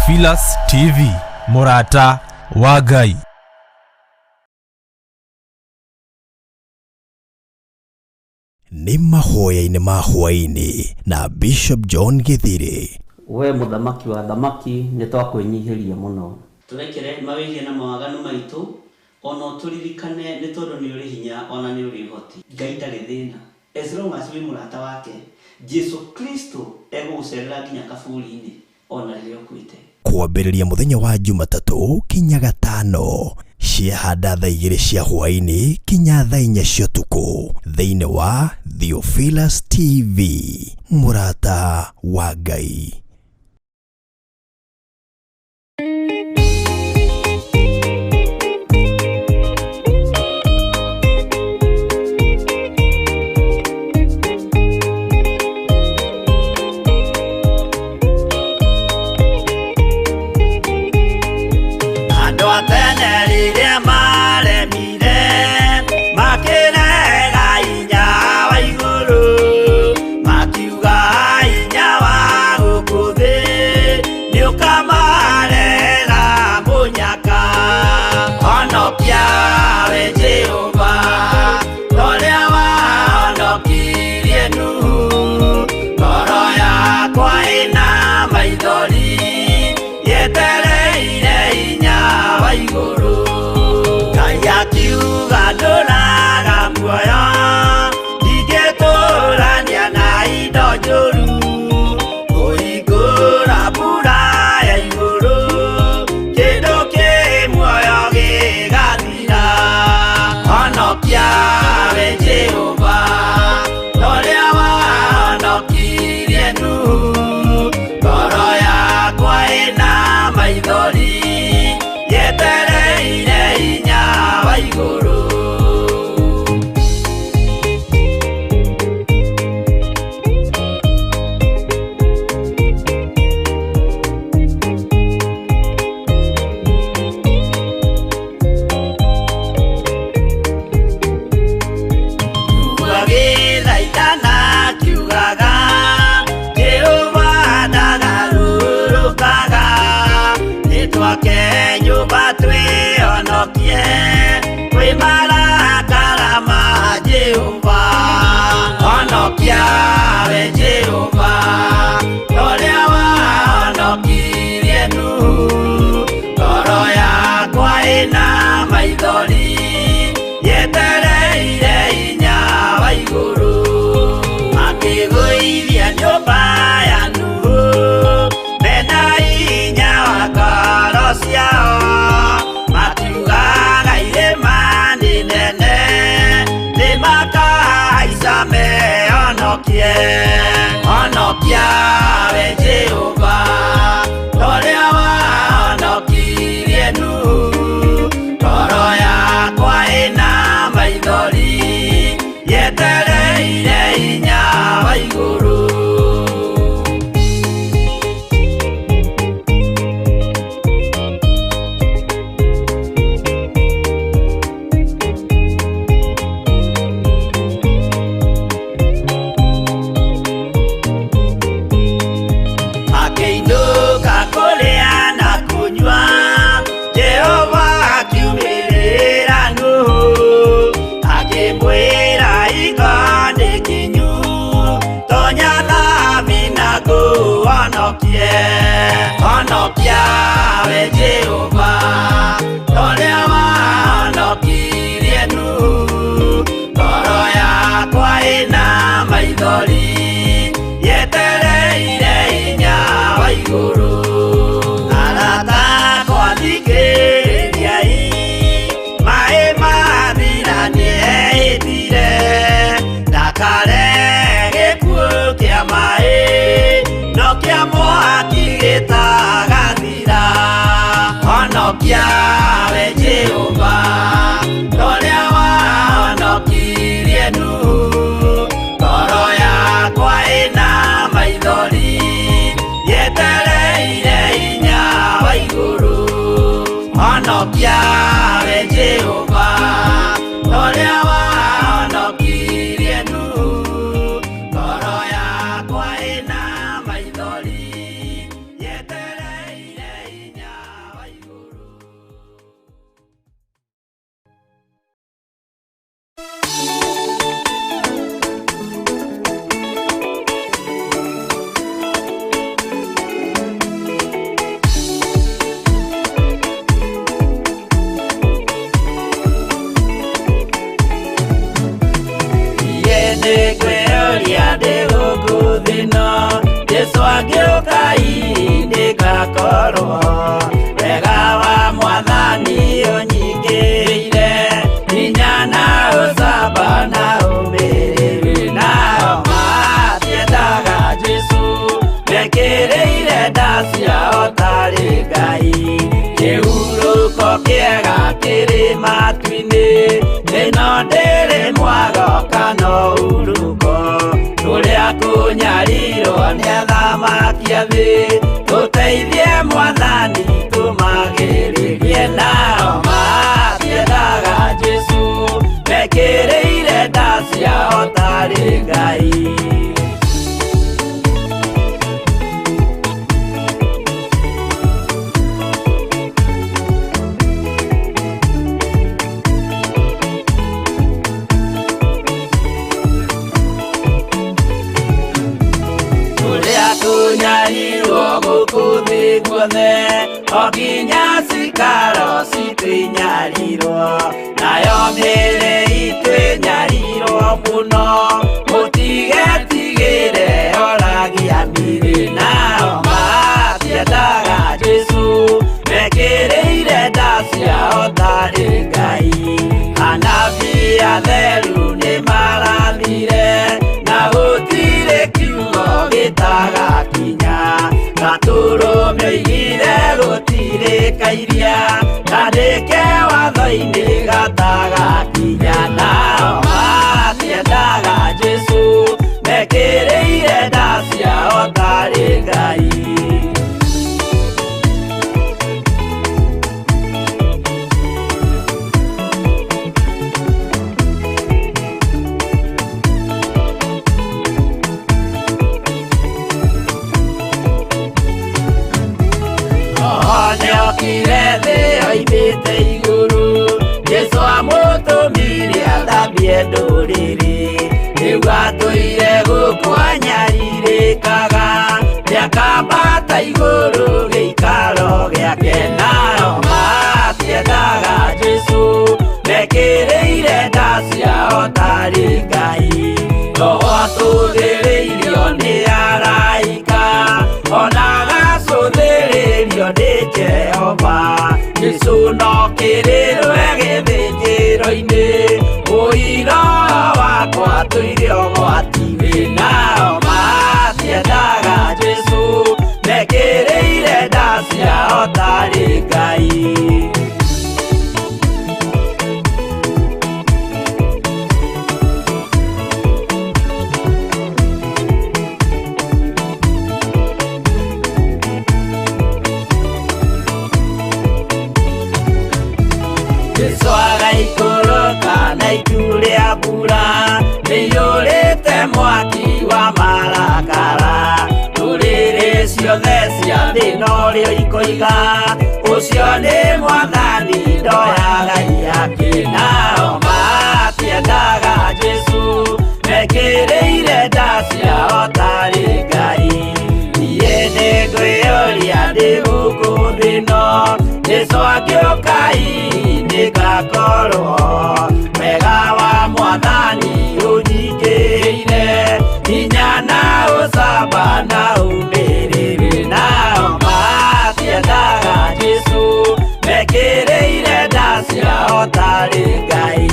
Theophilus TV, mũrata wa Ngai. Nĩ mahoya-inĩ ma hwaĩ-inĩ na Bishop John Gĩthirĩ. We mũthamaki wa athamaki, nĩ twakwĩnyihĩria mũno. Tũrekere mawĩhia na mawaganu maitũ, o na ũtũririkane, nĩ tondũ nĩ ũrĩ hinya o na nĩ ũrĩ ũhoti. Ngai ndarĩ thĩna as long as wĩ mũrata wake, Jesu Kristo egũgũcerera nginya kaburi-inĩ o na rĩrĩa ũkuĩte. Kwambĩrĩria mũthenya wa Jumatatũ kinya Gatano ciahanda thaa igĩrĩ cia hwaĩ-inĩ kinya thaa inya cia ũtukũ thĩinĩ wa Theophilus TV, mũrata wa Ngai. Andũ a tene rĩrĩa maremire makĩrega hinya wa igũrũ, makiuga hinya wa gũkũ thĩ nĩũkamarehera mũnyaka. Honokia we Jehova, torĩa wahonokirie Nuhu, ngoro yakwa ĩna maithori yetereire hinya wa igũrũ. Ngai akiuga ndũraga muoyo, ndingĩtũrania na indo njũru, kũhingũra mbura ya igũrũ, kĩndũ kĩ muoyo gĩgathira. Honokia we Jehova, torĩa wahonokirie Nuhu, ngoro yakwa ĩna maithori yetereire hinya wa igũrũ. Gĩthaitana kiugaga Jehova ndagarũrũkaga, nĩtwake nyũmba twĩhonokie kwĩ marakara ma Jehova. Honokia we Jehova, torĩa wahonokirie Nuhu, ngoro yakwa ĩna maithori yetereire hinya wa igũrũ. Makĩgũithia nyũmba ya Nuhu mena hinya wa ngoro ciao, makiugaga irĩma nĩ nene nĩmakahaica mehonokie. Honokia we Jehova, torĩa wahonokirie Nuhu, ngoro yakwa ĩna maithori yetereire hinya wa igũrũ. Makĩinũka kũrĩa na kũnyua, Jehova akiumĩrĩra Nuhu, akĩmwĩra hingo nĩ kinyu, tonya thabina ngũhonokie. Honokia we Jehova, torĩa wahonokirie Nuhu, ngoro yakwa ĩna maithori yetereire hinya wa igũrũ. Arata akwa thikĩrĩriai, maĩ mathira nĩehĩtire, ndakare gĩkuũ kĩa maĩ, no kĩa mwaki gĩtagathira. Honokia we Jehova, torĩa wahonokirie Nuhu, ngoro yakwa ĩna maithori yetereire hinya wa igũrũ. Honokia we Jehova, torĩa wahonokirie Nuhu, ngoro yakwa ĩna maithori yetereire Nĩngwĩyũria ndĩ gũkũ thĩ ĩno, Jesũ angĩũka hihi nĩngakorwo. Wega wa Mwathani ũnyingĩrĩire, hinya na ũcamba na ũmĩrĩru. Nao matiendaga Jesũ, mekĩrĩire nda ciao tarĩ Ngai. Kĩhurũko kĩega kĩrĩ matu-inĩ, ĩno ndĩrĩ mwago kana ũhurũko. Kũrĩa kũnyarirwo nĩ athamaki a thĩ, tũteithie Mwathani tũmagĩrĩrie. Nao matiendaga Jesũ, mekĩrĩire nda ciao tarĩ Ngai. Kũrĩa kũnyarirwo gũkũ thĩ guothe, o nginya cikaro citũ inyarirwo, nayo mĩĩrĩ itũ ĩnyarirwo mũno, mũtigetigĩre oragia mĩĩrĩ. Nao matiendaga Jesũ, mekĩrĩire nda ciao tarĩ Ngai. Anabii atheru nĩmarathire, na gũtirĩ kiugo gĩtagakinya. Gatũrũme oigire gũtirĩ kairia, kandĩke watho-inĩ gatagakinya. Nao matiendaga Jesũ, mekĩrĩire nda ciao tarĩ Ngai. Nĩokire thĩ oimĩte igũrũ, Jesũ amũtũmire athambie ndũrĩrĩ. Rĩu atũire gũkũ anyarirĩkaga, nĩakambata igũrũ gĩikaro gĩake. Nao matiendaga Jesũ, mekĩrĩire nda ciao tarĩ Ngai. Roho atũthĩrĩirio nĩ araika, ona agacũthĩrĩrio nĩ Jehova. Jesũ no kĩrĩrwe gĩthĩnjĩro-inĩ, ũira wakwa tũire ũgwati-inĩ. Nao matiendaga Jesũ, mekĩrĩire nda ciao tarĩ Ngai. Jesũ agaikũrũka na itu rĩa mbura, rĩiyũrĩte mwaki wa marakara. Ndũrĩrĩ ciothe cia thĩ norĩo ikoiga, ũcio nĩ Mwathani ndoyaga ihaki. Nao matiendaga Jesũ, mekĩrĩire nda ciao tarĩ Ngai. Niĩ nĩngwĩyũria ndĩ gũkũ thĩ ĩno, Jesũ angĩũka hihi nĩngakorwo. Wega wa Mwathani ũnyingĩrĩire, hinya na ũcamba na ũmĩrĩru. Nao matiendaga Jesũ, mekĩrĩire nda ciao tarĩ Ngai.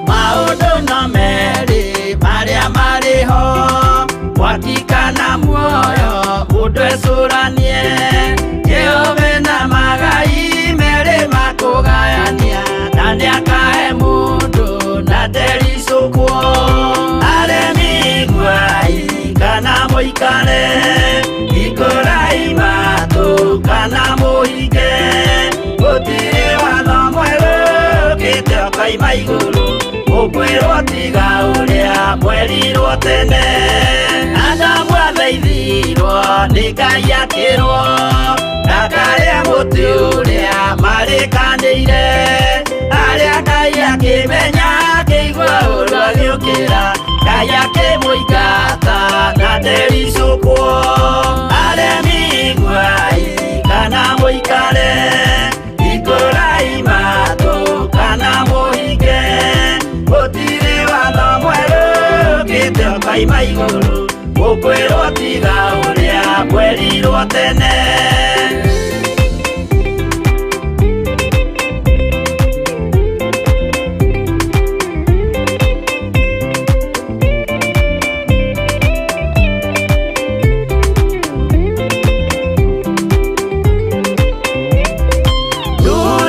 Maũndũ no merĩ marĩa marĩ ho, mwaki kana muoyo, mũndũ ecũranie. Jehova na magai merĩ makũgayania, na nĩaka mũikare, ikũrai matũ kana mũhinge. Gũtirĩ watho mwerũ ũkĩte ũkoima igũrũ, ũkwĩrwo tiga ũrĩa mwerirwo tene. Adamu athaithirwo nĩ Ngai akĩrwo ndakarĩe mũtĩ ũrĩa marĩkanĩire. Arĩa Ngai akĩmenya akĩigua ũũru agĩũkĩra, Ngai akĩmũingata na ndericũkwo. Aremi iguai kana mũikare, ikũrai matũ kana mũhinge. Gũtirĩ watho mwerũ ũkĩte ũkoima igũrũ, ũkwĩrwo tiga ũrĩa mwerirwo tene.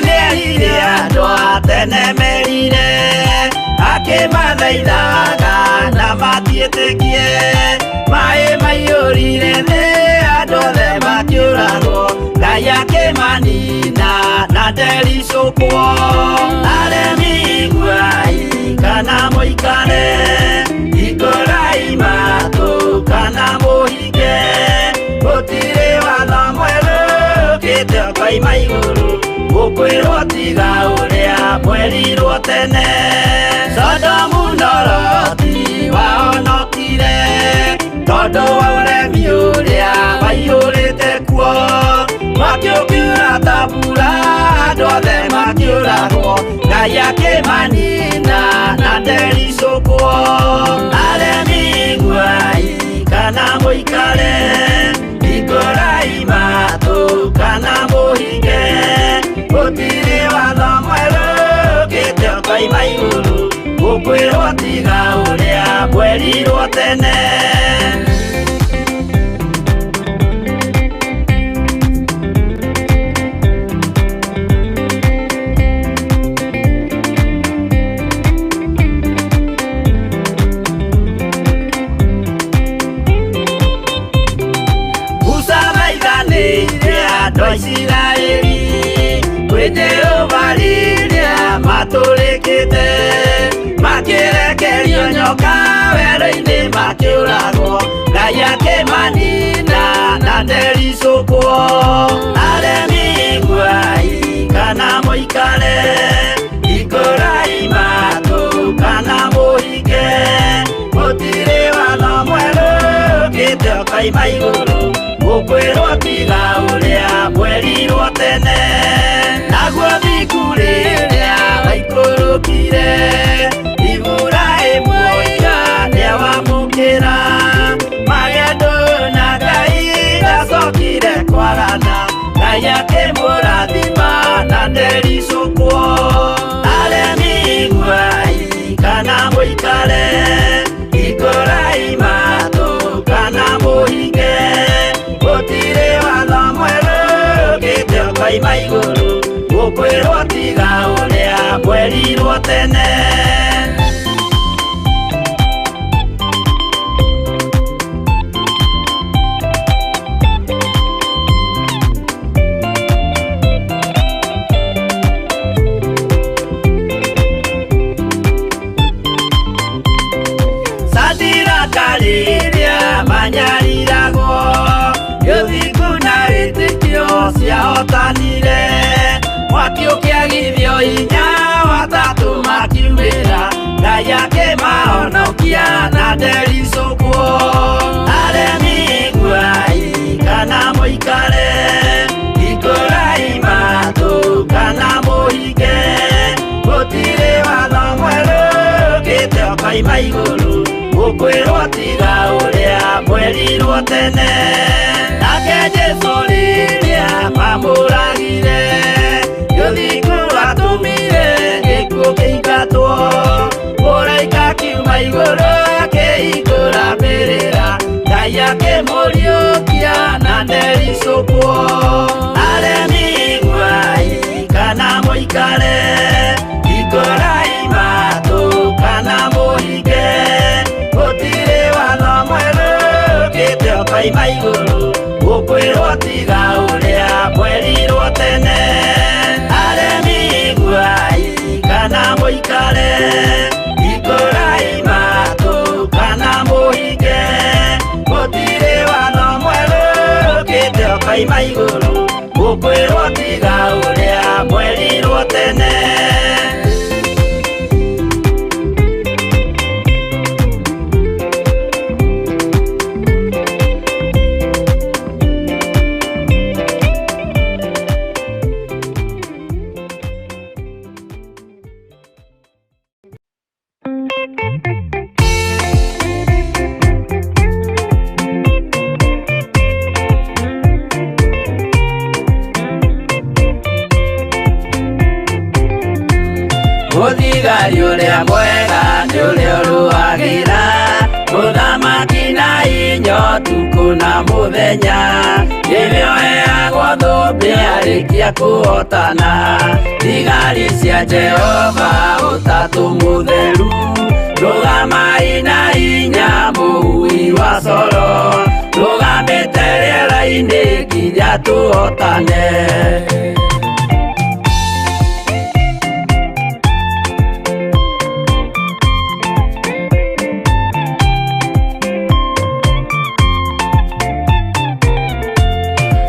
Nĩerire andũ a tene merire, akĩmathaithaga na matiĩtĩkie. Maĩ maiyũrire thĩ andũ othe makĩũragwo, Ngai akĩmanina na ndericũkwo. Aremi iguai kana mũikare, ikũrai matũ kana mũhinge. Gũtirĩ watho mwerũ ũkĩte ũkoima igũrũ, ũkwĩrwo tiga ũrĩa mwerirwo tene. Sodomu na Loti wahonokire tondũ wa ũremi ũrĩa waiyũrĩte kuo. Mwaki ũkiura ta mbura andũ othe makĩũragwo, Ngai akĩmanina na ndericũkwo. Aremi iguai kana mũikare, ikũrai matũ kana mũhinge. Gũtirĩ watho mwerũ ũkĩte ũkoima igũrũ, ũkwĩrwo tiga ũrĩa mwerirwo tene. Musa maithanĩire andũ a Isiraeli kwĩ Jehova rĩrĩa matũrĩkĩte, makĩrekerio nyoka werũ-inĩ makĩũragwo, Ngai akĩmanina na ndericũkwo. Aremi iguai kana mũikare, ikũrai matũ kana mũhinge. Gũtirĩ watho mwerũ ũkĩte ũkoima igũrũ, ũkwĩrwo tiga ũrĩa mwerirwo tene. Naguo thingu rĩrĩa waikũrũkire, Iburahĩmu oiga nĩawamũkĩra. Magendo na Ngai ndacokire kwarana, Ngai akĩmũrathima na ndericũkwo. Aremi iguai kana mũikare, ikũrai matũ kana mũhinge. Gũtirĩ watho mwerũ ũkĩte ũkoima igũrũ, ũkwĩrwo tiga ũrĩa mwerirwo tene. Sadiraka rĩrĩa manyariragwo, gĩthingu na wĩtĩkio ciahotanire. Mwaki ũkĩagithio hinya watatũ makiumĩra, Ngai akĩmahonokia na ndericũkwo. Aremi iguai kana mũikare, ikũrai matũ kana mũhinge. Gũtirĩ watho mwerũ ũkĩte ũkoima igũrũ, ũkwĩrwo tiga ũrĩa mwerirwo tene. Nake Jesũ rĩrĩa mamũragire, gĩthingu atũmire gĩkuũ kĩingatwo. Mũraika akiuma igũrũ akĩhingũra mbĩrĩra, Ngai akĩmũriũkia na ndericũkwo. Aremi iguai kana mũikare, ikũrai matũ kana mũhinge. Gũtirĩ watho mwerũ ũkĩte Ũkoima igũrũ gũkwĩrwo tiga ũrĩa mwerirwo tene. Aremi iguai kana mũikare, ikũrai matũ kana mũhinge, gũtirĩ watho mwerũ ũkĩte ũkoima igũrũ gũkwĩrwo tiga ũrĩa mwerirwo tene. Mũthigari ũrĩa mwega nĩ ũrĩa ũrũagĩra mũthamaki na inya ũtukũ na mũthenya, nĩwe ũheagwo thũmbĩ arĩkia kũhotana. Thigari cia Jehova ũtatũ mũtheru, rũgamai na hinya mũhui wa coro, rũgamĩte rĩera-inĩ nginya tũhotane.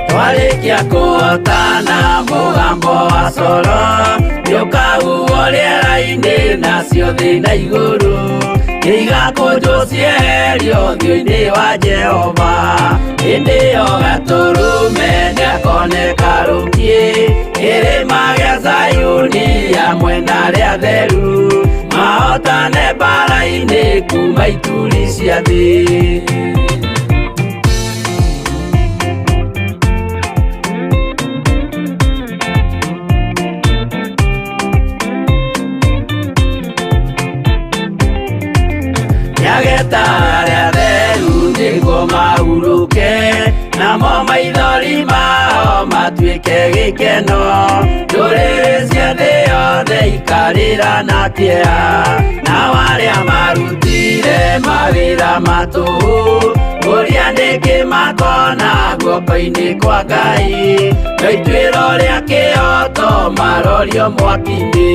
Twarĩkia kũhotana mũgambo wa coro nĩũkahuhwo rĩera-inĩ nacio thĩ na igũrũ nĩigakũnjwo cieherio ũthiũ-inĩ wa Jehova. Hĩndĩ ĩyo gatũrũme nĩakoneka rũkiĩ kĩrĩma gĩa Zayuni hamwe na arĩa atheru, mahotane mbaara-inĩ kuma ituri cia thĩ. Nĩageta arĩa atheru nĩguo mahurũke, namo maithori mao matuĩke gĩkeno. Ndũrĩrĩ cia thĩ yothe ikarĩra na kĩeha, nao arĩa marutire mawĩra ma tũhũ kũria nĩkĩ makona guoko-inĩ kwa Ngai. No ituĩro rĩa kĩhooto marorio mwaki-inĩ.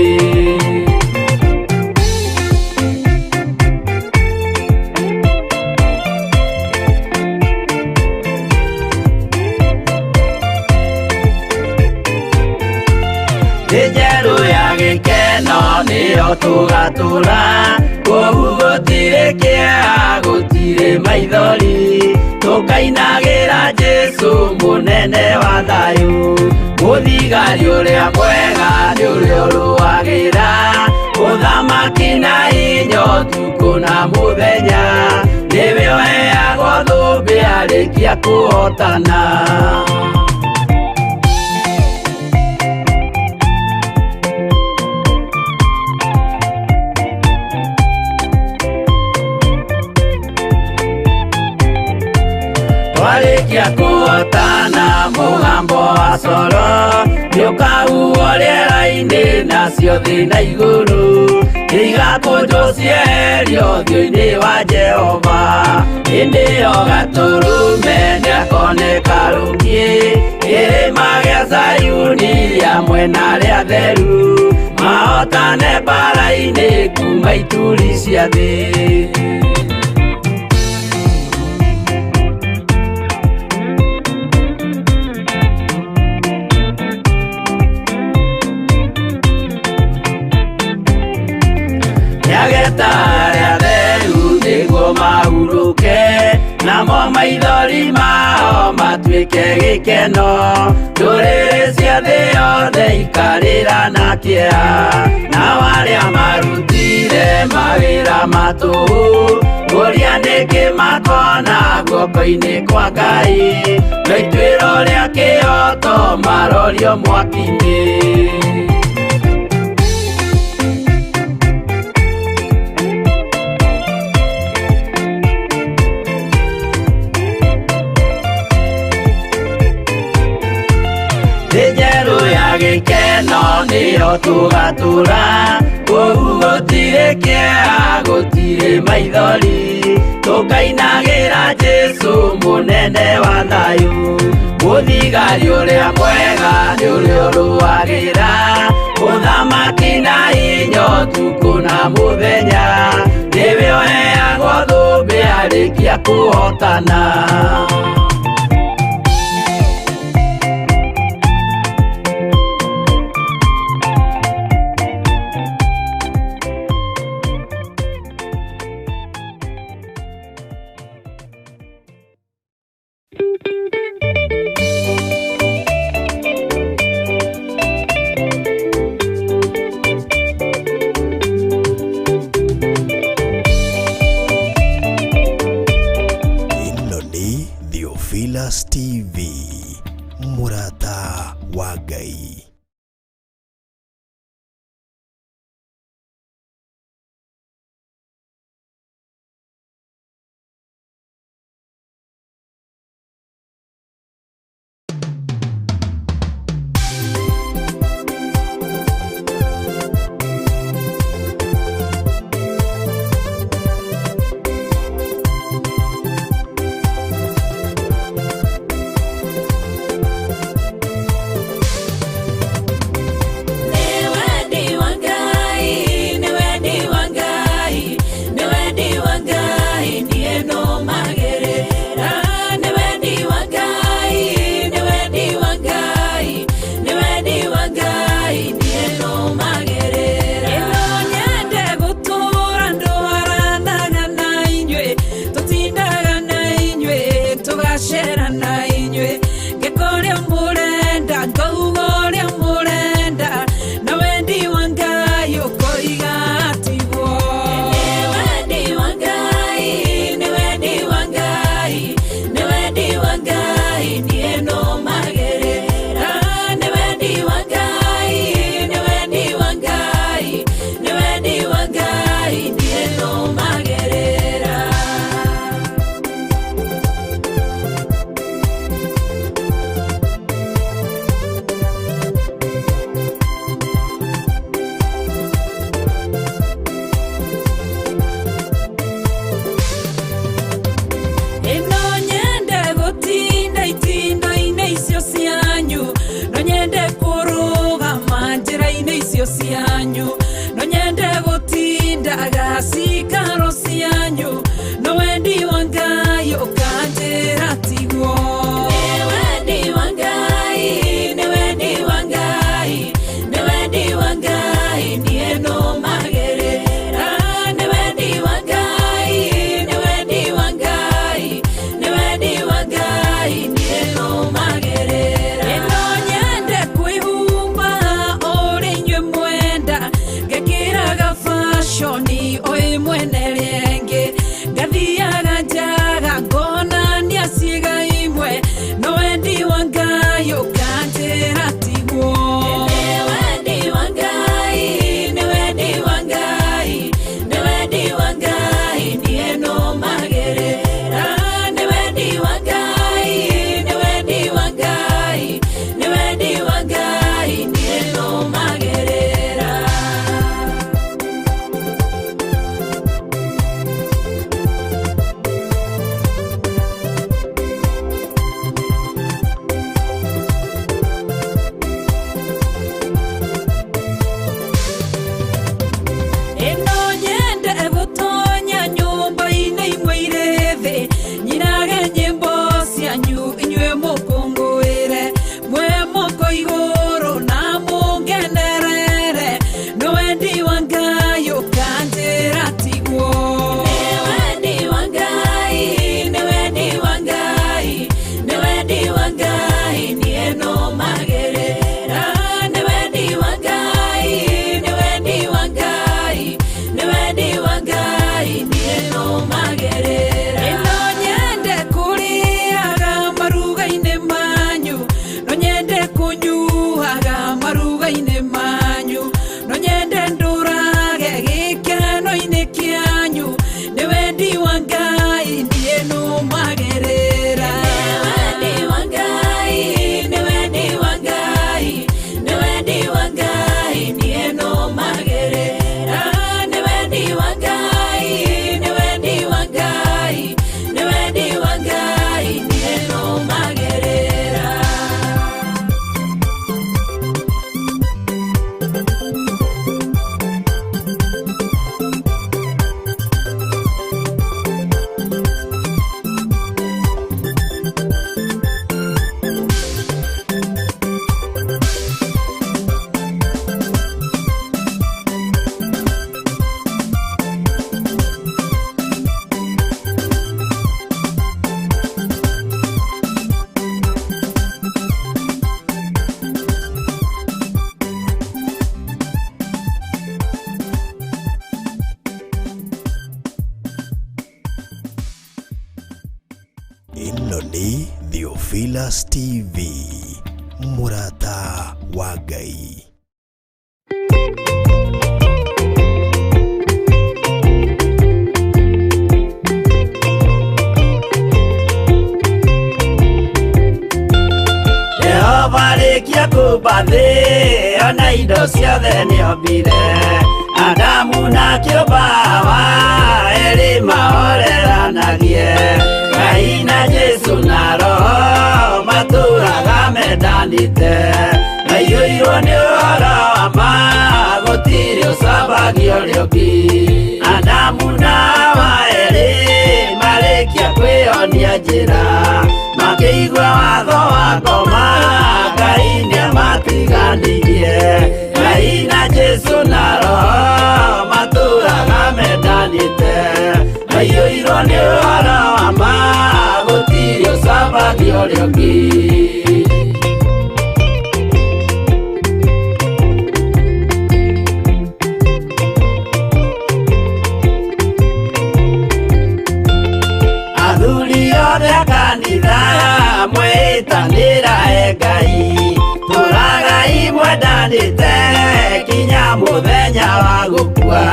Thĩ njerũ ya gĩkeno nĩyo tũgatũra, kũu gũtirĩ kĩeha gũtirĩ maithori, tũkainagĩra Jesũ mũnene wa thayũ. Mũthigari ũrĩa mwega nĩ ũrĩa ũrũagĩra ũthamaki na hinya ũtukũ na mũthenya, nĩwe ũheagwo thũmbĩ arĩkia kũhotana. Twarĩkia kũhotana mũgambo wa coro nĩũkahuhwo rĩera-inĩ nacio thĩ na igũrũ nĩigakũnjwo cieherio ũthiũ-inĩ wa Jehova. Hĩndĩ ĩyo gatũrũme nĩakoneka rũkiĩ kĩrĩma gĩa Zayuni hamwe na arĩa atheru, mahotane mbaara-inĩ kuma ituri cia thĩ. Nĩageta arĩa atheru nĩguo mahurũke, namo maithori mao matuĩke gĩkeno. Ndũrĩrĩ cia thĩ yothe ikarĩra na kĩeha, nao arĩa marutire mawĩra ma tũhũ kũria nĩkĩ makona guoko-inĩ kwa Ngai. No ituĩro rĩa kĩhooto marorio mwaki-inĩ. Thĩ njerũ ya gĩkeno nĩyo tũgatũra, kũu gũtirĩ kĩeha gũtirĩ maithori, tũkainagĩra Jesũ Jesu mũnene wa thayũ, mũthigari ũrĩa mwega nĩ ũrĩa ũrũagĩra ũthamaki na hinya ũtukũ na mũthenya, nĩwe ũheagwo thũmbĩ arĩkia kũhotana. Ĩno nĩ Theophilus TV, mũrata wa Ngai. Ĩno nyende kwĩhumba ũrĩ inyuĩ mwenda. Nĩ Theophilus TV, mũrata wa Ngai. Jehova rĩkia kũmba thĩ ona indo ciothe nĩombire Adamu na kĩũmba Hawa erĩ mahoreranagie Ngai na Jesu na Roho matũraga mendanĩte maiyũirwo nĩ ũhoro wa ma gũtirĩ ũcambagio ũrĩa ũngĩ Adamu na Hawa erĩ marĩkia kwĩyonia njĩra makĩigua watho wa ngoma Ngai nĩamatiganirie Ngai na Jesu na Roho matũraga mendanĩte maiyũirwo nĩ ũhoro wa ma gũtirĩ ũcambagio ũrĩa ũngĩ. Athuri othe a kanitha mwĩtanĩra e Ngai tũragai mwendanĩte kinya mũthenya wa gũkua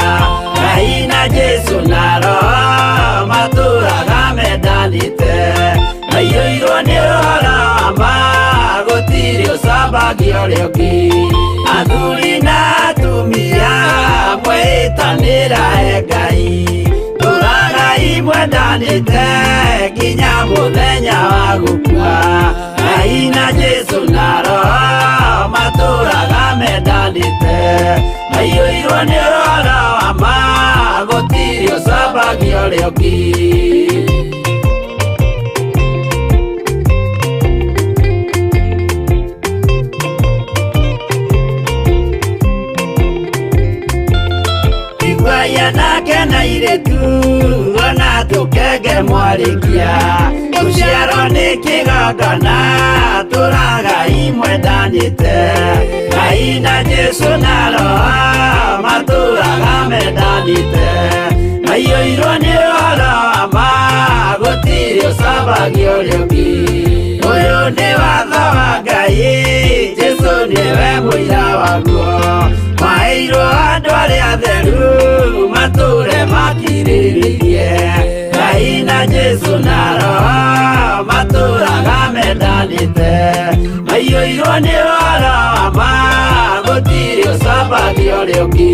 Ngai na Jesu na Roho matũraga mendanĩte maiyũirwo nĩ ũhoro wa ma gũtirĩ ũcambagio ũrĩa ũngĩ Athuri na atumia mwĩtanĩra e Ngai tũragai mwendanĩte nginya mũthenya wa gũkua Ngai na Jesu na Roho matũraga mendanĩte maiyũirwo nĩ ũhoro wa ma gũtirĩ ũcambagio ũrĩa ũngĩ. Iguai anake na airĩtu ona tũkenge mwarĩkia gũciarwo nĩ kĩgongona tũragai mwendanĩte Ngai na Jesu na Roho matũraga mendanĩte maiyũirwo nĩ ũhoro wa ma gũtirĩ ũcambagio ũrĩa ũngĩ Ũyũ nĩ watho wa Ngai Jesu nĩwe mũira waguo maheirwo andũ arĩa atheru matũre makirĩrĩirie Ngai na Jesu na Roho matũraga mendanĩte maiyũirwo nĩ ũhoro wa ma gũtirĩ ũcambagio ũrĩa ũngĩ.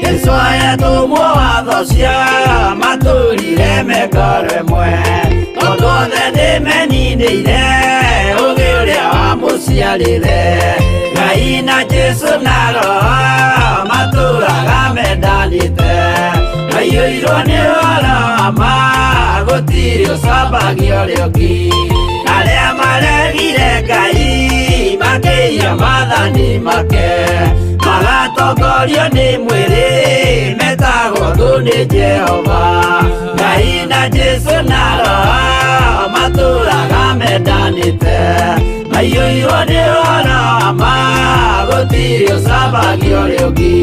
Jesu ayatũmwo watho cia matũrire mekoro ĩmwe tondũ othe nĩmeninĩire ũgĩ ũrĩa wamũciarire Ngai na Jesu na Roho matũraga mendanĩte maiyũirwo nĩ ũhoro wa ma gũtirĩ ũcambagio ũrĩa ũngĩ Arĩa maregire Ngai makĩiya maathani make magatongorio nĩ mwĩrĩ metagwo thũ nĩ Jehova Ngai na Jesu na Roho matũraga mendanĩte maiyũirwo nĩ ũhoro wa ma gũtirĩ ũcambagio ũrĩa ũngĩ.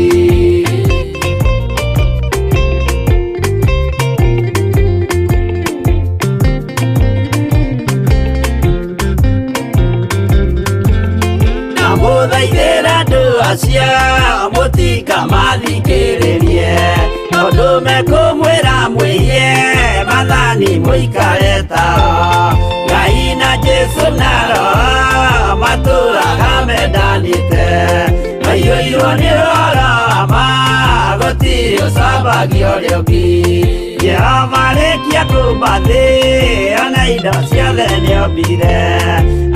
Ndamũthaithĩra andũ acio mũtikamathikĩrĩrie tondũ mekũmwĩra mwĩhie maathani mũikare tao Ngai na Jesu na Roho matũraga mendanĩte maiyũirwo nĩ ũhoro wa ma gũtirĩ ũcambagio ũrĩa ũngĩ Jehova rĩkia kũmba thĩ ona indo ciothe nĩombire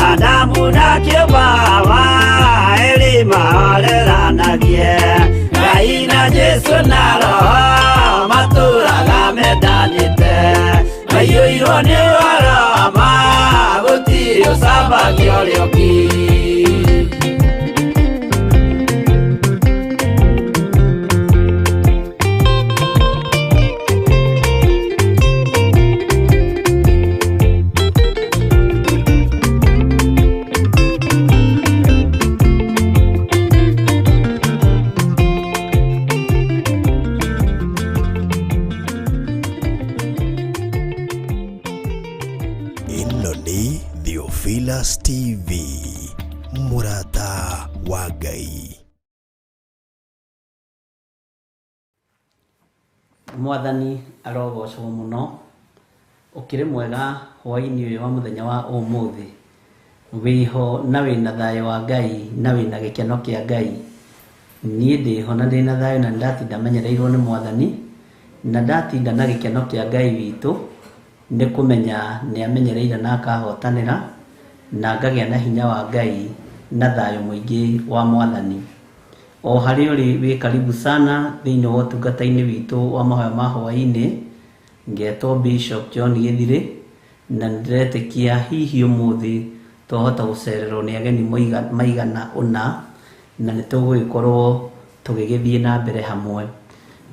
Adamu na kĩũmba Hawa erĩ mahoreranagie Ngai na Jesu na Roho matũraga mendanĩte maiyũirwo nĩ ũhoro wa ma gũtirĩ ũcambagio ũrĩa ũngĩ. Theophilus TV, mũrata wa Ngai. Mwathani arogocwo mũno. Ũkĩrĩ mwega hwaĩ-inĩ ũyũ wa mũthenya wa ũmũthĩ. Wĩho na wĩna thayũ wa Ngai na wĩna gĩkeno kĩa Ngai. Niĩ ndĩho na ndĩna thayũ na nĩndatinda menyereirwo nĩ Mwathani, na ndatinda na gĩkeno kĩa Ngai witũ, nĩ kũmenya nĩ amenyereire na akahotanĩra, na ngagĩa na hinya wa Ngai na thayũ mũingĩ wa Mwathani. O harĩa ũrĩ wĩ karibu sana thĩinĩ wa ũtungata-inĩ witũ wa mahoya ma hwaĩ-inĩ, ngetwo Bishop John Gĩthirĩ, na nĩndĩretĩkia hihi ũmũthĩ twahota gũcererwo nĩ ageni maigana ũna, na nĩ tũgũgĩkorwo tũgĩgĩthiĩ na mbere hamwe.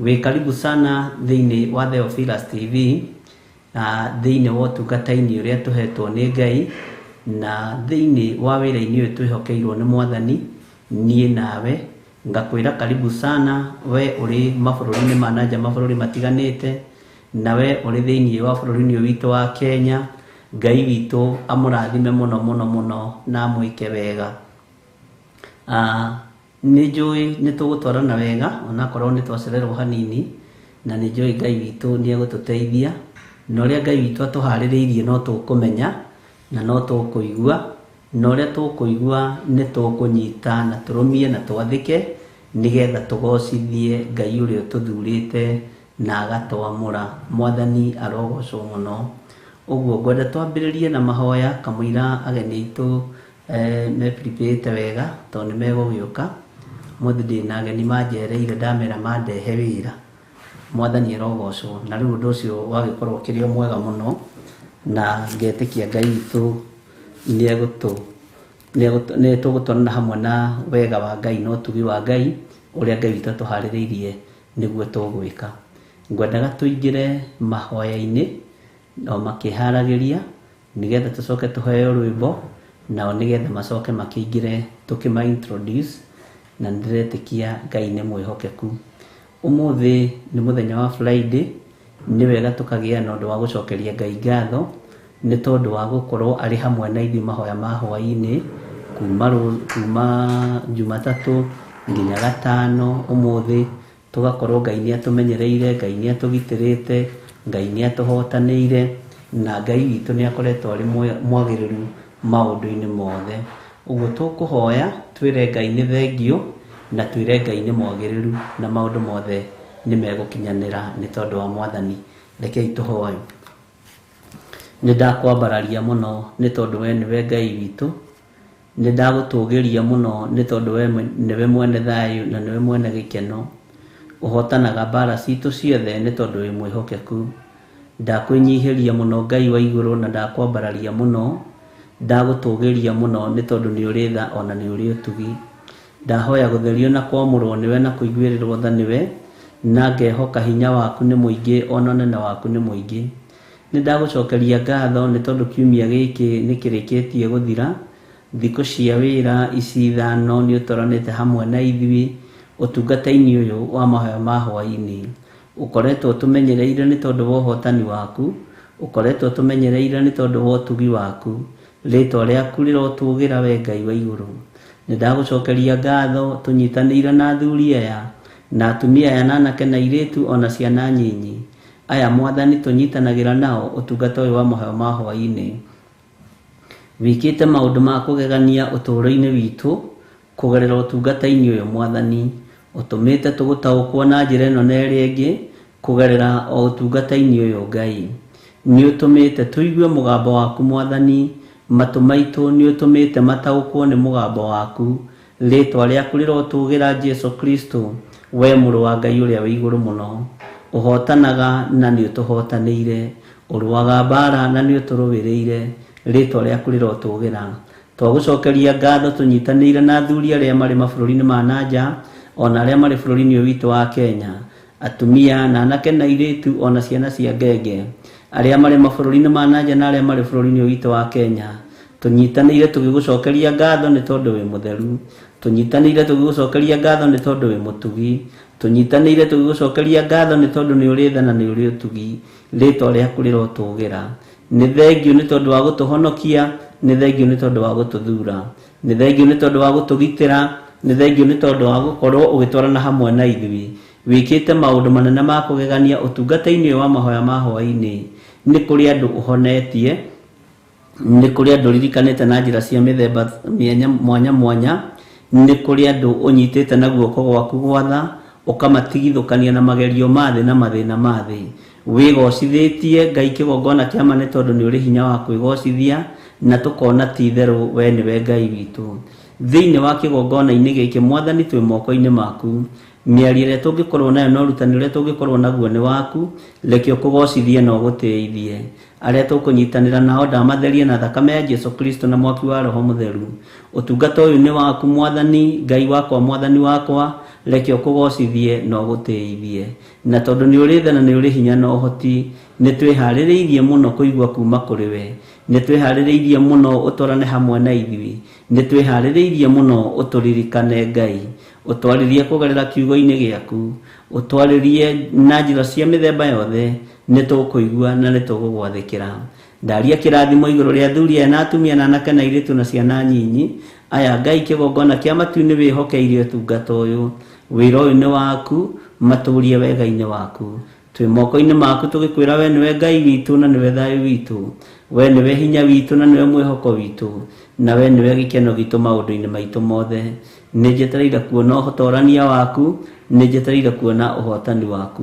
Wĩ karibu sana thĩinĩ wa Theophilus TV, na thĩinĩ wa ũtungata-inĩ ũrĩa tũhetwo nĩ Ngai, na thĩinĩ wa wĩra-inĩ ũyũ twĩhokeirwo nĩ Mwathani, niĩ nawe, ngakwĩra karibu sana, we ũrĩ mabũrũri-inĩ ma nanja mabũrũri matiganĩte, na we ũrĩ thĩinĩ wa bũrũri-inĩ ũyũ witũ wa Kenya. Ngai witũ amũrathime mũno mũno mũno na amwĩke wega. Nĩ njũĩ nĩ tũgũtwarana wega onakorwo nĩ twacererwo hanini, na nĩ njũĩ Ngai witũ nĩ egũtũteithia, na ũrĩa Ngai witũ atũharĩrĩirie no tũkũmenya na no tũkũigua, na ũrĩa tũkũigua nĩ tũkũnyita na tũrũmie na twathĩke, nĩgetha tũgocithie Ngai ũrĩa ũtũthurĩte na agatwamũra. Mwathani arogocwo mũno. Ũguo ngwenda twambĩrĩrie na mahoya kamũira ageni aitũ me prepare wega tondũ nĩ megũgĩũka. Mũthĩ ndĩna ageni manjereire ndamera mandehe wĩra. Mwathani arogocwo. Na rĩu ũndũ ũcio wagĩkorwo ũkĩrĩ o mwega mũno, na ngetĩkia Ngai witũ nĩ tũgũtwarana hamwe na wega wa Ngai na ũtugi wa Ngai ũrĩa Ngai witũ atũharĩrĩirie nĩguo tũgwĩka. Ngwendaga tũingĩre mahoya-inĩ o makĩharagĩria, nĩgetha tũcoke tũheo rwĩmbo, nao nĩgetha macoke makĩingĩre tũkĩma introduce, na nĩndĩretĩkia Ngai nĩ mwĩhokeku. Ũmũthĩ nĩ mũthenya wa Friday, nĩ wega tũkagĩa na ũndũ wa gũcokeria Ngai ngatho nĩ tondũ wa gũkorwo arĩ hamwe na ithuĩ mahoya ma hwaĩ-inĩ kuma Jumatatũ nginya gatano. Ũmũthĩ tũgakorwo Ngai nĩ atũmenyereire, Ngai nĩ atũgitĩrĩte, Ngai nĩ atũhotanĩire, na Ngai witũ nĩ akoretwo arĩ mwagĩrĩru maũndũ-inĩ mothe. Ũguo tũkũhoya twĩre Ngai nĩ thengio, na twĩre Ngai nĩ mwagĩrĩru, na maũndũ mothe nĩ megũkinyanĩra nĩ tondũ wa Mwathani. Rekei tũhoe. Nĩ ndakwambararia mũno nĩ tondũ we nĩwe Ngai witũ, nĩ ndagũtũgĩria mũno nĩ tondũ we nĩwe mwene thayũ na nĩwe mwene gĩkeno. Ũhotanaga mbara citũ ciothe nĩ tondũ wĩ mwĩhokeku. Ndakwĩnyihĩria mũno Ngai wa igũrũ na ndakwambararia mũno, ndagũtũgĩria mũno nĩ tondũ nĩ ũrĩ tha ona nĩ ũrĩ ũtugi. Ndahoya gũtherio na kwamũrwo nĩwe na kũiguĩrĩrwo tha nĩwe, na ngehoka hinya waku nĩ mũingĩ ona ũnene waku nĩ mũingĩ. Nĩ ndagũcokeria ngatho nĩ tondũ kiumia gĩkĩ nĩ kĩrĩkĩtie gũthira. Thikũ cia wĩra ici ithano nĩ ũtwaranĩte hamwe na ithuĩ ũtungata-inĩ ũyũ wa mahoya ma hwaĩ-inĩ. Ũkoretwo ũtũmenyereire nĩ tondũ wa ũhotani waku, ũkoretwo ũtũmenyereire nĩ tondũ wa ũtugi waku. Rĩtwa rĩaku rĩrotũgĩra we Ngai wa igũrũ. Nĩ ndagũcokeria ngatho tũnyitanĩire na athuri aya na atumia aya na anake na airĩtu ona ciana nyinyi. Aya Mwathani tũnyitanagĩra nao ũtungata ũyũ wa mahoya ma hwaĩ-inĩ. Wĩkĩte maũndũ ma kũgegania ũtũũro-inĩ witũ kũgerera ũtungata-inĩ ũyũ Mwathani. Ũtũmĩte tũgũtaũkwo na njĩra ĩno na ĩrĩa ĩngĩ kũgerera o ũtungata-inĩ ũyũ Ngai. Nĩ ũtũmĩte tũigue mũgambo waku Mwathani, matũ maitũ nĩ ũtũmĩte mataũkwo nĩ mũgambo waku. Rĩtwa rĩaku rĩrotũgĩra Jesu Kristo, we mũrũ wa Ngai ũrĩa wĩ igũrũ mũno. Ũhotanaga na nĩ ũtũhotanĩire, ũrũaga mbara na nĩ ũtũrũĩrĩire. Rĩtwa rĩaku rĩrotũgĩra. Twagũcokeria ngatho tũnyitanĩire na athuri arĩa marĩ mabũrũri-inĩ ma nanja ona arĩa marĩ bũrũri-inĩ ũyũ witũ wa Kenya, atumia na anake na airĩtu ona ciana cia ngenge, arĩa marĩ mabũrũri-inĩ ma nanja na arĩa marĩ bũrũri-inĩ ũyũ witũ wa Kenya. Tũnyitanĩire tũgĩgũcokeria ngatho nĩ tondũ wĩ mũtheru, tũnyitanĩire tũgĩgũcokeria ngatho nĩ tondũ wĩ mũtugi, tũnyitanĩire tũgĩgũcokeria ngatho nĩ tondũ nĩ ũrĩ tha na nĩ ũrĩ ũtugi. Rĩtwa rĩaku rĩrotũgĩra. Nĩ thengio nĩ tondũ wa gũtũhonokia Nĩ thengio nĩ tondũ wa gũtũthura, nĩ thengio nĩ tondũ wa gũtũgitĩra, nĩ thengio nĩ tondũ wa gũkorwo ũgĩtwarana hamwe na ithuĩ. Wĩkĩte maũndũ manene ma kũgegania ũtungata-inĩ ũyũ wa mahoya ma hwaĩ-inĩ. Nĩ kũrĩ andũ ũhonetie, nĩ kũrĩ andũ ũririkanĩte na njĩra cia mĩthemba mĩanya mwanya mwanya, nĩ kũrĩ andũ ũnyitĩte na guoko gwaku gwatha, ũkamatigithũkania na magerio ma thĩ na mathĩna ma thĩ. Wĩgocithĩtie Ngai kĩgongona kĩa ma nĩ tondũ nĩ ũrĩ hinya wa kwĩgocithia, na tũkona ti itherũ we nĩwe Ngai witũ. Thĩinĩ wa kĩgongona-inĩ gĩkĩ Mwathani twĩ moko-inĩ maku. Mĩario ĩrĩa tũngĩkorwo nayo na ũrutani ũrĩa tũngĩkorwo naguo nĩ waku, reke ũkũgocithie na ũgũtĩithie. Arĩa tũkũnyitanĩra nao ndamatherie na thakame ya Jesu Kristo na mwaki wa Roho Mũtheru. Ũtungata ũyũ nĩ waku Mwathani, Ngai wakwa, Mwathani wakwa, reke ũkũgocithie na ũgũtĩithie. Na tondũ nĩ ũrĩ tha na nĩ ũrĩ hinya na ũhoti, nĩ twĩharĩrĩirie mũno kũigua kuma kũrĩ we. Nĩ twĩharĩrĩirie mũno ũtwarane hamwe na ithuĩ. Nĩ twĩharĩrĩirie mũno ũtũririkane Ngai. Ũtwarĩrie kũgerera kiugo-inĩ gĩaku, ũtwarĩrie na njĩra cia mĩthemba yothe, nĩ tũkũigua na nĩ tũgũgwathĩkĩra. Ndaria kĩrathimo igũrũ rĩa athuri aya na atumia na anake na airĩtu na ciana nyinyi. Aya Ngai kĩgongona kĩa matu-inĩ wĩhokeire ũtungata ũyũ. Wĩra ũyũ nĩ waku, matũrie wega-inĩ waku. Twĩ moko-inĩ maku tũgĩkwĩra we nĩwe Ngai witũ na nĩwe thayũ witũ. We nĩwe hinya witũ na nĩwe mwĩhoko witũ. Na we nĩwe gĩkeno gitũ maũndũ-inĩ maitũ mothe. Nĩ njetereire kuona ũtorania waku, nĩ njetereire kuona ũhotani waku.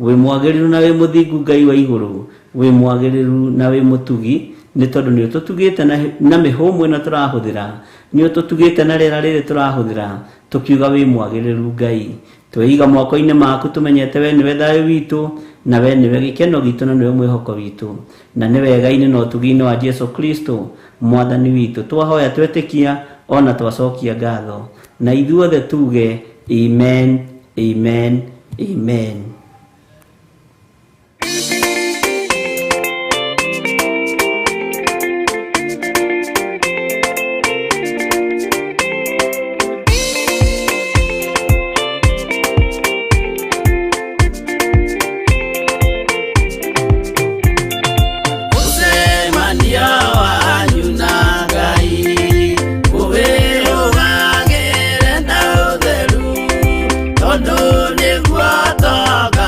Wĩ mwagĩrĩru na wĩ mũthingu Ngai wa igũrũ, wĩ mwagĩrĩru na wĩ mũtugi, nĩ tondũ nĩ ũtũtugĩte na mĩhũmũ ĩno tũrahũthĩra, nĩ ũtũtugĩte na rĩera rĩrĩ tũrahũthĩra, tũkiuga wĩ mwagĩrĩru Ngai. Tweiga moko-inĩ maku tũmenyete we nĩwe thayũ witũ, na we nĩwe gĩkeno gitũ na nĩwe mwĩhoko witũ. Na nĩ wega-inĩ na ũtugi-inĩ wa Jesu Kristo Mwathani witũ. Twahoya twetĩkia ona twacokia ngatho. Na ithuothe tuge amen, amen, amen. Mũcemanio wanyu na Ngai ũwĩrũgagĩre na ũtheru, tondũ nĩguo tonga.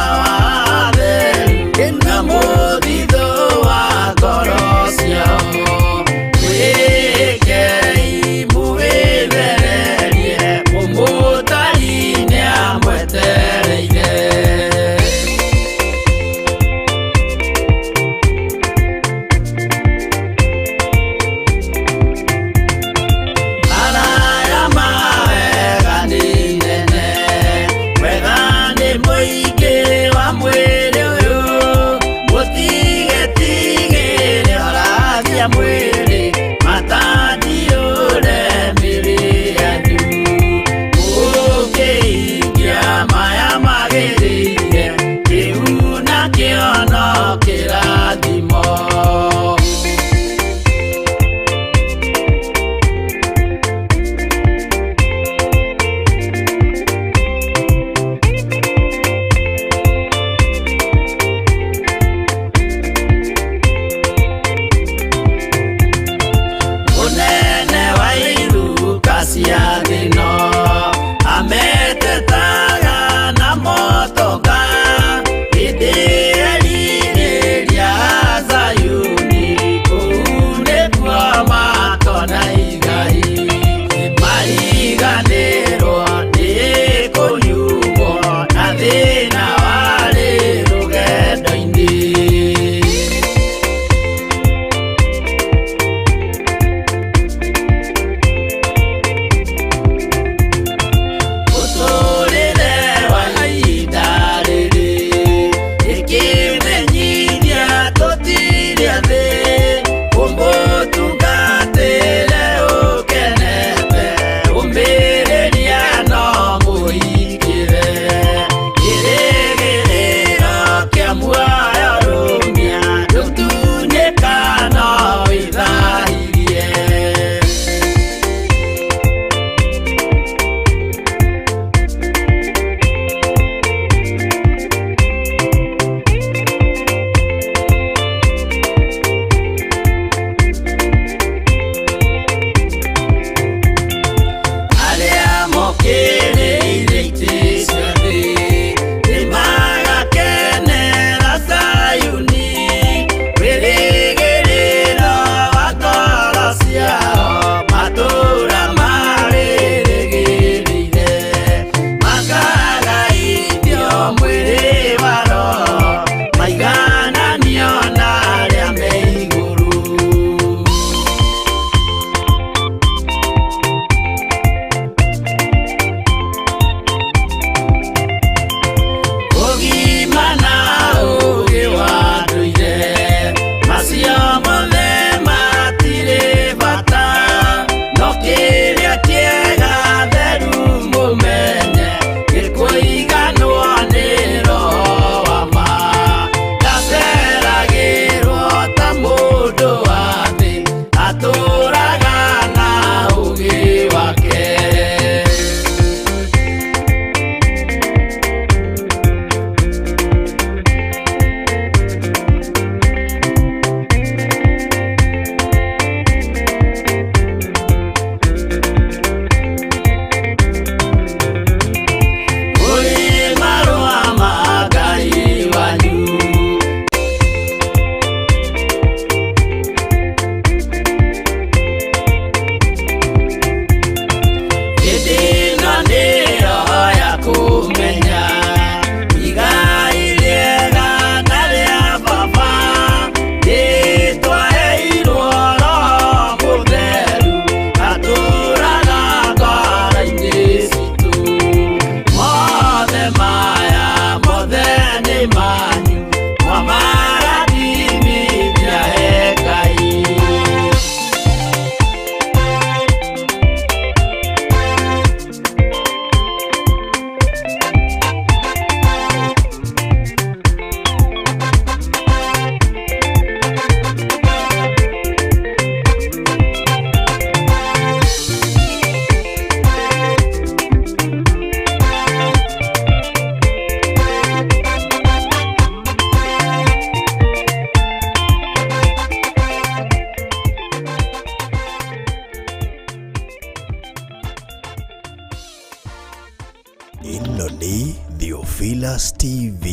Ĩno nĩ Theophilus TV,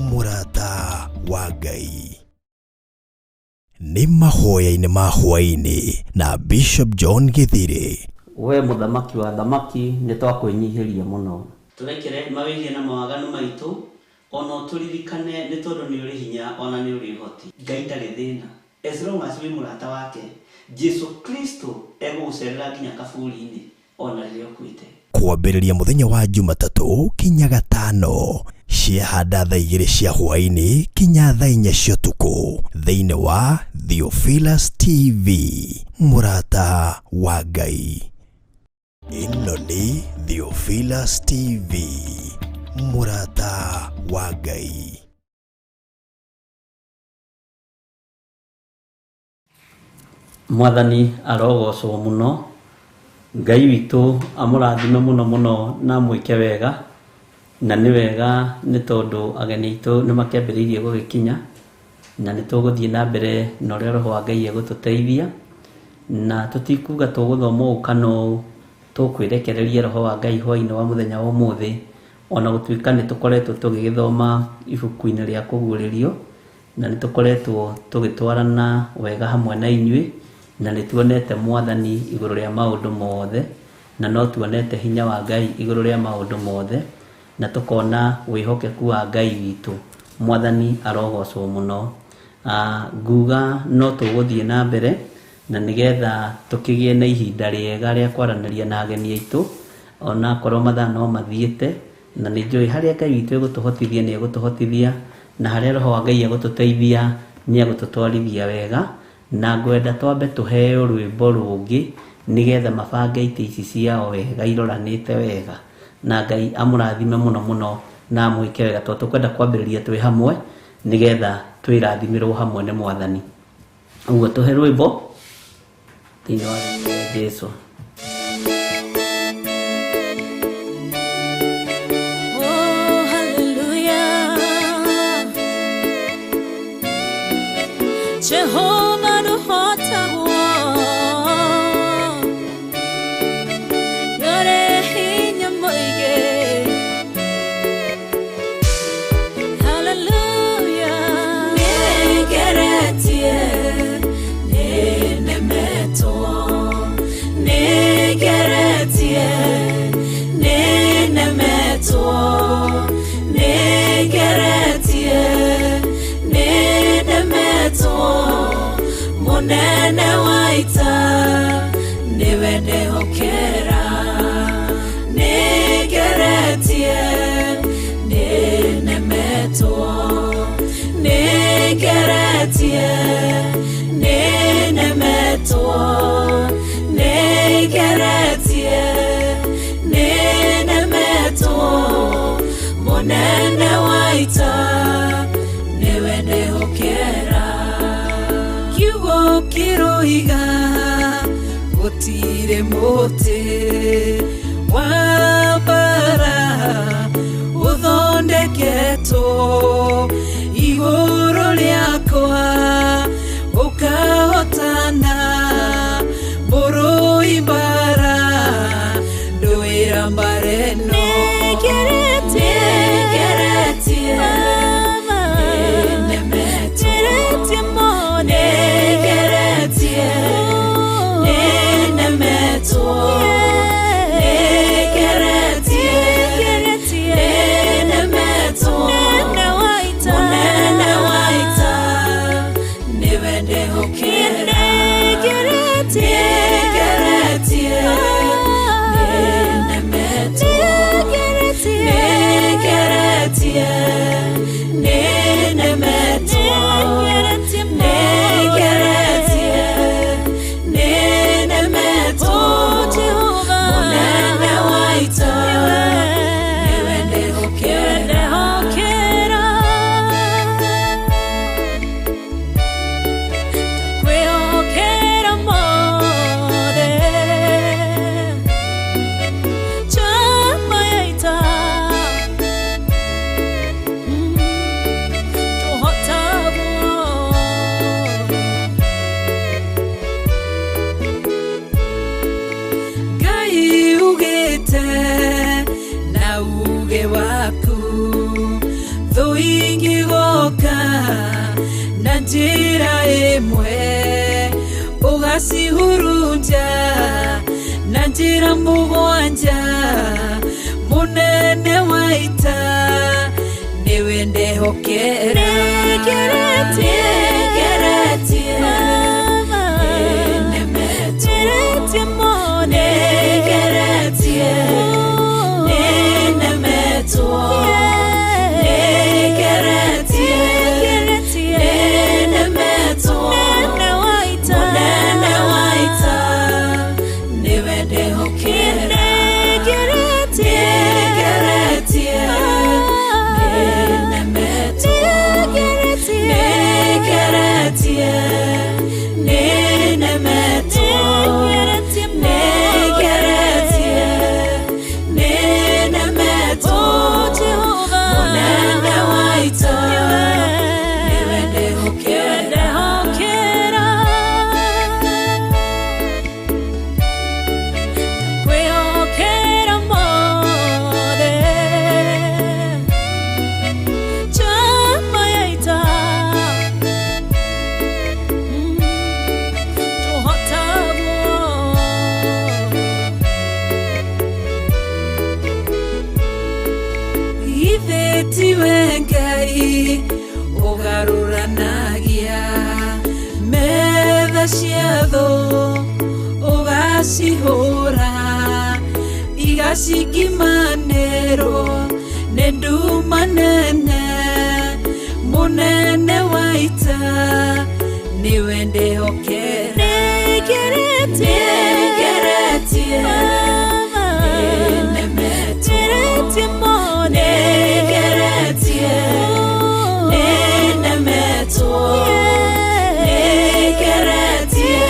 mũrata wa Ngai. Nĩ mahoya-inĩ ma hwaĩ-inĩ na Bishop John Gĩthirĩ. We mũthamaki wa thamaki nĩ twakwĩnyihĩria mũno. Tũrekere mawĩhia na mawaganu maitũ, ona ũtũririkane nĩ tondũ nĩ ũrĩ hinya ona nĩ ũrĩ ũhoti. Ngai ndarĩ thĩna. As long as wĩ mũrata wake, Jesu Kristo egũgũcerera nginya kaburi-inĩ ona rĩrĩa ũkuĩte. Kwambĩrĩria mũthenya wa Jumatatũ kinya gatano ciahanda thaa igĩrĩ cia hwaĩ-inĩ kinya thaa inya cia ũtukũ thĩinĩ wa Theophilus TV, mũrata wa Ngai. Ĩno nĩ Theophilus TV, mũrata wa Ngai. Mwathani arogocwo mũno, Ngai witũ amũrathime mũno mũno na amwĩke wega, na nĩ wega nĩ tondũ ageni aitũ nĩ makĩambĩrĩirie gũgĩkinya, na nĩ tũgũthiĩ na mbere na ũrĩa Roho wa Ngai egũtũteithia, na tũtikuga tũgũthoma ũũ kana ũũ, tũkwĩrekereria Roho wa Ngai hwaĩ-inĩ wa mũthenya wa ũmũthĩ, ona gũtuĩka nĩ tũkoretwo tũgĩgĩthoma ibuku-inĩ rĩa kũguũrĩrio, na nĩ tũkoretwo tũgĩtwarana wega hamwe na inyuĩ, na nĩ tuonete Mwathani igũrũ rĩa maũndũ mothe, na no tuonete hinya wa Ngai igũrũ rĩa maũndũ mothe, na tũkona wĩhokeku wa Ngai witũ. Mwathani arogocwo mũno. Nguga no tũgũthiĩ na mbere, na nĩgetha tũkĩgĩe na ihinda rĩega rĩa kwaranĩria na ageni aitũ, ona akorwo mathaa no mathiĩte, na nĩ njũĩ harĩa Ngai witũ egũtũhotithia nĩ egũtũhotithia, na harĩa Roho wa Ngai egũtũteithia nĩ egũtũtwarithia wega, na ngwenda twambe tũheo rwĩmbo rũngĩ nĩgetha mabange itĩ ici ciao wega iroranĩte wega, na Ngai amũrathime mũno mũno na amwĩke wega, tondũ tũkwenda kwambĩrĩria twĩ hamwe nĩgetha twĩrathimĩrwo hamwe nĩ Mwathani. Ũguo tũhe rwĩmbo thĩinĩ wa Jesu. Oh, hallelujah. Jehovah nũhotagwo, nĩũrĩ hinya mũingĩ. Hallelujah. Nĩngeretie, nĩnemetwo, nĩngeretie, nĩnemetwo, nĩngeretie, nĩnemetwo, mũnene wa ita nĩwe ndehokera. Nĩngeretie, nĩnemetwo, nĩngeretie, nĩnemetwo, nĩngeretie, nĩnemetwo, mũnene wa ita nĩwe ndehokera. Kiugo kĩroiga gũtirĩ mũtĩ wa mbara ũthondeketwo igũrũ rĩakwa ũkahotana, mũrũi mbara ndũĩra mbara ĩno. Nĩngeretie, nĩnemetwo, nĩngeretie, nĩnemetwo, nĩngeretie, nĩnemetwo, mũnene wa ita nĩwe ndehokera. Nĩngeretie, nĩnemetwo, nĩngeretie, nĩnemetwo, nĩngeretie, nĩnemetwo, njĩra ĩmwe ũgacihurunja na njĩra mũgwanja mũnene wa ita nĩwe ndehokera nĩngeretie nĩnemetwo nĩngeretie nĩnemetwo nĩngeretie nĩnemetwo mũnene wa ita nĩwe ndehokera nĩngeretie nĩnemetwo nĩngeretie nĩnemetwo nĩngeretie nĩnemetwo mũnene wa ita nĩwe ndehokera. Kwĩhokera mothe njama ya ita tũhotagwo Ithe tiwe Ngai ũgarũranagia metha cia thũ ũgacihũra igacingimanĩrwo nĩ nduma nene mũnene wa ita nĩwe ndehokera nĩngeretie nĩnemetwo nĩngeretie nĩnemetwo nĩngeretie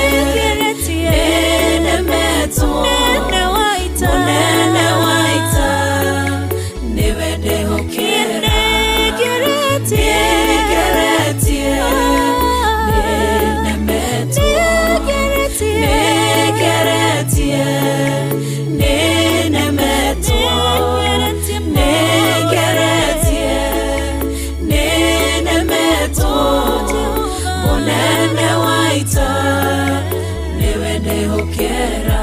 nĩnemetwo mũnene wa ita nĩwe ndehokera nĩngeretie nĩnemetwo nĩngeretie nĩnemetwo nĩngeretie nĩnemetwo mũnene wa ita nĩwe ndehokera.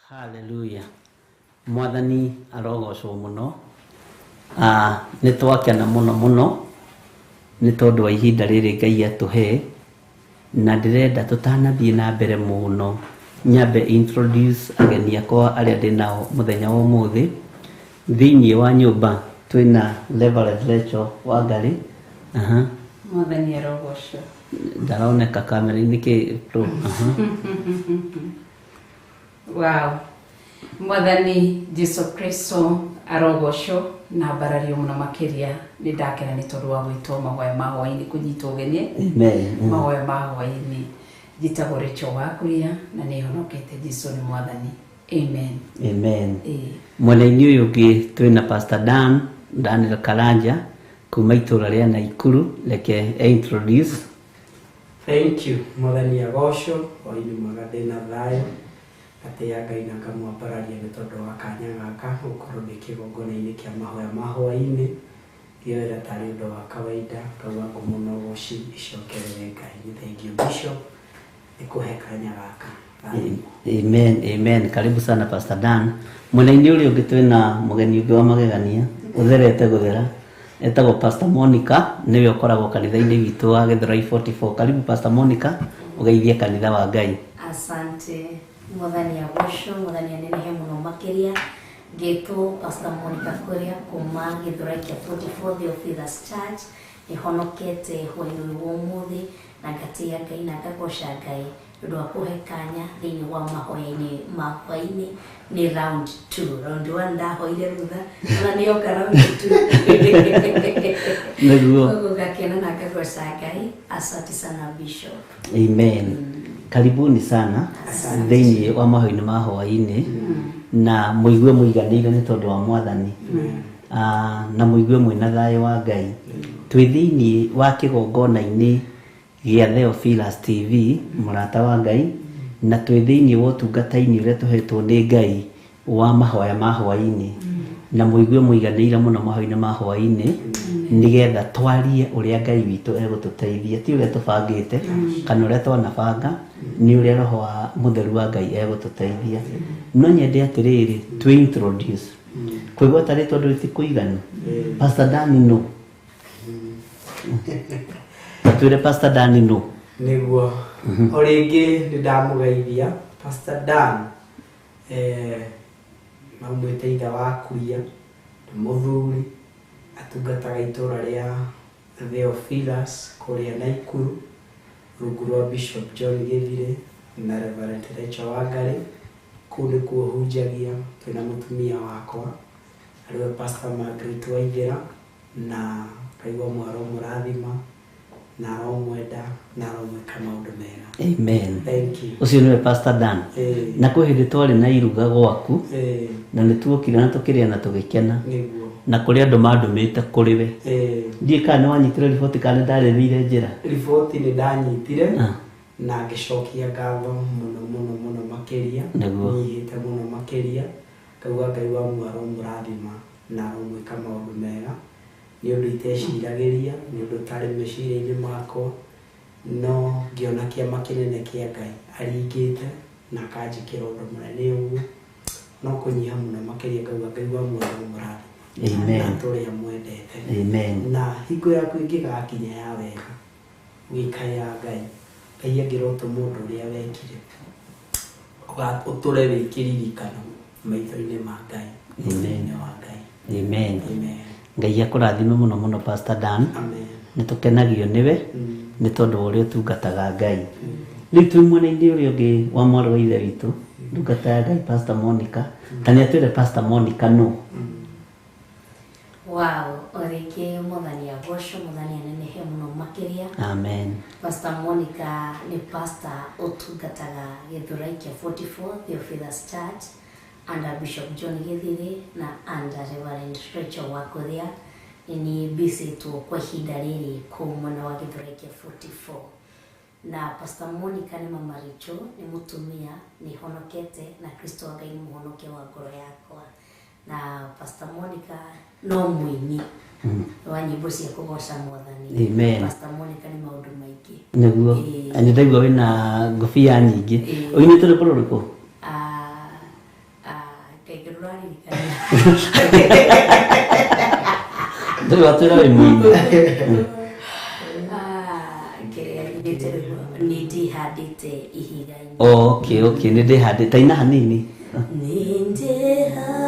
Hallelujah. Mwathani arogocwo mũno. Nĩ twakena mũno mũno nĩ tondũ wa ihinda rĩrĩ Ngai atũhe, na ndĩrenda tũtanathiĩ na mbere mũno nyambe introduce ageni akwa arĩa ndĩ nao mũthenya wa ũmũthĩ. Thĩinĩ wa nyũmba twĩna Reverend Rachel Wangari. Aha. Mwathani arogocwo. Ndaroneka kamera-inĩ kĩ pro. Aha. Wow. Mwathani Jesu Kristo arogocwo na mbarario mũno makĩria. Nĩ ndakena nĩ tondũ wa gwĩtwo mahoya ma hwaĩ-inĩ, kũnyitwo ũgeni Amen. mahoya ma hwaĩ-inĩ. Njĩtagwo Rachel Wakuria na nĩ honokete. Jesu nĩ Mwathani. Amen. Amen. Ĩĩ. Mwena-inĩ ũyũ ũngĩ twĩna Pastor Dan, Daniel Karanja kuma itũra rĩa Naikuru. Reke e introduce. Thank you. Mwathani agocwo, hwaĩ-inĩ mwega, ndĩna thayũ atĩ ya Ngai na ngamwambararia nĩ tondũ wa kanya gaka gũkorwo ndĩ kĩgongona-inĩ kĩa mahoya ma hwaĩ-inĩ. Ngĩoera tarĩ ũndũ wa kawaida, ngauga ngumo na ũgoci icokerere Ngai. Nĩ thank you Bishop nĩ kũhe kanya gaka. Amen, amen. Karibu sana Pastor Dan. Mwena-inĩ ũrĩa ũngĩ twĩna mũgeni ũngĩ wa magegania ũtherete gũthera, etagwo Pastor Monica, nĩwe ũkoragwo kanitha-inĩ witũ wa Gĩthũrai 44. Karibu Pastor Monica, ũgeithie kanitha wa Ngai. Asante. Mwathani agocwo, Mwathani anenehe mũno makĩria. Ngetwo Pastor Monica Kuria kuma Githurai kia 44 Theophilus Church. Nĩhonokete hwaĩ-inĩ wa ũmũthĩ na ngatĩĩa Ngai na ngagoca Ngai nĩ ũndũ wa kũhe kanya thĩinĩ wa mahoya-inĩ ma hwaĩ-inĩ. Nĩ round 2. Round 1 ndahoire rutha na nĩoka round 2. Nĩguo. Koguo ngakena na ngagoca Ngai. Asante sana Bishop. Amen. Karibuni sana thĩinĩ wa mahoya-inĩ ma hwaĩ-inĩ na mũigue mũiganĩire nĩ tondũ wa Mwathani. Na mũigue mwĩna thayũ wa Ngai. Twĩ thĩinĩ wa kĩgongona-inĩ gĩa Theophilus TV, mũrata wa Ngai, na twĩ thĩinĩ wa ũtungata-inĩ ũrĩa tũhetwo nĩ Ngai wa mahoya ma hwaĩ-inĩ. Na mũigue mũiganĩire mũno mahoya-inĩ ma hwaĩ-inĩ nĩgetha twarie ũrĩa Ngai witũ egũtũteithia, ti ũrĩa tũbangĩte kana ũrĩa twanabanga, nĩ ũrĩa Roho wa Mũtheru wa Ngai egũtũteithia. No nyende atĩrĩrĩ, twĩ introduce kwĩgwata rĩtwa ndũrĩ ti kũiganu. Pastor Dani no tatwĩre Pastor Dani no. Nĩguo o rĩngĩ nĩ ndamũgeithia Pastor Dan. No mwĩte ithe wa Kuria, nĩ mũthuri atungataga itũra rĩa Theophilus kũrĩa Naikuru rungu rwa Bishop John Gĩthire na Reverend Rachel Wangari. Kũu nĩkuo hunjagia twĩna mũtumia wakwa ariwe Pastor Margaret Waithera, na kaigua mwaro mũrathima na aromwenda na aromwĩka maũndũ mega. Amen. Thank you. Ũcio nĩwe Pastor Dan. Na kwĩ hĩndĩ twarĩ na iruga gwaku na nĩ tuokire na tũkĩrĩa na tũgĩkena. Nĩguo. Na kũrĩ andũ mandũmĩte kũrĩ we. Ndiũĩ kana nĩ wanyitire riboti kana nĩ ndaremeire njĩra. Riboti nĩ ndanyitire na ngĩcokia ngatho mũno mũno mũno makĩria. Nĩguo. Nyihĩte mũno makĩria. Ngauga Ngai wa mwaro mũrathima na aromwĩka maũndũ mega. Nĩ ũndũ iteciragĩria, nĩ ũndũ ũtarĩ meciria-inĩ makwa, no ngĩona kĩama kĩnene kĩa Ngai aringĩte na akanjĩkĩra ũndũ mũnene ũguo, no kũnyiha mũno makĩria. Ngauga Ngai wa mwaro mũrathima. Amen. Na tũrĩa mwendete. Amen. Na hingo yaku ĩngĩgakinya ya wega wĩkaĩra Ngai, Ngai angĩrota mũndũ ũrĩa wekire ũtũre wĩ kĩririkano maitho-inĩ ma Ngai. Amen. Wa Ngai. Amen. Amen. Ngai akũrathime mũno mũno Pastor Dan. Amen. Nĩ tũkenagio nĩwe nĩ tondũ wa ũrĩa ũtungataga Ngai. Rĩu twĩ mwena-inĩ ũrĩa ũngĩ wa mwarĩ wa ithe witũ, ndungata ya Ngai Pastor Monica. Ta nĩ atwĩre Pastor Monica nũ. Wow, o rĩngĩ Mwathani agocwo, Mwathani anenehe mũno makĩria. Amen. Pastor Monica nĩ pastor ũtungataga Githurai kia 44 Theophilus Church under Bishop John Gĩthire na under Reverend Rachel Wakuria. Nĩ mbicĩtwo kwa ihinda rĩrĩ kũu mwena wa Githurai kia 44. Na Pastor Monica nĩ mama Rachel, nĩ mũtumia, nĩ honokete na Kristo wa Ngai nĩ mũhonokia wa ngoro yakwa. Na Pastor Monica no mũini wa nyĩmbo cia kũgoca Mwathani. Amen. Pastor Monica nĩ maũndũ maingĩ. Nĩguo. Nĩ ndaigua wĩna ngobia nyingĩ. Ũinĩte rwĩmbo rũrĩkũ? Kaingĩ ndũraririkana. Ndũrĩ watwĩra wĩ mũini. Kĩrĩa nyinĩte rwĩmbo nĩ ndĩhandĩte ihiga-inĩ. Okay, okay, nĩ ndĩhandĩte. Ta ina hanini. Nĩ ndĩhandĩte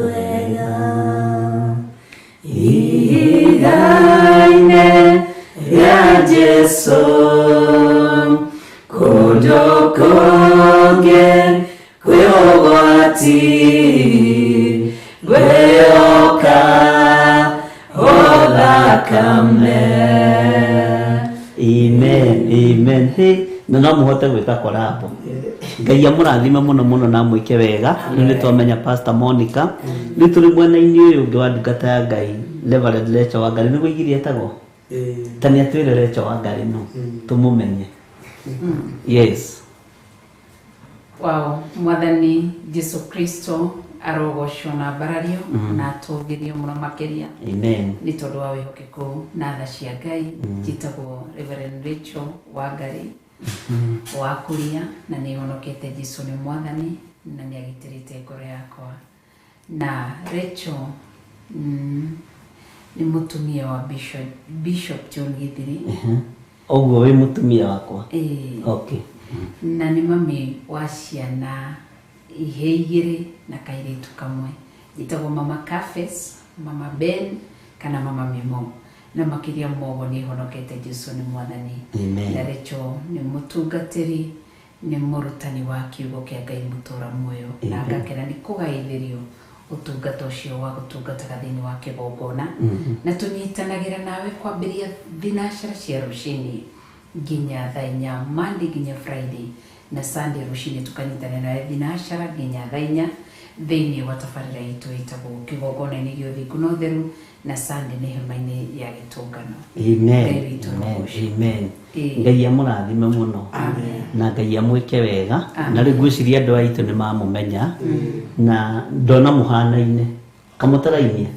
wega ihiga-inĩ rĩa Jesũ, kũndũ kũngĩ kwĩ ũgwati, ngwĩhoka o thakame. Amen, amen. Hey, na no mũhote gwĩka collab. Ngai amũrathime mũno mũno na amwĩke wega. Rĩu nĩ twamenya Pastor Monica. Rĩu tũrĩ mwena-inĩ ũyũ ũngĩ wa ndungata ya Ngai, Reverend Rachel Wangari. Nĩguo igiria etagwo? Ta nĩ atwĩre Rachel Wangari no tũmũmenye. Yes. Wow, Mwathani Jesu Kristo arogocwo na mbarario na atũgĩrio mũno makĩria. Amen. Nĩ tondũ wa wĩhokeku na tha cia Ngai. Njĩtagwo Reverend Rachel Wangari wa Kuria, na nĩ honokete Jesu nĩ Mwathani na nĩ agitĩrĩte ngoro yakwa. Na Rachel nĩ mũtumia wa Bishop John Gĩthiri. Ũguo wĩ mũtumia wakwa. Okay. Na nĩ mami wa ciana Ihe igĩrĩ na kairĩtu kamwe. Njĩtagwo Mama Cafes, Mama Ben kana Mama Mimo. Na makĩria moguo nĩ honokete Jesu nĩ mwathani. Amen. Na Rachel nĩ mũtungatĩri, nĩ mũrutani wa kiugo kĩa Ngai mũtũra muoyo. Na ngakena nĩ kũgaithĩrio ũtungata ũcio wa gũtungataga thĩinĩ wa kĩgongona. Na tũnyitanagĩra nawe kwambĩrĩria thinacara cia rũcinĩ nginya thaa inya, Monday nginya Friday, na Sunday rũcinĩ tũkanyitanĩra nawe thinacara nginya thaa inya thĩinĩ wa tabarĩra itũ ĩtagwo kĩgongona-inĩ gĩa ũthingu na ũtheru, na Sunday nĩ hema-inĩ ya gĩtũngano. Amen. Ngai witũ Amen. arogocwo. Amen. Ĩĩ. Ngai amũrathime mũno. Amen. Na Ngai amwĩke wega. Amen. Na rĩu ngwĩciria andũ aitũ nĩ mamũmenya na ndona mũhanaine kamũtarainie.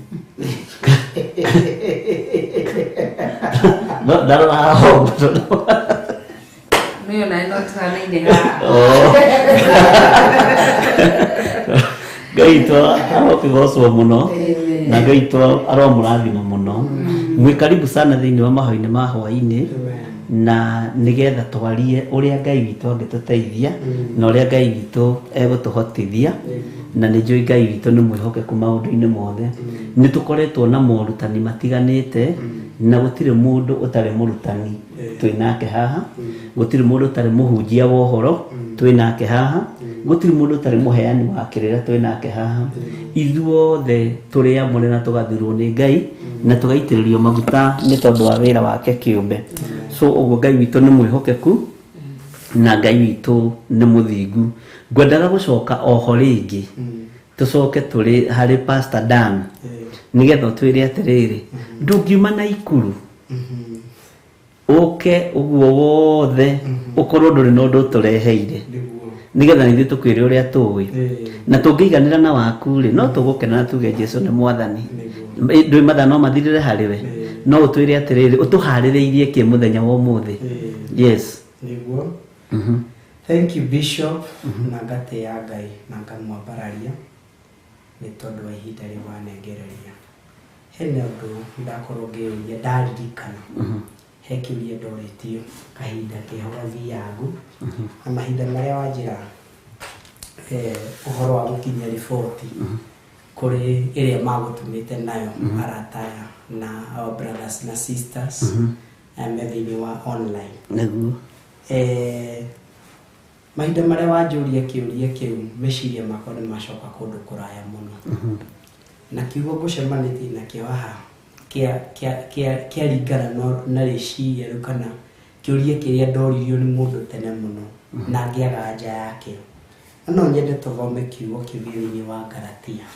No ndarora haha ũguo. Nĩyo nawe no tũhanaine haha. Oh. Ngai witũ arokĩgocwo mũno. Amen. Na Ngai witũ aromũrathima mũno. Mwĩ karibu sana thĩinĩ wa mahoya-inĩ ma hwaĩ-inĩ. Na nĩgetha twarie ũrĩa Ngai witũ angĩtũteithia na ũrĩa Ngai witũ egũtũhotithia. Na nĩ njũĩ Ngai witũ nĩ mwĩhokeku maũndũ-inĩ mothe. Nĩ tũkoretwo na morutani matiganĩte na gũtirĩ mũndũ ũtarĩ mũrutani twĩ nake haha, gũtirĩ mũndũ ũtarĩ mũhunjia wa ũhoro twĩ nake haha, gũtirĩ mũndũ ũtarĩ mũheani wa kĩrĩra twĩ nake haha. Ithuothe tũrĩ amũre na tũgathurwo nĩ Ngai na tũgaitĩrĩrio maguta nĩ tondũ wa wĩra wake kĩũmbe. So ũguo Ngai witũ nĩ mwĩhokeku na Ngai witũ nĩ mũthingu. Ngwendaga gũcoka oho rĩngĩ tũcoke tũrĩ harĩ Pastor Dan nĩgetha ũtwĩre atĩrĩrĩ, ndũngiuma Naikuru ũke ũguo wothe ũkorwo ndũrĩ na ũndũ ũtũreheire, nĩgetha ithuĩ tũkwĩre ũrĩa tũĩ na tũngĩiganĩra na waku rĩ, no tũgũkena na tuge Jesu nĩ mwathani. Ndũĩ mathaa no mathirĩre harĩ we, no ũtwĩre atĩrĩrĩ, ũtũharĩrĩirie kĩ mũthenya wa ũmũthĩ? Yes. Nĩguo. Thank you Bishop. Na ngatĩĩa Ngai na ngamwambararia nĩ tondũ wa ihinda rĩu wanengereria. Hena ũndũ ndakorwo ngĩũria ndaririkana, he kĩũria ndorĩtio kahinda keho gathiangu, na mahinda marĩa wanjĩra ũhoro wa gũkinyia riboti kũrĩ ĩrĩa magũtũmĩte nayo arata aya na our brothers na sisters me thĩinĩ wa online. Nĩguo. Mahinda marĩa wanjũria kĩũria kĩu, meciria makwa nĩ macoka kũndũ kũraya mũno. Na kiugo ngũcemanĩtie nakĩo haha kĩaringana na rĩciria rĩu kana kĩũria kĩrĩa ndoririo nĩ mũndũ tene mũno na ngĩaga anja yakĩo. Na no nyende tũthome kiugo kĩu gĩ thĩinĩ wa Galatia.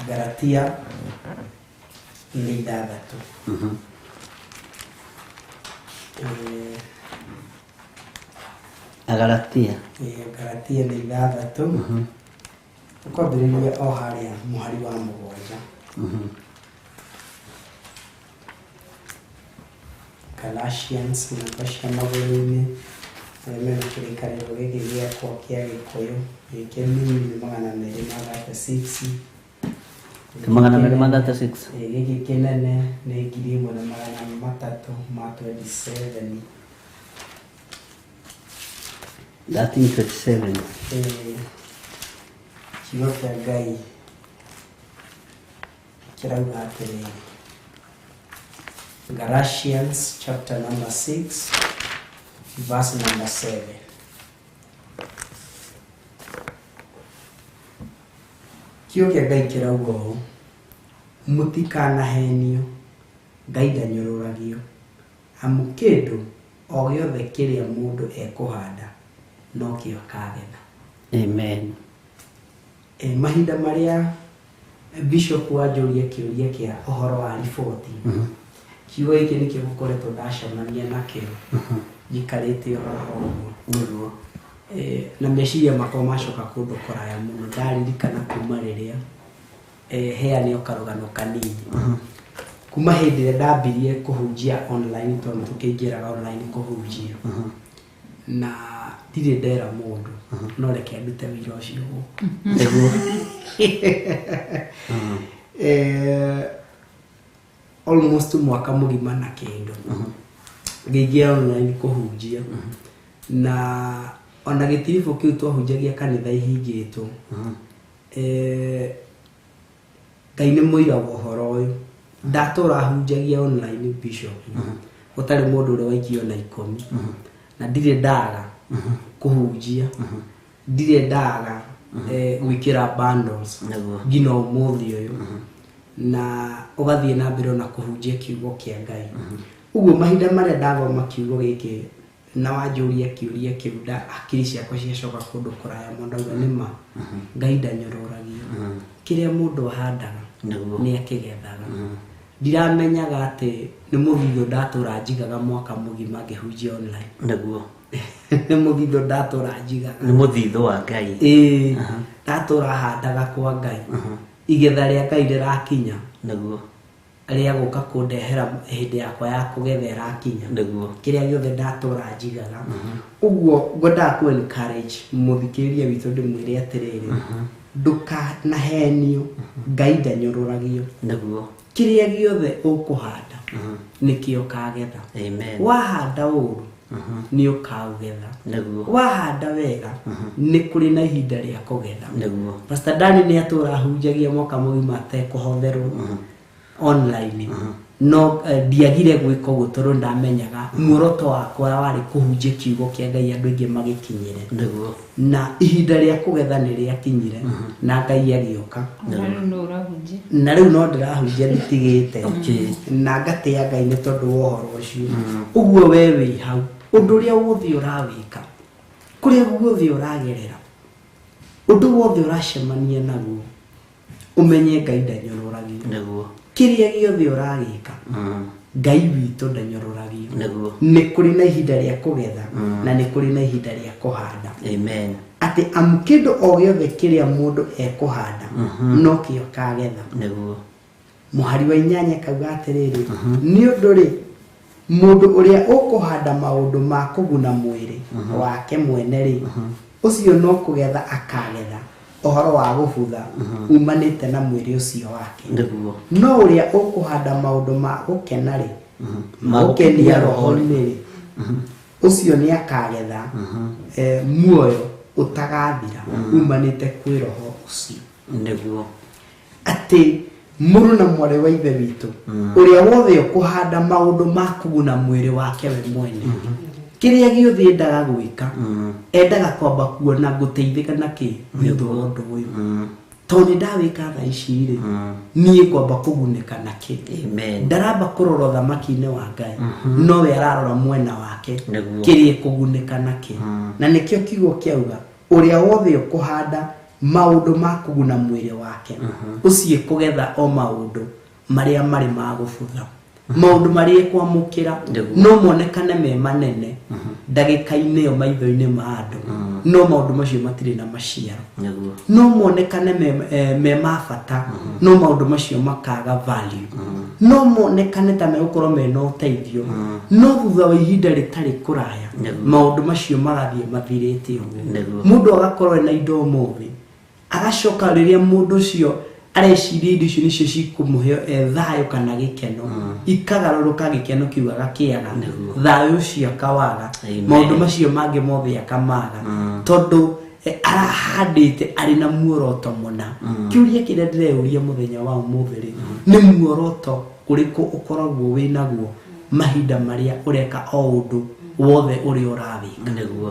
Galatia nĩ 6. Galatia. Galatia nĩ 6. Ũkwambĩrĩria o harĩa mũhari wa 7. Galatians namba cia magũrũ-inĩ arĩa mena kĩrĩkanĩro gĩkĩ gĩakwa kĩa Gĩkũyũ gĩkĩ nini nĩ 236. 236. Gĩkĩ kĩnene nĩ 1327. 1327. Kiugo kĩa Ngai kĩrauga atĩrĩrĩ, Galatians chapter number 6 verse number 7. Kiugo kĩa Ngai kĩrauga ũũ, mũtikanahenio, Ngai ndanyũrũragio, amu kĩndũ o gĩothe kĩrĩa mũndũ ekũhanda nokĩo akagetha. Amen. Mahinda marĩa Bishop wanjũria kĩũria kĩa ũhoro wa riboti, kiugo gĩkĩ nĩkĩo gũkoretwo ndacemania nakĩo njikarĩte o haha ũguo. Nĩguo. Na meciria makwa macoka kũndũ kũraya mũno, ndaririkana kuma rĩrĩa heane o karũgano kanini. Kuma hĩndĩ ĩrĩa ndambirie kũhunjia online, tondũ tũkĩingĩraga online kũhunjia, na ndirĩ ndera mũndũ, no reke ndute wĩra ũcio gũkũ. Nĩguo. Almost mwaka mũgima na kĩndũ ngĩingĩra online kũhunjia, na Ona gĩtiribũ kĩu twahunjagia kanitha ihingĩtwo. Ngai nĩ mũira wa ũhoro ũyũ. Ndatũra hunjagia online bishop. Gũtarĩ mũndũ ũrĩa waikio na 10. Na ndirĩ ndaga kũhunjia. Ndirĩ ndaga gwĩkĩra bundles nginya ũmũthĩ ũyũ. Na ũgathiĩ na mbere ona kũhunjia kiugo kĩa Ngai. Ũguo mahinda marĩa ndathoma kiugo gĩkĩ na wanjũria kĩũria kĩu hakiri ciakwa ciacoka kũndũ kũraya mũno ndauga nĩ ma Ngai ndanyũrũragio. Kĩrĩa mũndũ ahandaga nĩ akĩgethaga. Ndiramenyaga atĩ nĩ mũthithũ ndatũra njigaga mwaka mũgima ngĩhunjia online. Nĩguo. Nĩ mũthithũ ndatũra njigaga. Nĩ mũthithũ wa Ngai. Ĩĩ. Ndatũra handaga kwa Ngai. Igetha rĩa Ngai rĩrakinya. Nĩguo. Rĩa gũka kũndehera hĩndĩ yakwa ya kũgetha ĩrakinya. Nĩguo. Kĩrĩa gĩothe ndatũra njigaga. Ũguo ngwendaga kũ encourage mũthikĩrĩria witũ ndĩmwĩre atĩrĩrĩ, ndũkanahenio, Ngai ndanyũrũragio. Nĩguo. Kĩrĩa gĩothe ũkũhanda nĩkĩo ũkagetha. Amen. Wahanda ũru nĩ ũkaũgetha. Nĩguo. Wahanda wega nĩ kũrĩ na ihinda rĩa kũgetha. Nĩguo. Pastor Dani nĩ atũra ahunjagia mwaka mũgima atekũhotherwo online. No ndiagire gwĩka ũguo tondũ ndamenyaga muoroto wakwa warĩ kũhunjia kiugo kĩa Ngai andũ aingĩ magĩkinyĩre. Nĩguo. Na ihinda rĩa kũgetha nĩ rĩakinyire na Ngai agĩũka. Na rĩu no ndĩrahunjia nditigĩte. Na ngatĩa Ngai nĩ tondũ wa ũhoro ũcio. Ũguo we wĩ hau, ũndũ ũrĩa wothe ũrawĩka, kũrĩa guothe ũragerera, ũndũ wothe ũracemania naguo, ũmenye Ngai ndanyũrũragio. Nĩguo. Kĩrĩa gĩothe ũragĩka, Ngai witũ ndanyũrũragio. Nĩguo. Nĩ kũrĩ na ihinda rĩa kũgetha na nĩ kũrĩ na ihinda rĩa kũhanda. Amen. Atĩ amu kĩndũ o gĩothe kĩrĩa mũndũ ekũhanda no kĩo kagetha. Nĩguo. Mũhari wa 8 kauga atĩrĩrĩ, nĩ ũndũ rĩ, mũndũ ũrĩa ũkũhanda maũndũ ma kũguna mwĩrĩ wake mwene rĩ, ũcio no kũgetha akagetha ũhoro wa gũbutha umanĩte na mwĩrĩ ũcio wake. Nĩguo. No ũrĩa ũkũhanda maũndũ ma gũkena rĩ, Ma gũkenia roho-inĩ rĩ, ũcio nĩ akagetha muoyo ũtagathira umanĩte kwĩ roho ũcio. Nĩguo. Atĩ mũrũ na mwarĩ wa ithe witũ, ũrĩa wothe ũkũhanda maũndũ ma kũguna mwĩrĩ wake we mwene, kĩrĩa gĩothe endaga gwĩka, endaga kwamba kuona ngũteithĩka na kĩ nĩ ũndũ wa ũndũ ũyũ. Tondũ nĩ ndawĩka thaa ici rĩ, niĩ ngwamba kũgunĩka na kĩ. Amen. Ndaramba kũrora ũthamaki-inĩ wa Ngai, nowe ararora mwena wake kĩrĩa kũgunĩka na kĩ. Na nĩkĩo kiugo kĩauga, ũrĩa wothe ũkũhanda maũndũ ma kũguna mwĩrĩ wake, ũcio kũgetha o maũndũ marĩa marĩ ma gũbutha. Maũndũ marĩa ekwamũkĩra no monekane me manene ndagĩka-inĩ ĩyo maitho-inĩ ma andũ, no maũndũ macio matirĩ na maciaro. No monekane me ma bata, no maũndũ macio makaga value. No monekane ta megũkorwo mena ũteithio, no thutha wa ihinda rĩtarĩ kũraya maũndũ macio magathiĩ mathirĩte ũguo. Mũndũ agakorwo ena indo ũmũthĩ, agacoka rĩrĩa mũndũ ũcio areciria indo icio nĩcio cikũmũhe thayũ kana gĩkeno, ikagarũrũka gĩkeno kĩu agakĩaga, thayũ ũcio akawaga, maũndũ macio mangĩ mothe akamaga, tondũ arahandĩte arĩ na muoroto mũna. Kĩũria kĩrĩa ndĩreyũria mũthenya wa ũmũthĩ rĩ, nĩ muoroto ũrĩkũ ũkoragwo wĩ naguo mahinda marĩa ũreka o ũndũ wothe ũrĩa ũrawĩka? Nĩguo.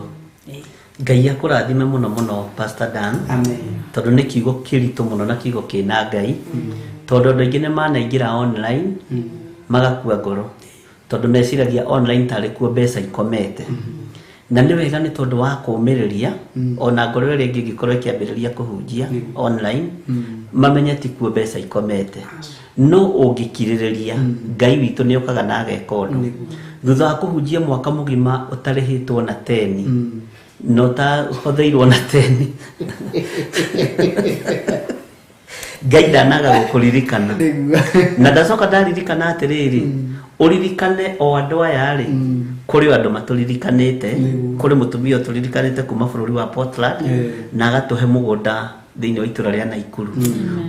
Ngai akũrathime mũno mũno Pastor Dan. Amen. Tondũ nĩ kiugo kĩritũ mũno na kiugo kĩna Ngai. Tondũ andũ aingĩ nĩ manaingĩra online magakua ngoro, tondũ meciragia online tarĩ kuo mbeca ikomete. Na nĩ wega nĩ tondũ wa kũũmĩrĩria, ona ngoro ĩrĩa ĩngĩ ĩngĩkorwo ĩkĩambĩrĩria kũhunjia online, mamenye ti kuo mbeca ikomete. No ũngĩkirĩrĩria, Ngai witũ nĩ okaga na ageka ũndũ. Thutha wa kũhunjia mwaka mũgima ũtarĩhĩtwo na teni, na ũtahotheirwo na teni, Ngai ndanaga gũkũririkana. Na ndacoka ndaririkana atĩrĩrĩ, ũririkane o andũ aya rĩ, kũrĩ andũ matũririkanĩte, kũrĩ mũtumia ũtũririkanĩte kuma bũrũri wa Portland, na agatũhe mũgũnda thĩinĩ wa itũra rĩa Naikuru.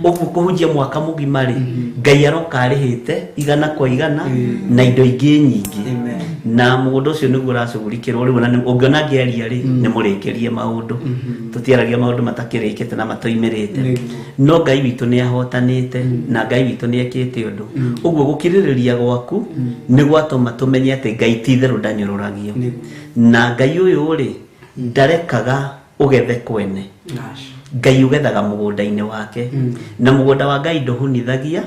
Ũguo kũhunjia mwaka mũgima rĩ, Ngai aroka arĩhĩte 100 kwa 100 na indo ingĩ nyingĩ. Na mũgũnda ũcio nĩguo ũracugurikĩrwo rĩu, ona ũngĩona ngĩaria rĩ, nĩ mũrĩkĩrie maũndũ, tũtiaragia maũndũ matakĩrĩkĩte na matoimĩrĩte. No Ngai witũ nĩ ahotanĩte na Ngai witũ nĩ ekĩte ũndũ. Ũguo gũkirĩrĩria gwaku nĩ gwatũma tũmenye atĩ Ngai ti itherũ ndanyũrũragio, na Ngai ũyũ rĩ ndarekaga ũgethe kwene. Ngai ũgethaga mũgũnda-inĩ wake, na mũgũnda wa Ngai ndũhunithagia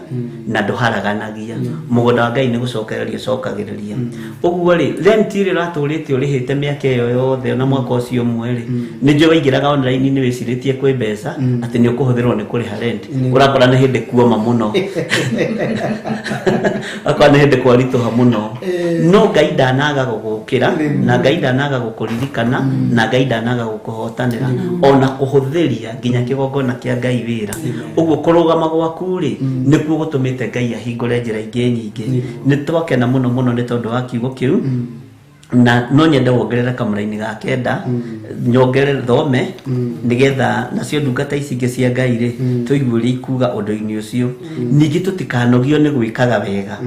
na ndũharaganagia. Mũgũnda wa Ngai nĩ gũcokereria ũcokagĩrĩria. Ũguo rĩ, rent ĩrĩa ũratũrĩte ũrĩhĩte mĩaka ĩyo yothe ona mwaka ũcio ũmwe rĩ, nĩ njũĩ waingĩraga online-inĩ wĩcirĩtie kwĩ mbeca atĩ nĩ ũkũhũthĩrwo nĩ kũrĩha rent, ũrakora nĩ hĩndĩ kuoma mũno, akora nĩ hĩndĩ kwaritũha mũno. No Ngai ndanaga gũgũkĩra, na Ngai ndanaga gũkũririkana, na Ngai ndanaga gũkũhotanĩra ona kũhũthĩria nginya kĩgongona kĩa Ngai wĩra. Ũguo kũrũgama gwaku rĩ nĩkuo gũtũmĩte Ngai ahingũre njĩra ingĩ nyingĩ. Nĩ twakena mũno mũno nĩ tondũ wa kiugo kĩu, na no nyende wongerere kamũraini ga kenda, nyongerere thome, nĩgetha nacio ndungata ici ingĩ cia Ngai rĩ tũigue ũrĩa ikuga ũndũ-inĩ ũcio. Ningĩ tũtikanogio nĩ gwĩkaga wega,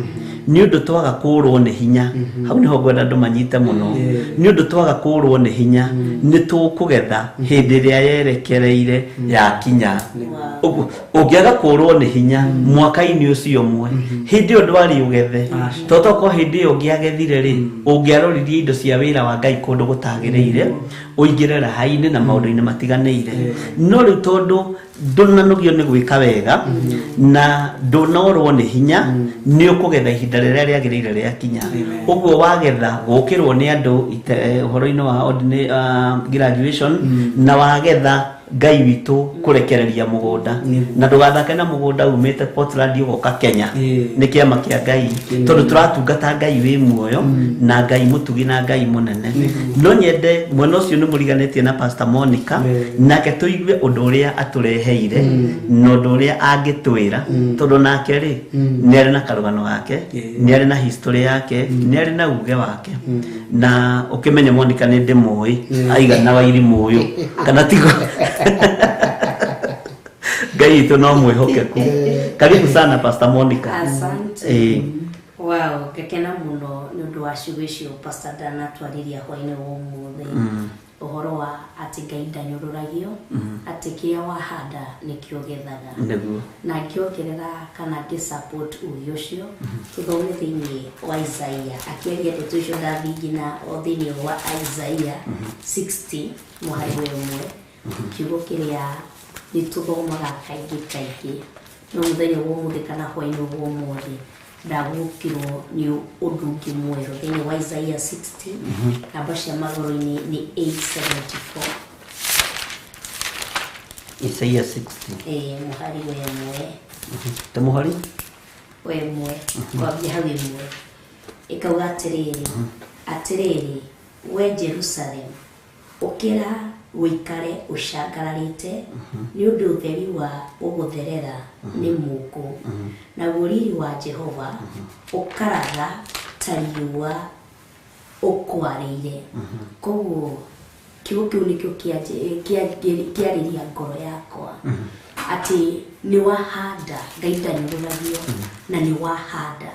nĩ ũndũ twaga kũrwo nĩ hinya, hau nĩho ngwenda andũ manyite mũno, nĩ ũndũ twaga kũrwo nĩ hinya nĩ tũkũgetha hĩndĩ ĩrĩa yerekereire yakinya. Ũguo ũngĩaga kũrwo nĩ hinya mwaka-inĩ ũcio ũmwe, hĩndĩ ĩyo ndwarĩ ũgethe, to tokorwo hĩndĩ ĩyo ũngĩagethire rĩ, ũngĩaroririe indo cia wĩra wa Ngai kũndũ gũtagĩrĩire, ũingĩre raha-inĩ na maũndũ-inĩ matiganĩire. No rĩu tondũ ndũnanogio nĩ gwĩka wega na ndũnorwo nĩ hinya, nĩ ũkũgetha ihinda rĩrĩa rĩagĩrĩire rĩakinya. Ũguo wagetha gũkĩrwo nĩ andũ ũhoro-inĩ wa graduation, na wagetha Ngai witũ kũrekereria mũgũnda, na ndũgathake na mũgũnda umĩte Portland ũgoka Kenya. Nĩ kĩama kĩa Ngai, tondũ tũratungata Ngai wĩ muoyo na Ngai mũtugi na Ngai mũnene. No nyende mwena ũcio nĩ mũriganĩtie na Pastor Monica, nake tũigue ũndũ ũrĩa atũreheire na ũndũ ũrĩa angĩtwĩra, tondũ nake rĩ nĩ arĩ na karũgano gake, nĩ arĩ na history yake, nĩ arĩ na uge wake. Na ũkĩmenye Monica nĩ ndĩmũĩ aigana wa irimũ ũyũ kana tigo. Ngai witũ no mwĩhokeku. Karibu sana Pastor Monica. Asante. Wow, ngakena mũno nĩ ũndũ wa ciugo icio Pastor Dan atwarĩria hwainĩ wa ũmũthĩ, ũhoro wa atĩ Ngai ndanyũrũragio, atĩ kĩrĩa wahanda nĩkĩo ũgethaga. Na ngĩongerera kana ngĩ-support uge ũcio, tũthome thĩinĩ wa Isaia akĩaria ndeto icio, ndathiĩ nginya o thĩinĩ wa Isaia 60 mũhari wa 1, kiugo kĩrĩa nĩ tũthomaga kaingĩ kaingĩ, no mũthenya wa ũmũthĩ kana hwainĩ wa ũmũthĩ ndagũkirwo nĩ ũndũ ũngĩ mwerũ. Thĩinĩ wa Isaia 60, namba cia magũrũ-inĩ nĩ 874. Isaia 60. Mũhari wa 1. Ta mũhari wa 1, kwambia hau 1, ĩkauga atĩrĩrĩ: "Atĩrĩrĩ we Jerusalem, ũkĩra ũikare ũcangararĩte, nĩ ũndũ ũtheri wa gũgũtherera nĩ mũkũ, naguo riri wa Jehova ũkaratha ta riũa ũkwarĩire." Koguo kiugo kĩu nĩkĩo kĩarĩria ngoro yakwa, atĩ nĩ wahanda, Ngai ndanyũrũragio, na nĩ wahanda,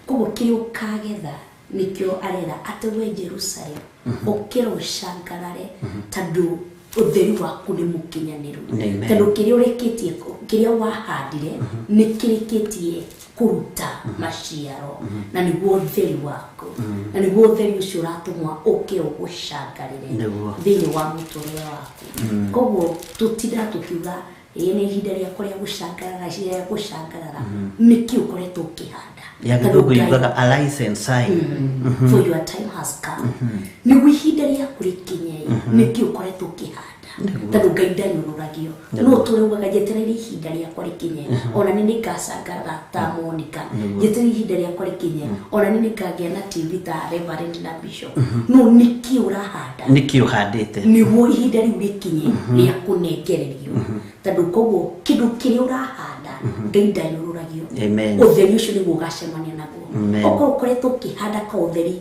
koguo kĩrĩa ũkagetha nĩkĩo arera atĩ we Jerusalem, ũkĩra ũcangarare, tondũ ũtheri waku nĩ mũkinyanĩru, tondũ kĩrĩa ũrĩkĩtie, kĩrĩa wahandire nĩ kĩrĩkĩtie kũruta maciaro, na nĩguo ũtheri waku, na nĩguo ũtheri ũcio ũratũmwa ũke ũgũcangarĩre thĩinĩ wa mũtũrĩre waku. Koguo tũtindaga tũkiuga ĩĩ nĩ ihinda rĩakwa rĩa gũcangarara, rĩa gũcangarara, nĩkĩ ũkoretwo ũkĩhanda? Ya Tondũ gĩthũngũ yugaga "Arise and shine." For your time has come. Nĩguo ihinda rĩaku rĩkinye, nĩkĩ ũkoretwo ũkĩhanda? Tondũ Ngai ndanyũrũragio. No tũrĩ ugaga njetereire ihinda rĩakwa rĩkinye, ona nĩ nĩngacangarara ta Monica, njetereire ihinda rĩakwa rĩkinye, ona nĩ nĩngagĩa na TV ta Reverend na Bishop. No nĩkĩ ũrahanda? Nĩkĩ ũhandĩte? Nĩguo ihinda rĩu rĩkinye rĩa kũnengererio, tondũ koguo kĩndũ kĩrĩa ũrahanda, Ngai ndanyũrũragio. Ũtheri ũcio nĩguo ũgacemania naguo. Okorwo ũkoretwo ũkĩhanda ka ũtheri,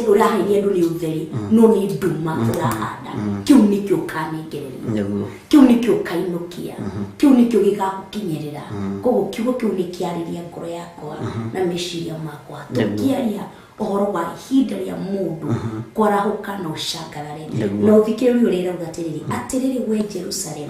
ũrahainia andũ nĩ ũtheri, no nĩ nduma ũrahanda, kĩu nĩkĩo ũkanengererio, kĩu nĩkĩo ũkainũkia, kĩu nĩkĩo gĩgagũkinyĩrĩra. Koguo kiugo kĩu nĩ kĩarĩria ngoro yakwa na meciria makwa, tũkĩaria Ũhoro wa ihinda rĩa mũndũ kwarahũka na ũcangarare. Na ũthikĩrĩrie ũrĩa ĩrauga atĩrĩrĩ, atĩrĩrĩ we Jerusalem,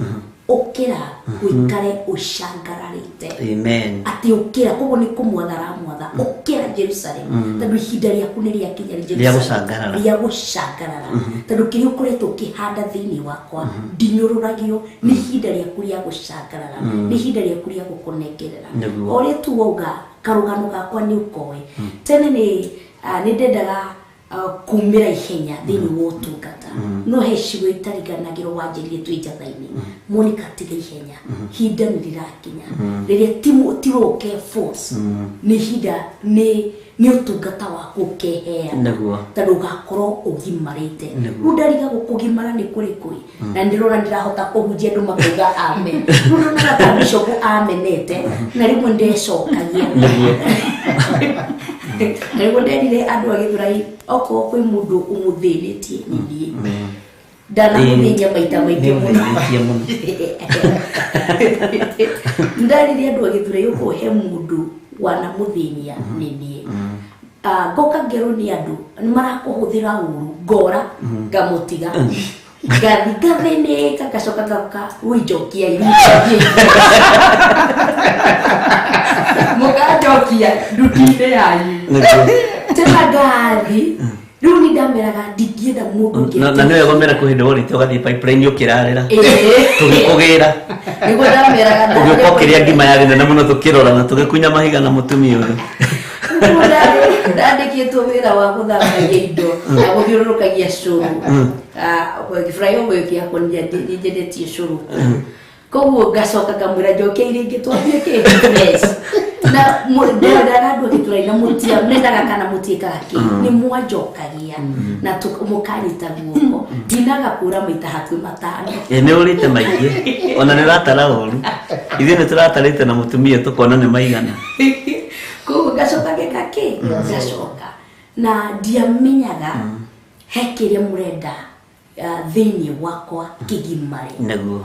ũkĩra ũikare ũcangararĩte. Amen. Atĩ ũkĩra, koguo nĩ kũmwatha aramwatha, ũkĩra Jerusalem, tondũ ihinda rĩaku nĩ rĩakinya Rĩa gũcangarara. Rĩa gũcangarara. Tondũ kĩrĩa ũkoretwo ũkĩhanda thĩinĩ wakwa ndinyũrũragio, nĩ ihinda rĩaku rĩa gũcangarara, nĩ ihinda rĩaku rĩa gũkũnengerera. Nĩguo. O ũrĩa tu wauga karũgano gakwa nĩ ũkoĩ. Tene nĩ nĩ ndendaga kumĩra ihenya thĩinĩ wa ũtungata, no he cigo itariganagĩrwo wanjĩrire twĩ njatha-inĩ, Monica, tiga ihenya, ihinda nĩ rĩrakinya rĩrĩa tiroke force, nĩ ihinda nĩ ũtungata waku ũkeheana. Nĩguo. Tondũ ũgakorwo ũgimarĩte. Nĩguo. Rĩu ndarigagwo kũgimara nĩ kũrĩkũ ĩ, na ndĩrona ndĩrahota kũhunjia andũ makauga amen. Rĩu ndonaga ta bishop amenete, na rĩmwe ndecokagia. Nĩguo. Na rĩmwe nderire andũ a Gĩthũrai, okorwo kwĩ mũndũ ũmũthĩnĩtie nĩ niĩ, ndanamũthĩnia maita maingĩ Nĩ mũno. ũthĩnĩtie mũno. Ndarire andũ a Gĩthũrai, okorwo he mũndũ wanamũthĩnia nĩ niĩ. Ngoka ngerwo nĩ andũ nĩ marakũhũthĩra ũru, ngora ngamũtiga, ngathi ngathĩnĩka, ngacoka ngaũka wĩnjokia irinjokia mũkanjokia nduti-inĩ yanyu. Nĩguo. Tena ngathi rĩu nĩ ndameraga ndingĩenda mũndũ ũngĩ. Na nĩ wega mera kwĩ hĩndĩ worĩte ũgathiĩ pipeline ũkĩrarĩra. Ĩĩ. Tũgĩkũgĩra. Nĩguo ndameraga. Ũgĩũka ũkĩrĩa ngima yarĩ nene mũno, tũkĩrora na tũgĩkunya mahiga na mũtumia ũyũ. Ndandĩkĩtwo wĩra wa gũthambagia indo na gũthiũrũrũkagia cũrũ. Flyover ĩyo yakwa nĩ njendetie cũrũ, koguo ngacoka ngamwĩra njoke rĩngĩ twambie kĩ yes. Na ndendaga andũ a Gĩthũrai na mũtia mendaga kana mũtiĩkaga kĩ, nĩ mwanjokagia na mũkanyita guoko, ndinaga kũra maita hakuhĩ 5. Ĩ, nĩ ũrĩte maingĩ, ona nĩ ũratara ũru, ithuĩ nĩ tũratarĩte na mũtumia tũkona nĩ maigana. Koguo ngacoka ngeka kĩ, ngacoka na ndiamenyaga he kĩrĩa mũrenda thĩinĩ wakwa kĩgimare. Nĩguo.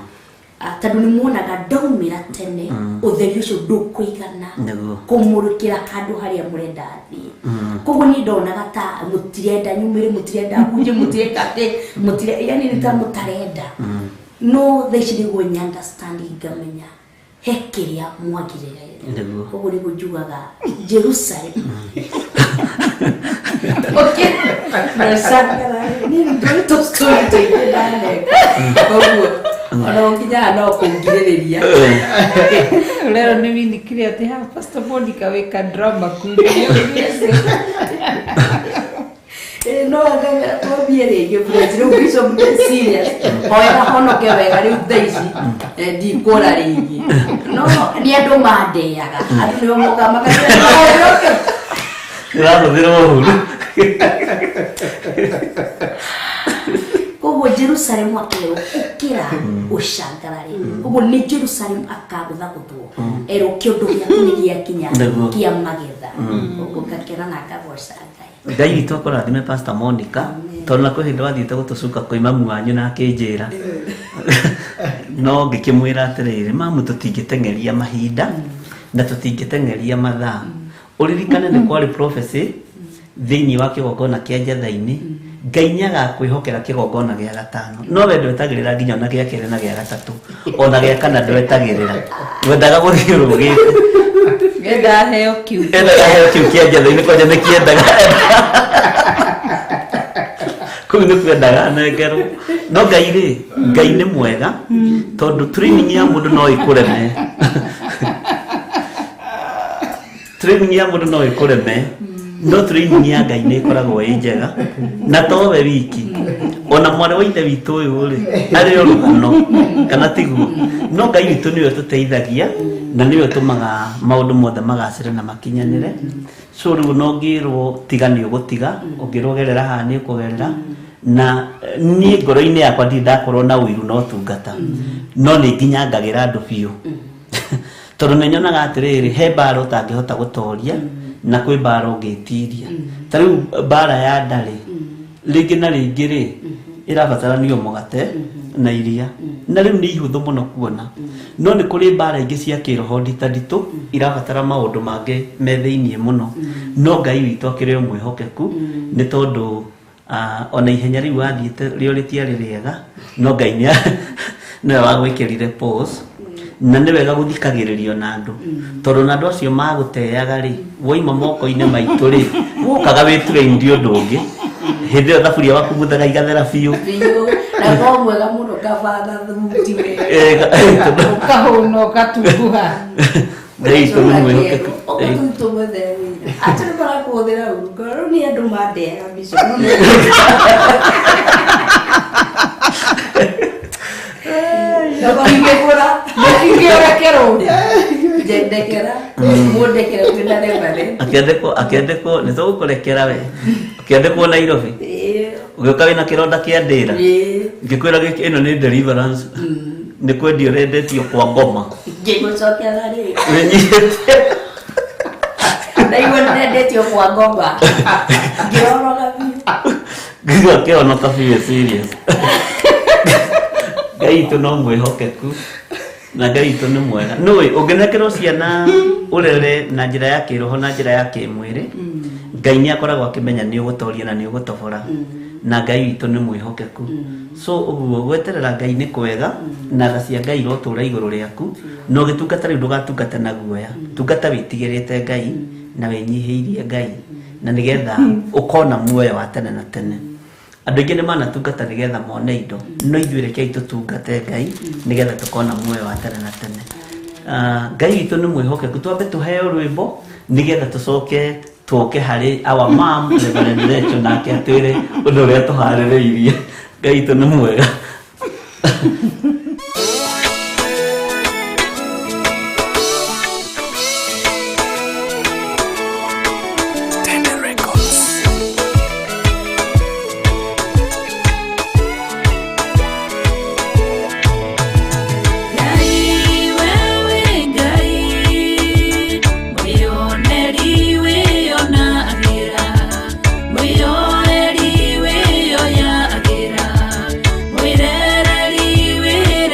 Tondũ nĩ muonaga ndaumĩra tene, ũtheri ũcio ndũkũigana kũmũrĩkĩra handũ harĩa mũrenda thiĩ. Koguo niĩ ndonaga ta mũtirenda nyumĩre, mũtirenda hunje, mũtireka kĩ, mũtire, yani nĩ ta mũtarenda. No thaa ici nĩguo nya understand, ngamenya he kĩrĩa mwagirĩre. Koguo nĩguo njugaga Jerusalem okay niĩ nĩ tũstory tũingĩ ndaneka, koguo ona ũkinyaga no kũngirĩrĩria. Lero nĩ windikire atĩ ha Pastor Monica wĩka drama queen. No ngamera twambie rĩngĩ friends, rĩu bishop nĩ serious, hoera honoke wega rĩu thaa ici ndikũra rĩngĩ. No nĩ andũ mandeaga, andũ nĩo mokaga makatĩra. Ũrahũthĩrwo ũru. Koguo Jerusalem akerwo ũkĩra ũcangarare. Koguo nĩ Jerusalem akagũthagũthwo, erwo kĩũndũ gĩaku nĩ gĩakinya kĩa magetha. Koguo ngakena na ngagoca Ngai. Ngai witũ akũrathime, Pastor Monica, tondũ na kwĩ hĩndĩ wathiĩte gũtũcuka kwĩ mamu wanyu na akĩnjĩra, no ngĩkĩmwĩra atĩrĩrĩ, mamu, tũtingĩteng'eria mahinda na tũtingĩteng'eria mathaa. Ũririkane nĩ kwarĩ prophecy thĩinĩ wa kĩgongona kĩa njatha-inĩ, Ngai nĩ agakwĩhokera kĩgongona gĩa gatano, no we ndwetagĩrĩra nginya ona gĩa kerĩ na gĩa gatatũ ona gĩa kana, ndwetagĩrĩra, wendaga gũthiĩ ũrũgĩte. Endaga heo kiu. Endaga heo kĩu kĩa njatha-inĩ, kwanja nĩ kĩendaga kũu, nĩ kwendaga nengerwo. No Ngai rĩ, Ngai nĩ mwega, tondũ training ya mũndũ no ĩkũreme, training ya mũndũ no ĩkũreme, no training ya Ngai nĩ ĩkoragwo ĩ njega. Na towe wiki, ona mwarĩ wa ithe witũ ũyũ rĩ, arĩ o rũgano kana tiguo? No Ngai witũ nĩwe ũtũteithagia na nĩwe ũtũmaga maũndũ mothe magacĩre na makinyanĩre. So rĩu no ngĩrwo tiga nĩ ũgũtiga, ũngĩrwo gerera haha nĩ ũkũgerera. Na niĩ ngoro-inĩ yakwa ndirĩ ndakorwo na ũiru na ũtungata, no nĩ nginyangagĩra andũ biũ, tondũ nĩ nyonaga atĩrĩrĩ, he mbara ũtangĩhota gũtoria na kwĩ mbara ũngĩtiria. Ta rĩu mbara ya ndarĩ rĩngĩ na rĩngĩ rĩ, ĩrabatarania o mũgate Na iria na rĩu nĩ ihũthũ mũno kuona no nĩ kũrĩ mbara ingĩ cia kĩroho nditanditũ irabatara maũndũ mangĩ me thĩiniĩ mũno no Ngai witũ akĩrĩ o mwĩhokeku nĩ tondũ ona ihenya rĩu wathiĩte rĩo rĩtiarĩ rĩega no Ngai nĩwe wagwĩkĩrire pause na nĩ wega gũthikagĩrĩrio na andũ tondũ na andũ acio magũteaga rĩ woima moko-inĩ maitũ rĩ wokaga wĩ trained ũndũ ũngĩ hĩndĩ ĩyo thaburia wakumuthaga igathera biũ na no mwega mũno kabatha thuti ũkahũna ũgatunguha. Ngai witũ nĩ mwĩhokeku. Ũgatutũmwethere wĩra atĩ nĩ marakũhũthĩra ũru ngoro rĩu nĩ andũ mandeaga mbica. Ingĩũrekerwo njendekera mũndekera twĩna Reverend akĩandĩkwo akĩandĩkwo nĩ tũgũkũrekera we ũkĩandĩkwo Nairobi ũgĩũka wĩna kĩronda kĩa ndĩra ngĩkwĩra gĩkĩ ĩno nĩ deliverance nĩ kwendio ũrendetio kwa ngoma ngĩgũcokera rĩ wĩnyihĩte ndaigua nĩndendetio kwa ngoma ngĩoroga biũ ngiuga kĩhonoka biũ serious. Ngai witũ no mwĩhokeku na Ngai witũ nĩ mwega nũĩ ũngĩnekerwo ciana ũrere na njĩra ya kĩroho na njĩra ya kĩmwĩrĩ Ngai nĩ akoragwo akĩmenya nĩ ũgũtoria na nĩ ũgũtobora na Ngai witũ nĩ mwĩhokeku so ũguo gweterera Ngai nĩ kwega na tha cia Ngai irotũra igũrũ rĩaku na ũgĩtungata rĩu ndũgatungate na guoya tungata wĩtigĩrĩte Ngai na wĩnyihĩirie Ngai na nĩgetha ũkona muoyo wa tene na tene. Andũ aingĩ nĩ manatungata nĩgetha mone indo no ithuĩ rekei tũtungate Ngai nĩgetha tũkona muoyo wa tene na tene. Ngai witũ nĩ mwĩhokeku twambe tũheo rwĩmbo nĩgetha tũcoke tũke harĩ our mom Reverend Rachel nake atwĩre ũndũ ũrĩa tũharĩrĩirie. Ngai witũ nĩ mwega. Ngai wewe Ngai mwĩoneri wĩonagĩra mwĩyoeri wĩyoyagĩra mwĩrereri wĩreragĩra.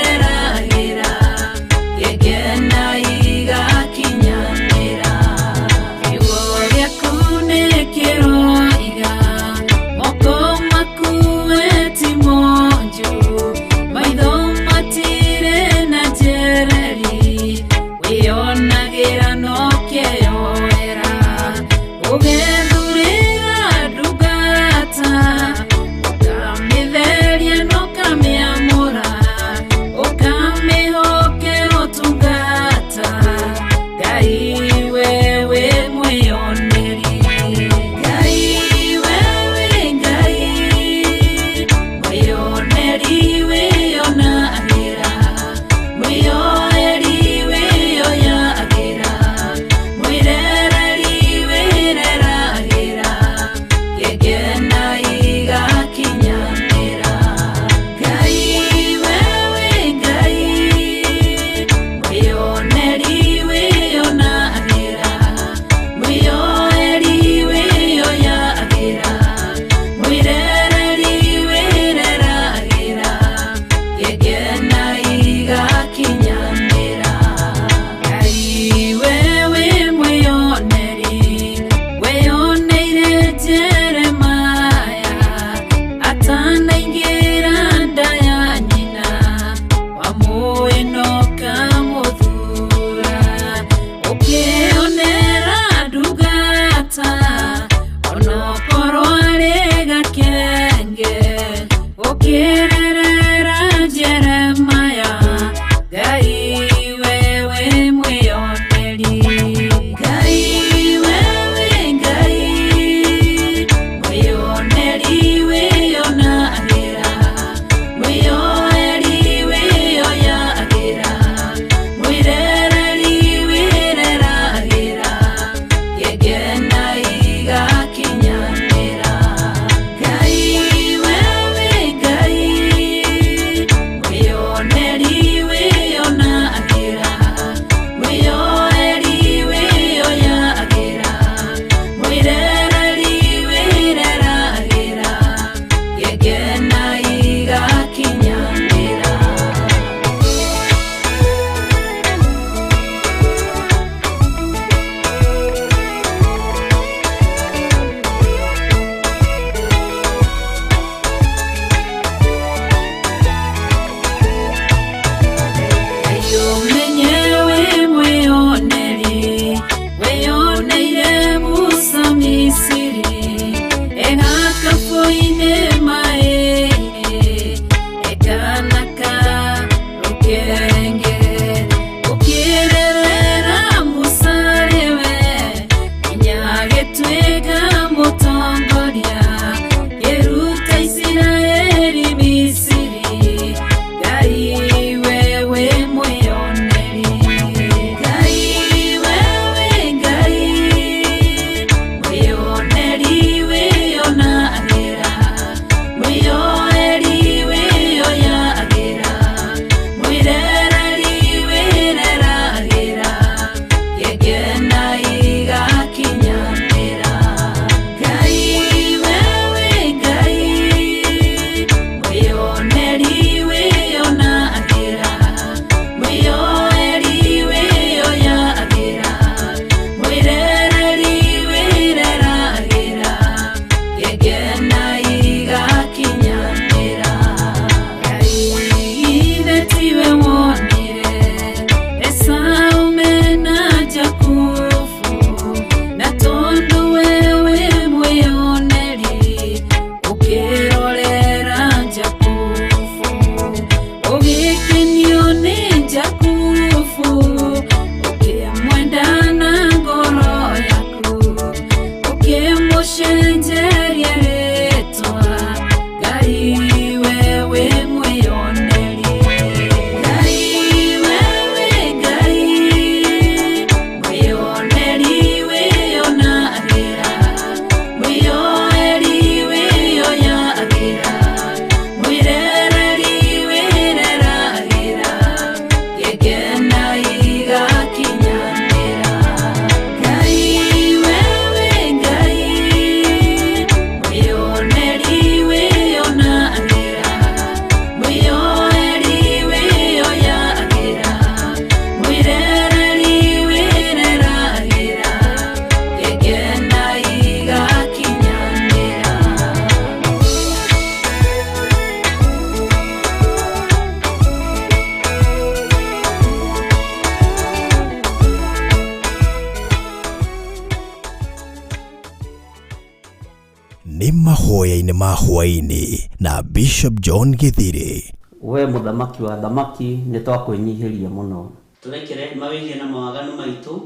Nĩ mahoya-inĩ ma hwaĩ-inĩ na Bishop John Gĩthirĩ. We mũthamaki wa thamaki nĩ twakwĩnyihĩria mũno. Tũrekere mawĩhia na mawaganu maitũ,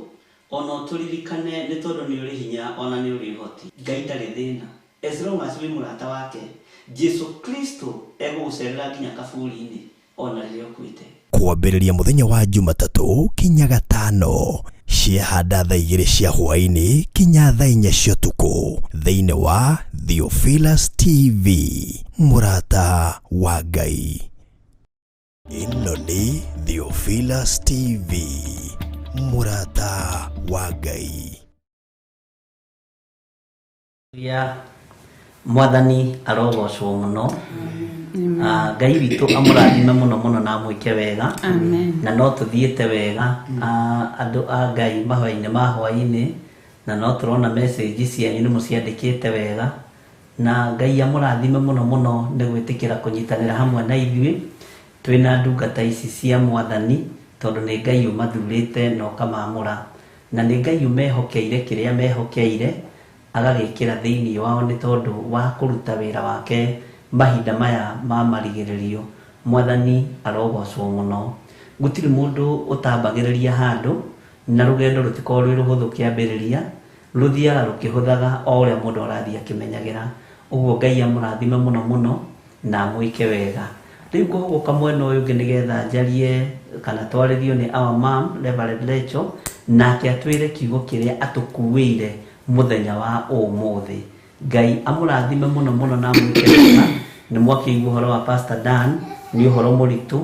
ona ũtũririkane nĩ tondũ nĩ ũrĩ hinya ona nĩ ũrĩ ũhoti. Ngai ndarĩ thĩna. As long as wĩ mũrata wake, Jesu Kristo egũgũcerera nginya kaburi-inĩ ona rĩrĩa ũkuĩte. Kwambĩrĩria mũthenya wa Jumatatũ kinya Gatano ciahanda thaa 2 cia hwaĩ-inĩ kinya thaa 4 cia ũtukũ thĩinĩ wa Theophilus TV, mũrata wa Ngai. Ĩno nĩ Theophilus TV, mũrata wa Ngai. Ya Mwathani arogocwo mũno. Ngai witũ amũrathime mũno mũno na amwĩke wega. Amen. Na no tũthiĩte wega andũ a Ngai mahoya-inĩ ma hwaĩ-inĩ, na no tũrona message cianyu nĩ mũciandĩkĩte wega, na Ngai amũrathime mũno mũno nĩ gwĩtĩkĩra kũnyitanĩra hamwe na ithuĩ twĩna ndungata ici cia Mwathani, tondũ nĩ Ngai ũmathurĩte na ũkamamũra, na nĩ Ngai ũmehokeire kĩrĩa mehokeire agagĩkĩra thĩinĩ wao nĩ tondũ wa kũruta wĩra wake mahinda maya ma marigĩrĩrio. Mwathani arogocwo mũno. Gũtirĩ mũndũ ũtambagĩrĩria handũ, na rũgendo rũtikoragwo rwĩ rũhũthũ kĩambĩrĩria, rũthiaga rũkĩhũthaga o ũrĩa mũndũ arathiĩ akĩmenyagĩra. Ũguo Ngai amũrathime mũno mũno na amwĩke wega. Rĩu ngũhũgũka mwena ũyũ ũngĩ nĩgetha njarie kana twarĩrio nĩ our mom Reverend Rachel, nake atwĩre kiugo kĩrĩa atũkuĩire mũthenya wa ũmũthĩ. Ngai amũrathime mũno mũno na amwĩke wega. Nĩ mwakĩigua ũhoro wa Pastor Dan, nĩ ũhoro mũritũ.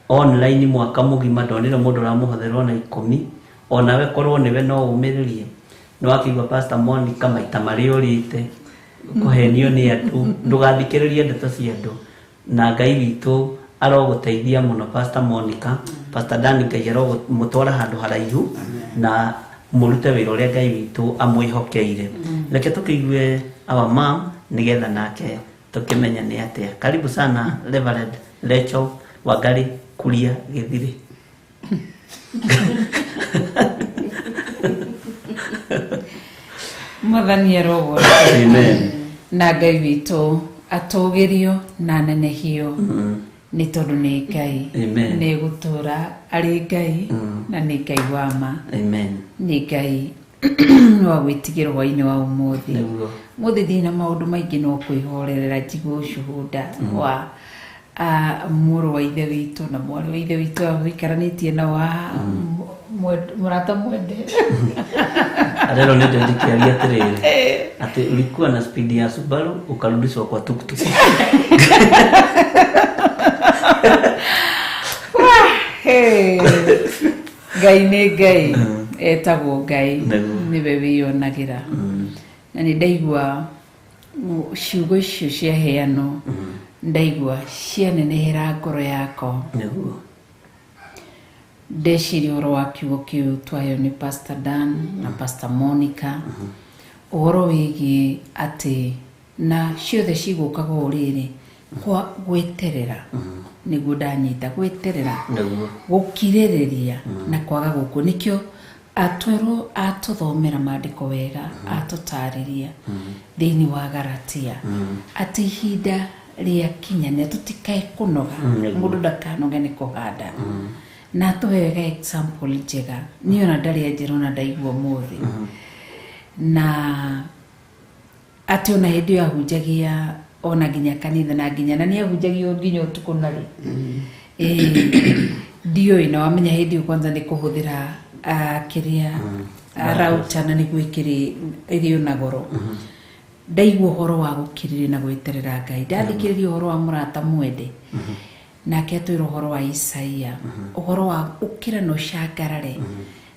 Online mwaka mũgima ndonire mũndũ ũramũhotherwo na 10, onawe korwo nĩwe no ũmĩrĩrie. Nĩ wakĩigua Pastor Monica maita marĩa ũrĩte kũhenio nĩ andũ, ndũgathikĩrĩrie ndeto cia andũ. Na Ngai witũ arogũteithia mũno Pastor Monica. Pastor Dan Ngai arogũmũtwara handũ haraihu na mũrute wĩra ũrĩa Ngai witũ amwĩhokeire. Reke tũkĩigue our mom nĩgetha nake tũkĩmenya nĩ atĩa. Karibu sana Reverend Rachel Wangari Kuria Gĩthirĩ. Mwathani arogocwo. Amen. Na Ngai witũ atũgĩrio na anenehio nĩ tondũ nĩ Ngai. Amen. Nĩ gũtũra arĩ Ngai na nĩ Ngai wa ma. Amen. Nĩ Ngai wa gwĩtigĩrwo hwaĩ-inĩ wa ũmũthĩ. Nĩguo. Mũthĩ ndina maũndũ maingĩ no kwĩhorerera njigue ũcuhũnda wa mũrũ wa ithe witũ na mwarĩ wa ithe witũ ũikaranĩtie nao haha, mũrata mwende. Arero nĩ ndĩkĩaria atĩrĩrĩ atĩ ulikuwa na speed ya Subaru ukarudishwa kwa tuktuk. Hey. Ngai nĩ Ngai, etagwo Ngai, Nĩguo. nĩwe wĩyonagĩra. Na nĩ ndaigua ciugo icio ciaheanwo, ndaigua cianenehera ngoro yakwa. Nĩguo. Ndeciria ũhoro wa kiugo kĩu twaheo nĩ Pastor Dan na Pastor Monica, ũhoro wĩgiĩ atĩ na ciothe cigũkaga o rĩrĩ kwa gweterera, nĩguo ndanyita gweterera, Nĩguo. gũkirĩrĩria na kwaga gũkua. Nĩkĩo atwerwo atũthomera maandĩko wega, atũtarĩria thĩinĩ wa Galatia atĩ ihinda rĩa kinya nĩ tũtikae kũnoga, mũndũ ndakanoge nĩ kũhanda. Na atũhe example njega, niĩ ona ndarĩ anjĩra ona ndaigua ũmũthĩ. Na atĩ ona hĩndĩ ĩyo ahunjagia ona nginya kanitha na nginya na nĩ ahunjagia nginya ũtukũ na rĩ. Ndiũĩ na wamenya hĩndĩ ĩyo kwanza nĩ kũhũthĩra kĩrĩa router na nĩguo ĩkĩrĩ ĩrĩ ona goro. Ndaigua ũhoro wa gũkirĩrĩria na gweterera Ngai. Ndathikĩrĩria ũhoro wa mũrata mwende. Nake atwĩra ũhoro wa Isaia, ũhoro wa ũkĩra na ũcangarare,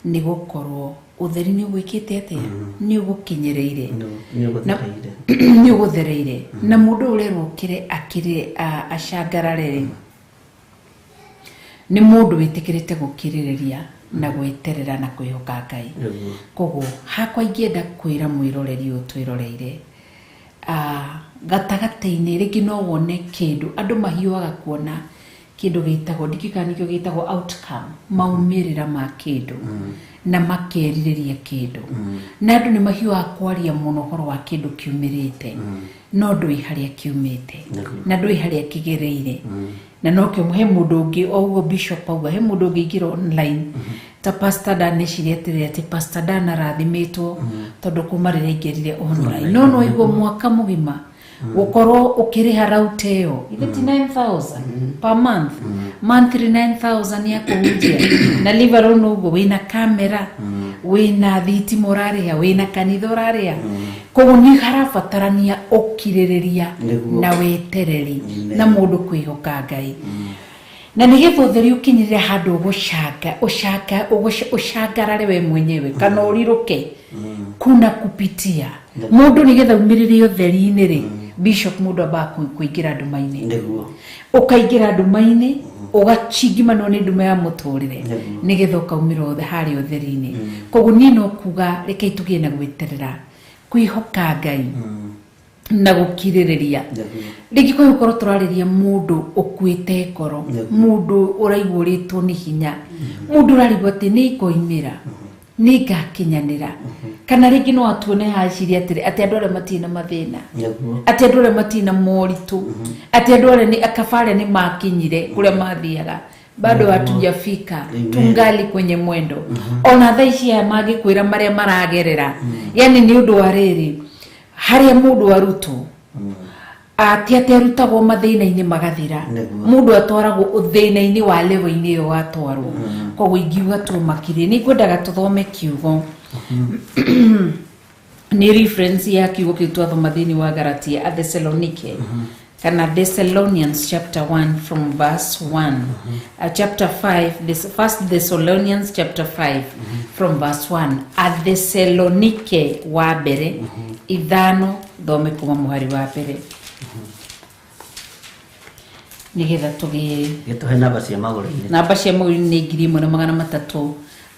nĩ gũkorwo ũtheri nĩ ũgwĩkĩte atĩa? Nĩ ũgũkinyĩrĩire. Nĩ ũgũthereire. Nĩ ũgũthereire. Na mũndũ ũyũ ũrerwo ũkĩre akĩrĩre acangarare rĩ, nĩ mũndũ wĩtĩkĩrĩte gũkirĩrĩria na gweterera na kwĩhoka Ngai. Nĩguo. Koguo hakwa ingĩenda kwĩra mwĩroreri ũyũ twĩroreire, gatagatĩ-inĩ rĩngĩ no wone kĩndũ andũ mahiũhaga kuona Kĩndũ gĩtagwo, ndikĩka nĩkĩo gĩtagwo outcome, maumĩrĩra ma kĩndũ, na makerirĩria kĩndũ, na andũ nĩ mahiũhaga kwaria mũno ũhoro wa kĩndũ kiumĩrĩte, no ndũĩ harĩa kiumĩte na ndũĩ harĩa kĩgereire. Na nokĩo he mũndũ ũngĩ, o ũguo bishop auga, he mũndũ ũngĩ ingĩra online ta Pastor Dan, eciria atĩrĩrĩ, atĩ Pastor Dan arathimĩtwo tondũ kuma rĩrĩa aingĩrire online. No aigua mwaka mũgima gũkorwo ũkĩrĩha rauta ĩyo ithe ti 9000 per month, monthly 9000 ya kũhunjia, na leave alone ũguo wĩna kamera, wĩna thitima ũrarĩha, wĩna kanitha ũrarĩha. Koguo nĩ harabatarania ũkirĩrĩria na wetereri na mũndũ kwĩhoka Ngai, na nĩgetha ũtheri ũkinyĩrĩre handũ ũgũcanga ũcanga ũcangarare we mwenyewe kana ũrirũke. Kuna kupitia mũndũ nĩgetha umĩrĩre ũtheri-inĩ rĩ, bishop, mũndũ ambaga kũingĩra nduma-inĩ. Ũkaingĩra nduma-inĩ, ũgachingimanwo nĩ nduma ya mũtũrĩre, nĩgetha ũkaumĩra othe harĩa ũtheri-inĩ. Koguo niĩ no kuga rekei tũgĩe na gwĩterera, kwĩhoka Ngai na gũkirĩrĩria. Rĩngĩ kwĩ gũkorwo tũrarĩria mũndũ ũkuĩte ngoro, mũndũ ũraigua ũrĩtwo nĩ hinya, mũndũ ũrarigwo atĩ nĩ ngoimĩra, nĩ ngakinyanĩra, kana rĩngĩ no atuone haciria atĩrĩ, atĩ andũ arĩa matirĩ na mathĩna, atĩ andũ arĩa matirĩ na moritũ, atĩ andũ arĩa nĩ akaba arĩa nĩ makinyire kũrĩa mathiaga. Bado hatujafika, tungali kwenye mwendo. Ona thaa ici aya mangĩkwĩra marĩa maragerera, yani nĩ ũndũ wa rĩrĩ, harĩa mũndũ arutwo ati atĩ arutagwo mathĩna-inĩ magathira, mũndũ atwaragwo ũthĩna-inĩ wa level-inĩ ĩyo watwarwo. Koguo ingiuga tũmakirie, nĩ ngwendaga tũthome kiugo, nĩ reference ya kiugo kĩu twathoma thĩinĩ wa Galatia, a Thessalonike kana Thessalonians chapter 1 from verse 1, chapter 5, this first Thessalonians chapter 5 from verse 1, a Thessalonike wa mbere 5, thome kuma mũhari wa mbere nĩgetha tũgĩe. Gĩtũhe namba cia magũrũ-inĩ. Namba cia magũrũ-inĩ nĩ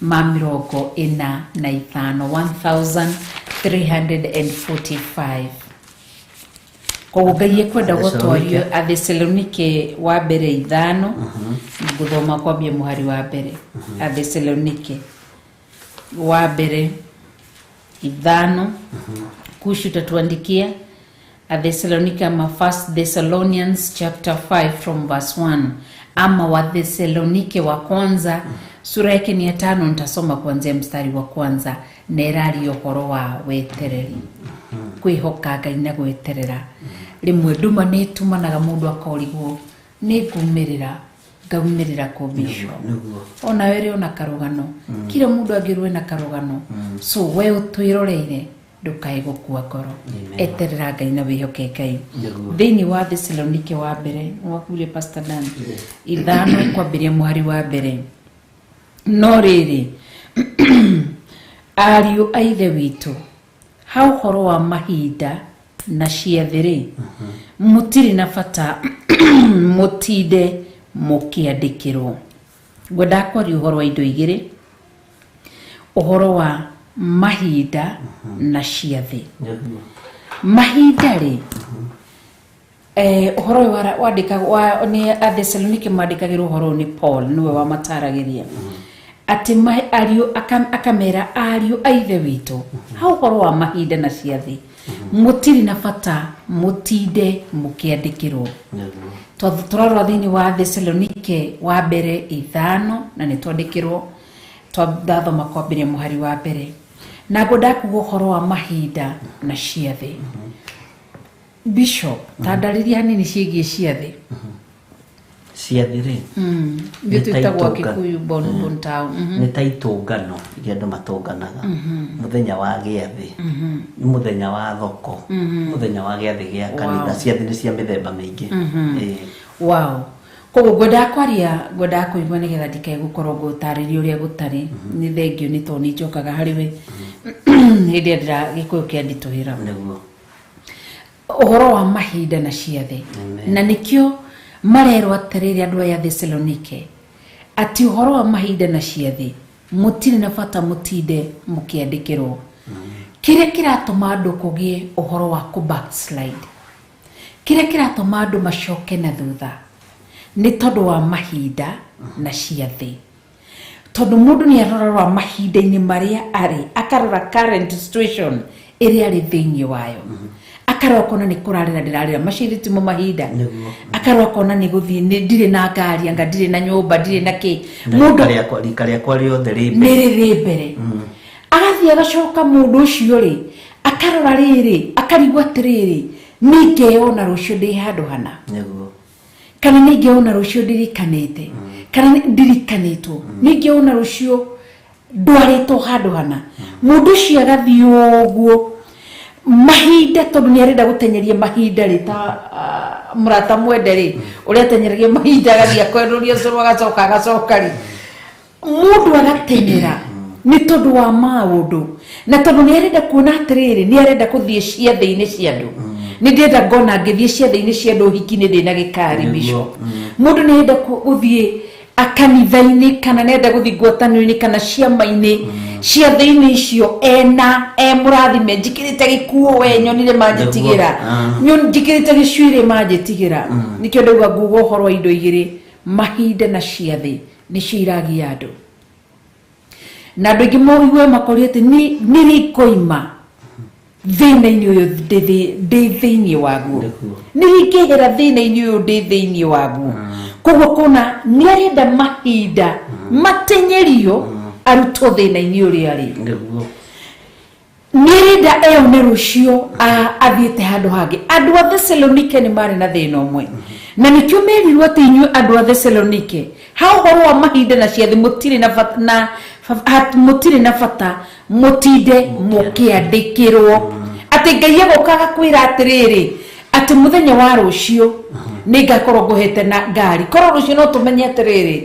1345, 1345. Koguo Ngai ekwenda gũtwario. Athesalonike wa mbere 5, ngũthoma kwambia mũhari wa mbere. Athesalonike wa mbere 5, kushu tatuandikia Athesalonika ama First Thessalonians chapter 5 from verse 1, ama wa Thessalonike wa kwanza sura yake ni ya 5, nitasoma kuanzia mstari wa kwanza, na ĩraria ũhoro wa wetereri, kwĩhoka Ngai na gweterera. Rĩmwe nduma nĩ ĩtumanaga mũndũ akorigwo nĩ ngumĩrĩra, ngaumĩrĩra kũ, bishop? Ona we rĩ ona karũgano, kila mũndũ angĩrwo na karũgano. So we ũtwĩroreire, ndũkae gũkua ngoro, eterera Ngai na wĩhoke Ngai. Thĩinĩ wa Thessalonike wa mbere, wakuire Pastor Dan, 5 kwambĩrĩria mũhari wa mbere: No rĩrĩ, ariũ a Ithe witũ, ha ũhoro wa mahinda na ciathĩ rĩ, mũtirĩ na bata mũtinde mũkĩandĩkĩrwo. Ngwendaga kwaria ũhoro wa indo igĩrĩ, ũhoro wa mahinda na ciathĩ. Mahinda rĩ, ũhoro ũyũ wandĩkagwo nĩ Athesalonike, mandĩkagĩrwo ũhoro ũyũ nĩ Paul, nĩwe wamataragĩria atĩ ariũ, akamera, ariũ a Ithe witũ, ha ũhoro wa mahinda na ciathĩ mũtirĩ na bata mũtinde mũkĩandĩkĩrwo. Tũrarora thĩinĩ wa Thessalonike wa mbere 5, na nĩ twandĩkĩrwo, twathoma kwambĩrĩria mũhari wa mbere, na ngwendaga kuga ũhoro wa mahinda na ciathĩ. Bishop, tandarĩria hanini ciĩgiĩ ciathĩ. Ciathĩ rĩ, Nĩ twĩtagwo Kikuyu bon bon town. Nĩ ta itũngano iria andũ matũnganaga mũthenya wa gĩathĩ, nĩ mũthenya wa thoko, mũthenya wa gĩathĩ gĩa kanitha. Ciathĩ nĩ cia mĩthemba mĩingĩ. Wow. Koguo ngwendaga kwaria, ngwendaga kũigua nĩgetha ndikae gũkorwo ngũtarĩria ũrĩa gũtarĩ. Nĩ thengio nĩ tondũ nĩ njokaga harĩ we hĩndĩ ĩrĩa ndĩra Gĩkũyũ kĩanditũhĩra. Ũhoro wa mahinda na ciathĩ, na nĩkĩo marerwo atĩrĩrĩ andũ aya Thessalonike, atĩ ũhoro wa mahinda na ciathĩ mũtirĩ na bata mũtinde mũkĩandĩkĩrwo. Kĩrĩa kĩratũma andũ kũgĩe ũhoro wa kũ backslide, kĩrĩa kĩratũma andũ macoke na thutha, Nĩ tondũ wa mahinda na ciathĩ. Tondũ mũndũ nĩ arorora mahinda-inĩ marĩa arĩ, akarora current situation ĩrĩa arĩ thĩinĩ wayo. Akarora kona nĩ kũrarĩra ndĩrarĩra, macio timo mahinda. Nĩguo. Akarora kona nĩ gũthiĩ, nĩ ndirĩ na ngari, anga ndirĩ na nyũmba, ndirĩ na kĩ. Na Mũndũ rika rĩakwa rĩothe rĩ nĩ mbere. rĩrĩ mbere. Agathiĩ agacoka mũndũ ũcio rĩ, akarora rĩrĩ, akarigwo atĩrĩrĩ, nĩ ngeyona rũciũ ndĩ handũ hana. Nĩguo. Kana nĩ ngeyona rũciũ ndirikanĩte, kana nĩ ndirikanĩtwo, nĩ ngeyona rũciũ ndwarĩtwo handũ hana. Mũndũ ũcio agathiĩ ũguo mahinda, tondũ nĩ arenda gũtenyeria mahinda rĩ, ta mũrata mwende rĩ, ũrĩa atenyeragia mahinda agathiĩ akenũria cũrũ agacoka agacoka rĩ, mũndũ agatenyera nĩ tondũ wa maũndũ, na tondũ nĩ arenda kuona atĩrĩrĩ, nĩ arenda gũthiĩ ciathĩ-inĩ cia andũ. Nĩ ndĩrenda ngona ngĩthiĩ ciathĩ-inĩ cia andũ ũhiki-inĩ ndĩna gĩkari bishop. Mũndũ nĩ arenda gũthiĩ kanitha-inĩ, kana nĩ arenda gũthiĩ ngwatanĩro-inĩ kana ciama-inĩ, ciathĩ-inĩ icio ena e mũrathime, njikĩrĩte gĩkuo we nyonire manjĩtigĩra, njikĩrĩte gĩcuĩrĩ manjĩtigĩra. Nĩkĩo ndauga nguga ũhoro wa indo igĩrĩ, mahinda na ciathĩ nĩcio iragia andũ. Na andũ aingĩ moigue makoria atĩ nĩ rĩ ngoima thĩna-inĩ ũyũ ndĩ thĩinĩ waguo, nĩ rĩ ngehera thĩna-inĩ ũyũ ndĩ thĩinĩ waguo. Koguo kona nĩ arenda mahinda matenyerio arutwo thĩna-inĩ ũrĩa arĩ. Nĩguo. Nĩ arenda eyone rũciũ athiĩte handũ hangĩ. Andũ a Thessalonike nĩ marĩ na thĩna ũmwe, na nĩkĩo merirwo atĩ inyuĩ andũ a Thessalonike, ha ũhoro wa mahinda na ciathĩ mũtirĩ na bata, na mũtirĩ na bata mũtinde mũkĩandĩkĩrwo. Atĩ Ngai agoka agakwĩra atĩrĩrĩ, atĩ mũthenya wa rũciũ nĩ ngakorwo ngũhete na ngari. Korwo rũciũ no tũmenye atĩrĩrĩ,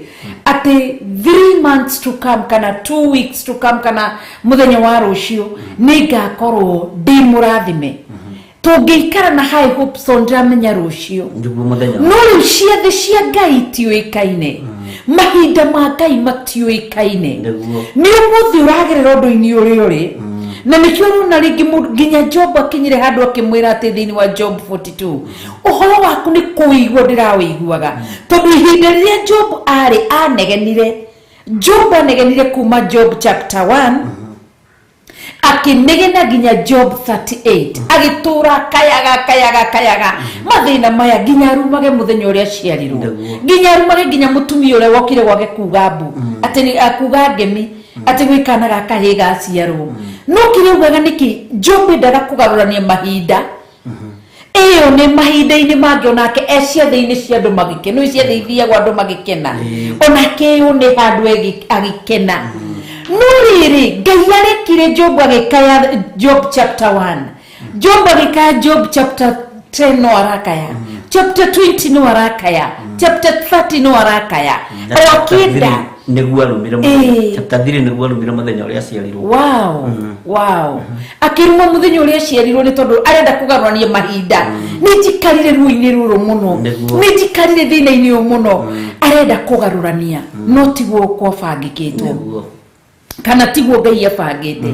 atĩ 3 months to come kana 2 weeks to come kana mũthenya wa rũciũ nĩ ngakorwo ndĩ mũrathime. Tũngĩikara na high hopes tondũ ndĩramenya rũciũ. Nĩguo mũthenya. No rĩu ciathĩ cia Ngai itiũĩkaine, mahinda ma Ngai matiũĩkaine. Nĩguo. Nĩ ũmũthĩ ũragerera ũndũ-inĩ ũrĩa ũrĩ, na nĩkĩo ũrona rĩngĩ mũndũ nginya Job akinyire handũ akĩmwĩra atĩ thĩinĩ wa Job 42, ũhoro waku nĩ kũigua ndĩrawĩiguaga, tondũ ihinda rĩrĩa Job arĩ anegenire, Job anegenire kuma Job chapter 1 akĩnegena nginya Job 38, agĩtũra kayaga kayaga kayaga mathĩna maya nginya arumage mũthenya ũrĩa aciarirwo, nginya arumage nginya mũtumia ũrĩa wokire gwake kuga mbu, atĩ nĩ akuga ngemi, atĩ gwĩ kana ga kahĩĩ gaciarwo. No kĩrĩa augaga nĩkĩ, Job endaga kũgarũrania mahinda ĩyo nĩ mahinda-inĩ mangĩ, onake e ciathĩ-inĩ cia andũ magĩkena, nĩ ciathĩ ithiagwo andũ magĩkena, onake ĩyo nĩ handũ agĩkena. No rĩrĩ, Ngai arekire Job agĩkaya Job chapter 1, Job agĩkaya Job chapter 10 no arakaya, chapter 20 no arakaya, chapter 30 no arakaya, Na o chapter akĩenda 3 nĩguo arumire mũthenya. Chapter 3 nĩguo arumire mũthenya ũrĩa aciarirwo. Wow, wow. Akĩruma mũthenya ũrĩa aciarirwo nĩ tondũ arenda kũgarũrania mahinda. Nĩ njikarire ruo-inĩ rũrũ mũno, Nĩguo. nĩ njikarire thĩna-inĩ ũyũ mũno, arenda kũgarũrania, no tiguo kwabangĩkĩtwo. Nĩguo. Kana tiguo Ngai abangĩte.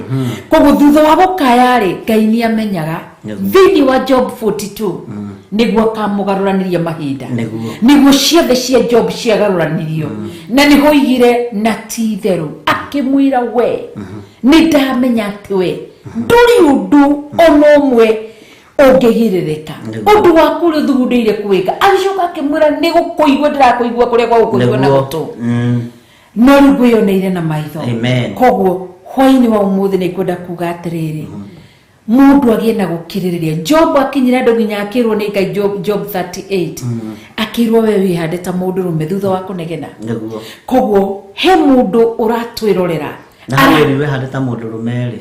Koguo thutha wa gũkaya rĩ, Ngai nĩ amenyaga Nĩguo. thĩinĩ wa Job 42 nĩguo akamũgarũranĩria mahinda. Nĩguo. Nĩguo ciothe cia Job ciagarũranirio. Na nĩho oigire na ti itherũ, akĩmwĩra we, nĩ ndamenya atĩ we ndũrĩ ũndũ ona ũmwe ũngĩgirĩrĩka. Nĩguo. Ũndũ waku ũrĩa ũthugundĩire kwĩka. Agĩcoka akĩmwĩra nĩ gũkũigua ndĩrakũigua kũrĩa gwa gũkũigua na Nĩguo. gũtũ. No rĩu ngwĩyoneire na maitho. Amen. Koguo hwainĩ wa ũmũthĩ nĩ ngwenda kuga atĩrĩrĩ, mũndũ agĩe na gũkirĩrĩria. Job akinyire andũ nginya akĩrwo nĩ Ngai, Job 38, akĩrwo we wĩhande ta mũndũrũme thutha wa kũnegena. Nĩguo. Koguo he mũndũ ũratwĩrorera. Na hau ĩrĩ wehande ta mũndũrũme rĩ,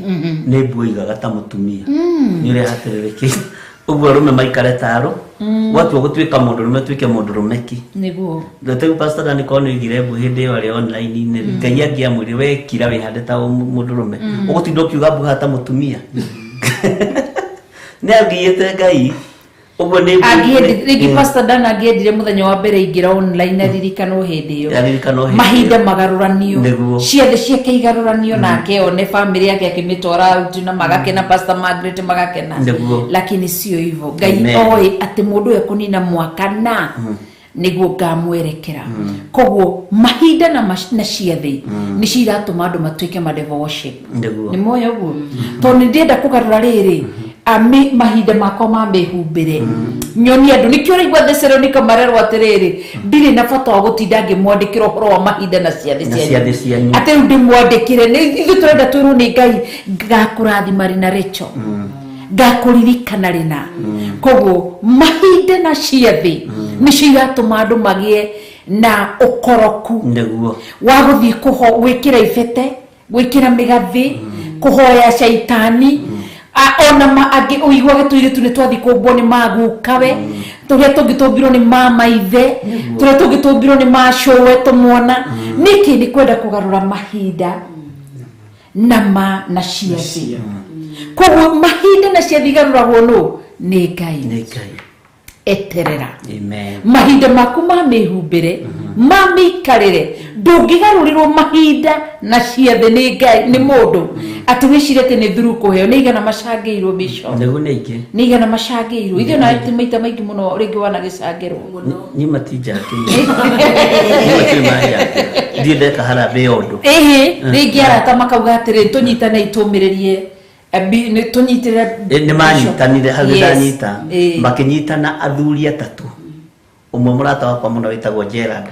nĩ mbuo igaga ta mũtumia. Nĩ ũrĩa hatĩrĩrĩkĩire. Ũguo arũme maikare taro, gwatua gũtuĩka mũndũrũme ũtuĩke mũndũrũme ki. Nĩguo. Rĩu Pastor Dani korwo nĩ oigire mbu hĩndĩ ĩyo arĩ online-inĩ rĩ, Ngai angĩamwĩrire we kira wĩhande ta mũndũrũme, ũgũtinda ũkiuga mbu haha ta mũtumia. Nĩ angĩiyĩte Ngai. Ũguo nĩ Rĩngĩ Pastor Dan angĩendire mũthenya wa mbere ingĩra online aririkanwo hĩndĩ ĩyo. Aririkanwo hĩndĩ ĩyo. Mahinda magarũranio. Nĩguo. Ciathĩ ciake igarũranio nake one family yake akĩmĩtwara out na magakena, Pastor Margaret magakena. Nĩguo. Lakini sio hivyo. Ngai Amen. oĩ atĩ mũndũ ũyũ ekũnina mwaka na Nĩguo ngamwerekera. Koguo mahinda na na ciathĩ nĩcio iratũma andũ matuĩke ma devil worship. Nĩguo. Nĩ moĩ ũguo, tondũ nĩ ndĩrenda kũgarũra rĩrĩ mahinda makwa ma mĩhumbĩre nyonie andũ. Nĩkĩo ũraigua Thesalonika marerwo atĩrĩrĩ, ndirĩ na bata wa gũtinda ngĩmwandĩkĩra ũhoro wa mahinda na ciathĩ Na ciathĩ cianyu. Atĩ rĩu ndĩmwandĩkĩre nĩ ithuĩ tũrenda twĩrwo nĩ Ngai, ngakũrathima rĩna Rachel, ngakũririkana rĩna. Koguo mahinda na ciathĩ nĩcio iratũma andũ magĩe na ũkoroku wa gũthiĩ gwĩkĩra ibete, gwĩkĩra mĩgathĩ, kũhoya caitani. Ona ma angĩ ũiguage tũirĩtu nĩ twathiĩ kũmbwo nĩ magukawe, tũrĩa tũngĩ tũmbirwo nĩ mamaithe, tũrĩa tũngĩ tũmbirwo nĩ macũwe tũmwana. Nĩkĩ? Nĩ kwenda kũgarũra mahinda na ma na ciathĩ. Koguo mahinda na ciathĩ igarũragwo nũ? Nĩ Ngai. Nĩ Ngai. Eterera. Amen. Mahinda maku ma mĩhumbĩre, ma mĩikarĩre, ndũngĩgarũrĩrwo mahinda na ciathĩ nĩ Ngai, nĩ mũndũ atĩ wĩcirie atĩ nĩ thuru kũheo. Nĩ igana macangĩirwo, bishop? Nĩguo, nĩ aingĩ. Nĩ igana macangĩirwo. Ithuĩ ona ti maita maingĩ mũno rĩngĩ wanagĩcangĩrwo. Niĩ matinjakĩire, niĩ matirĩ manjakĩra, ndirĩ ndeka harambĩ ya ũndũ. Ĩhĩ, rĩngĩ arata makauga atĩrĩ, tũnyitane tũmĩrĩrie, nĩ tũnyitĩrĩre. Nĩ manyitanire hau. Yes. Ndanyita makĩnyitana athuri atatũ, ũmwe mũrata wakwa mũno wĩtagwo Gerard,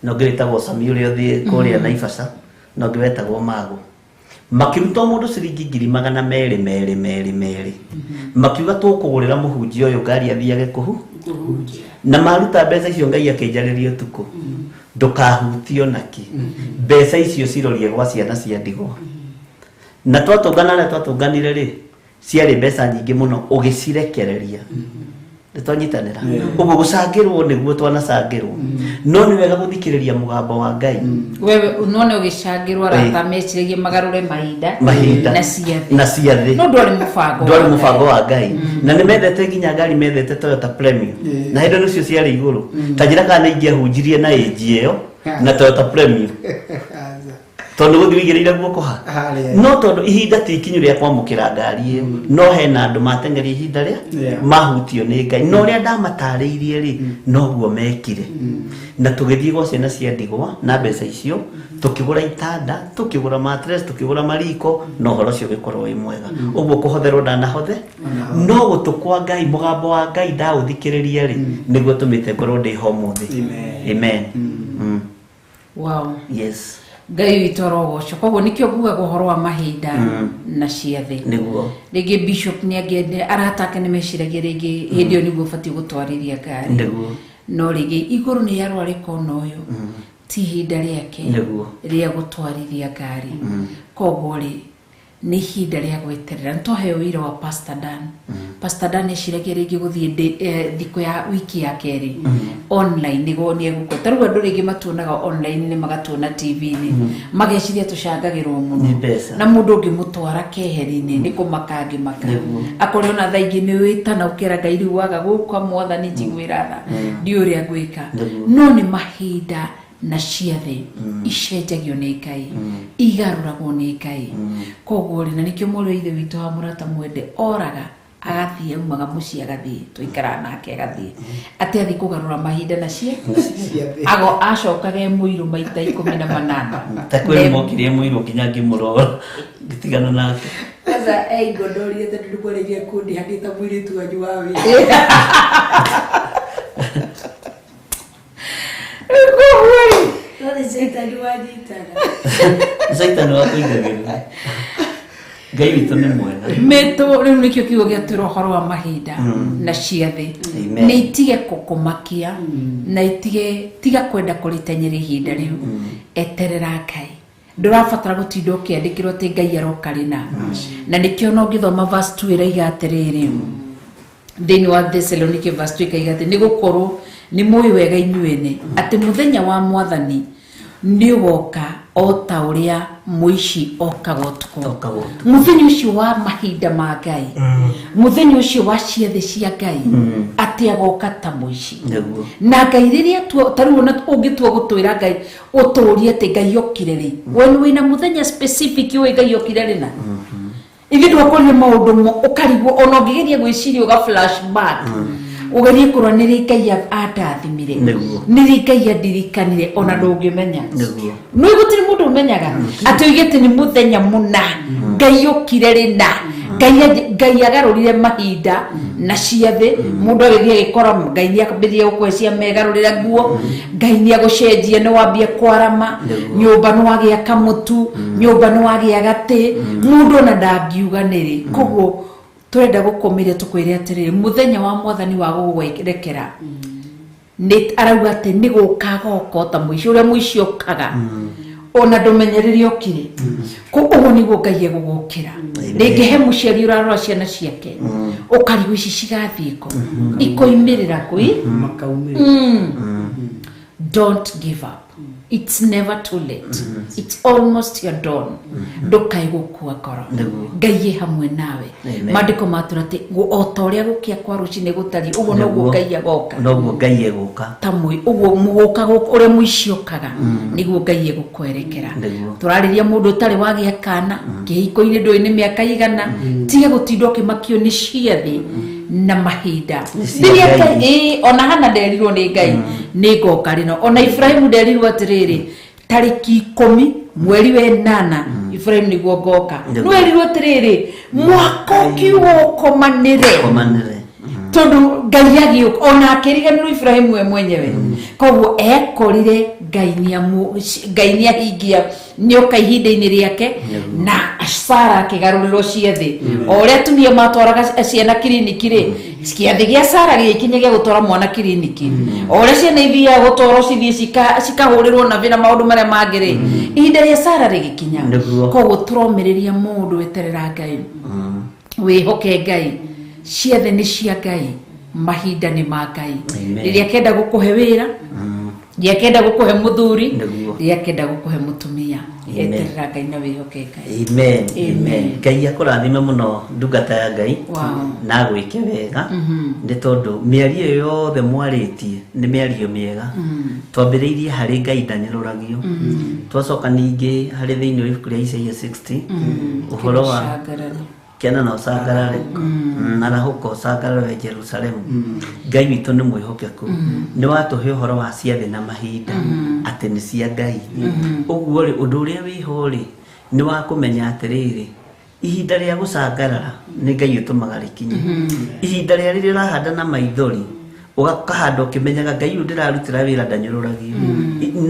na ũngĩ wĩtagwo Sami ũrĩa ũthiĩ kũrĩa Naivasha, na ũngĩ wetagwo Mago. Makĩruta o mũndũ ciringi 200,000 merĩ merĩ merĩ, makiuga tũkũgũrĩra mũhunjia ũyũ ngari athiage kũhu. Na maruta mbeca icio, Ngai akĩnjarĩria ũtukũ, ndũkahutio naki, mbeca icio cirorie gwa ciana cia ndigwa. Na twatũngana arĩa twatũnganire rĩ, ciarĩ mbeca nyingĩ mũno ũgĩcirekereria. Nĩ twanyitanĩra ũguo gũcangĩrwo nĩguo twanacangĩrwo, no nĩ wega gũthikĩrĩria mũgambo wa Ngai. Wewe none ũgĩcangĩrwo, arata meciragia magarũre mahinda Mahinda na ciathĩ. Na ciathĩ. No ndwarĩ mũbango Ndwarĩ wa mũbango Ngai. wa Ngai. Na nĩ mendete nginya ngari, mendete Toyota Premio, na hĩndĩ nĩcio ciarĩ igũrũ. Ta njĩra kana nĩ ingĩahunjirie na ĩnji ĩyo na Toyota Premio, tondũ gũthiĩ wĩigĩrĩire guoko ha. Harĩa. No tondũ ihinda ti ikinyu rĩa kwamũkĩra ngari ĩyo, no hena andũ mateng'eria ihinda rĩa mahutio nĩ Ngai na ũrĩa ndamatarĩirie rĩ, noguo mekire. Na tũgĩthiĩ gwa ciana cia ndigwa na mbeca icio, tũkĩgũra itanda, tũkĩgũra mattress, tũkĩgũra mariko, na ũhoro ũcio ũgĩkorwo wĩ mwega. Ũguo kũhotherwo ndanahothe, no gũtũ kwa Ngai, mũgambo wa Ngai ndaũthikĩrĩria rĩ, nĩguo tũmĩte ngorwo ndĩ ho ũmũthĩ. Amen. Wow. Yes. Ngai witũ arogocwo. Koguo nĩkĩo ngugaga ũhoro wa mahinda na ciathĩ. Rĩngĩ bishop nĩ angĩende, arata ake nĩ meciragia rĩngĩ hĩndĩ ĩyo nĩguo ũbatiĩ gũtwarithia ngari. No rĩngĩ igũrũ nĩ yarwarĩka ona ũyũ ti ihinda rĩake rĩa gũtwarithia ngari. Koguo rĩ, nĩ ihinda rĩa gweterera. Nĩ twaheo wĩra wa Pastor Dan. Pastor Dan eciragia rĩngĩ gũthiĩ thikũ ya wiki ya kerĩ online nĩguo nĩ egũkorwo. Ta rĩu andũ rĩngĩ matuonaga online nĩ magatuona TV-inĩ, mageciria tũcangagĩrwo mũno. Nĩ mbeca. Na mũndũ ũngĩmũtwara keheri-inĩ nĩ kũmaka angĩmaka. Akorwo ona thaa ingĩ nĩ wĩtana ũkera Ngai, rĩu waga gũka mwathani njiguĩra tha, ndiũĩ ũrĩa ngwĩka. No nĩ mahinda na ciathĩ icenjagio nĩ Ngai, igarũragwo nĩ Ngai. Koguo rĩ, na nĩkĩo mũrũ wa ithe witũ wa mũrata mwende oraga agathiĩ, aumaga mũciĩ agathiĩ, tũikaraga nake, agathiĩ atĩ athiĩ kũgarũra mahinda na cia ago acokaga e mũirũ maita 18. Ta kwĩ mokire mũirũ nginya ngĩmũrora ngĩtigana nake. Sasa eingondorie tondũ nĩ mwarĩrie kũndĩha ndĩ ta mũirĩtu wanyu wa wĩra. Koguo rĩ, No nĩ caitani wanyitaga. Caitani wa kũigagĩrĩra. Ngai witũ nĩ mwega. Mĩtũ rĩu nĩkĩo kiugo gĩatwĩra ũhoro wa mahinda na ciathĩ. Amen. Nĩ itige kũkũmakia na itige tiga kwenda kũrĩtenyera ihinda rĩu. Eterera Ngai, ndũrabatara gũtinda ũkĩandĩkĩrwo atĩ Ngai aroka rĩna. Na nĩkĩo no ngĩthoma verse 2 ĩraiga atĩrĩrĩ, thĩinĩ wa Thessalonike verse 2 ĩkaiga atĩ nĩ gũkorwo nĩ mũĩ wega inyuene atĩ mũthenya wa mwathani nĩ ũgoka o ta ũrĩa mũici okaga ũtukũ. Okaga ũtukũ. Mũthenya ũcio wa mahinda ma Ngai, mũthenya ũcio wa ciathĩ cia Ngai, atĩ agoka ta mũici. Na Ngai rĩrĩa ta rĩu ona ũngĩtua gũtwĩra Ngai ũtũrie atĩ Ngai okire rĩ, we nĩ wĩna mũthenya specific ũĩ Ngai okire rĩ? Na ithuĩ twakorire maũndũ mo ũkarigwo ona ũngĩgeria gwĩciria ũga flashback. Ũgerie kũrora nĩ rĩ Ngai andathimire, nĩ rĩ Ngai andirikanire, ona ndũngĩmenya. Nĩ gũtirĩ mũndũ ũmenyaga atĩ oigĩte nĩ mũthenya mũna Ngai okire rĩna, Ngai agarũrire mahinda na ciathĩ. Mũndũ agĩthiĩ agĩkora Ngai nĩ ambĩrĩria gũkũhe cia megarũrĩra nguo, Ngai nĩ agũcenjia, nĩ wambia kwarama nyũmba, nĩ wagĩa kamũtu nyũmba, nĩ wagĩa gatĩ, mũndũ ona ndangiuga nĩrĩ. Koguo tũrenda gũkũmĩria tũkwĩre atĩrĩrĩ, mũthenya wa mwathani wa gũgũrekera nĩ arauga atĩ nĩ gũka goka ta mũici ũrĩa mũici okaga, ona ndũmenye rĩrĩa okire. Ũguo nĩguo Ngai egũgũkĩra. Rĩngĩ he mũciari ũrarora ciana ciake, ũkarigwo ici cigathiĩ kũ, ikoimĩrĩra kũ i? Don't give up. It's never too late. It's almost your dawn. Ndũkae gũkua ngoro, Ngai ĩ hamwe nawe. Maandĩko matũra atĩ o ta ũrĩa gũkĩa kwa rũcinĩ gũtariĩ, ũguo noguo Ngai agoka. Noguo Ngai egũka. Ta ũguo mũgũka ũrĩa mũici okaga, nĩguo Ngai egũkwerekera. Tũrarĩria mũndũ ũtarĩ wagĩa kana kĩhiko-inĩ, ndũĩ nĩ mĩaka igana. Tiga gũtinda ũkĩmakio nĩ ciathĩ na mahinda. Rĩrĩa Ngai, ona Hana nderirwo nĩ Ngai nĩ ngoka rĩno, ona Ibrahimu nderirwo atĩrĩrĩ, tarĩki 10 mweri wa 8 Ibrahimu nĩguo ngoka. Nĩwerirwo atĩrĩrĩ, mwaka ũkiuga ũkomanĩre, tondũ Ngai agĩũka ona akĩriganĩrwo Ibrahimu we mwenyewe. Koguo ekorire Ngai nĩ ahingia, nĩoka ihinda-inĩ rĩake, na Sara akĩgarũrĩrwo ciathĩ. O ũrĩa atumia matwaraga ciana kiriniki rĩ, kĩathĩ gĩa Sara gĩgĩkinya gĩa gũtwara mwana kiriniki. O ũrĩa ciana ithiaga gũtwarwo cithiĩ cikahũrĩrwo na na maũndũ marĩa mangĩ rĩ, ihinda rĩa Sara rĩgĩkinya. Koguo tũromĩrĩria mũndũ weterera Ngai, wĩhoke Ngai, ciathĩ nĩ cia Ngai, mahinda nĩ ma Ngai. Rĩrĩa akenda gũkũhe wĩra, rĩrĩa akenda gũkũhe mũthuri, rĩrĩa akenda gũkũhe mũtumia, eterera Ngai na wĩhoke Ngai. Amen. Amen. Ngai akũrathime mũno ndungata ya Ngai na agwĩke wega, nĩ tondũ mĩario ĩyo yothe mwarĩtie nĩ mĩario mĩega. Twambĩrĩirie harĩ Ngai ndanyũrũragio, twacoka ningĩ harĩ thĩinĩ wa ibuku rĩa Isaia 60, ũhoro wa kena na ũcangarare, arahũka ũcangarare we Jerusalemu. Ngai witũ nĩ mwĩhokeku, nĩ watũhe ũhoro wa ciathĩ na mahinda atĩ nĩ cia Ngai. Ũguo rĩ, ũndũ ũrĩa wĩho rĩ, nĩ wa kũmenya atĩrĩrĩ, ihinda rĩa gũcangarara nĩ Ngai ũtũmaga rĩkinye. Ihinda rĩa rĩrĩa ũrahanda na maithori, ũgakahanda ũkĩmenyaga Ngai ũyũ ndĩrarutĩra wĩra ndanyũrũragio,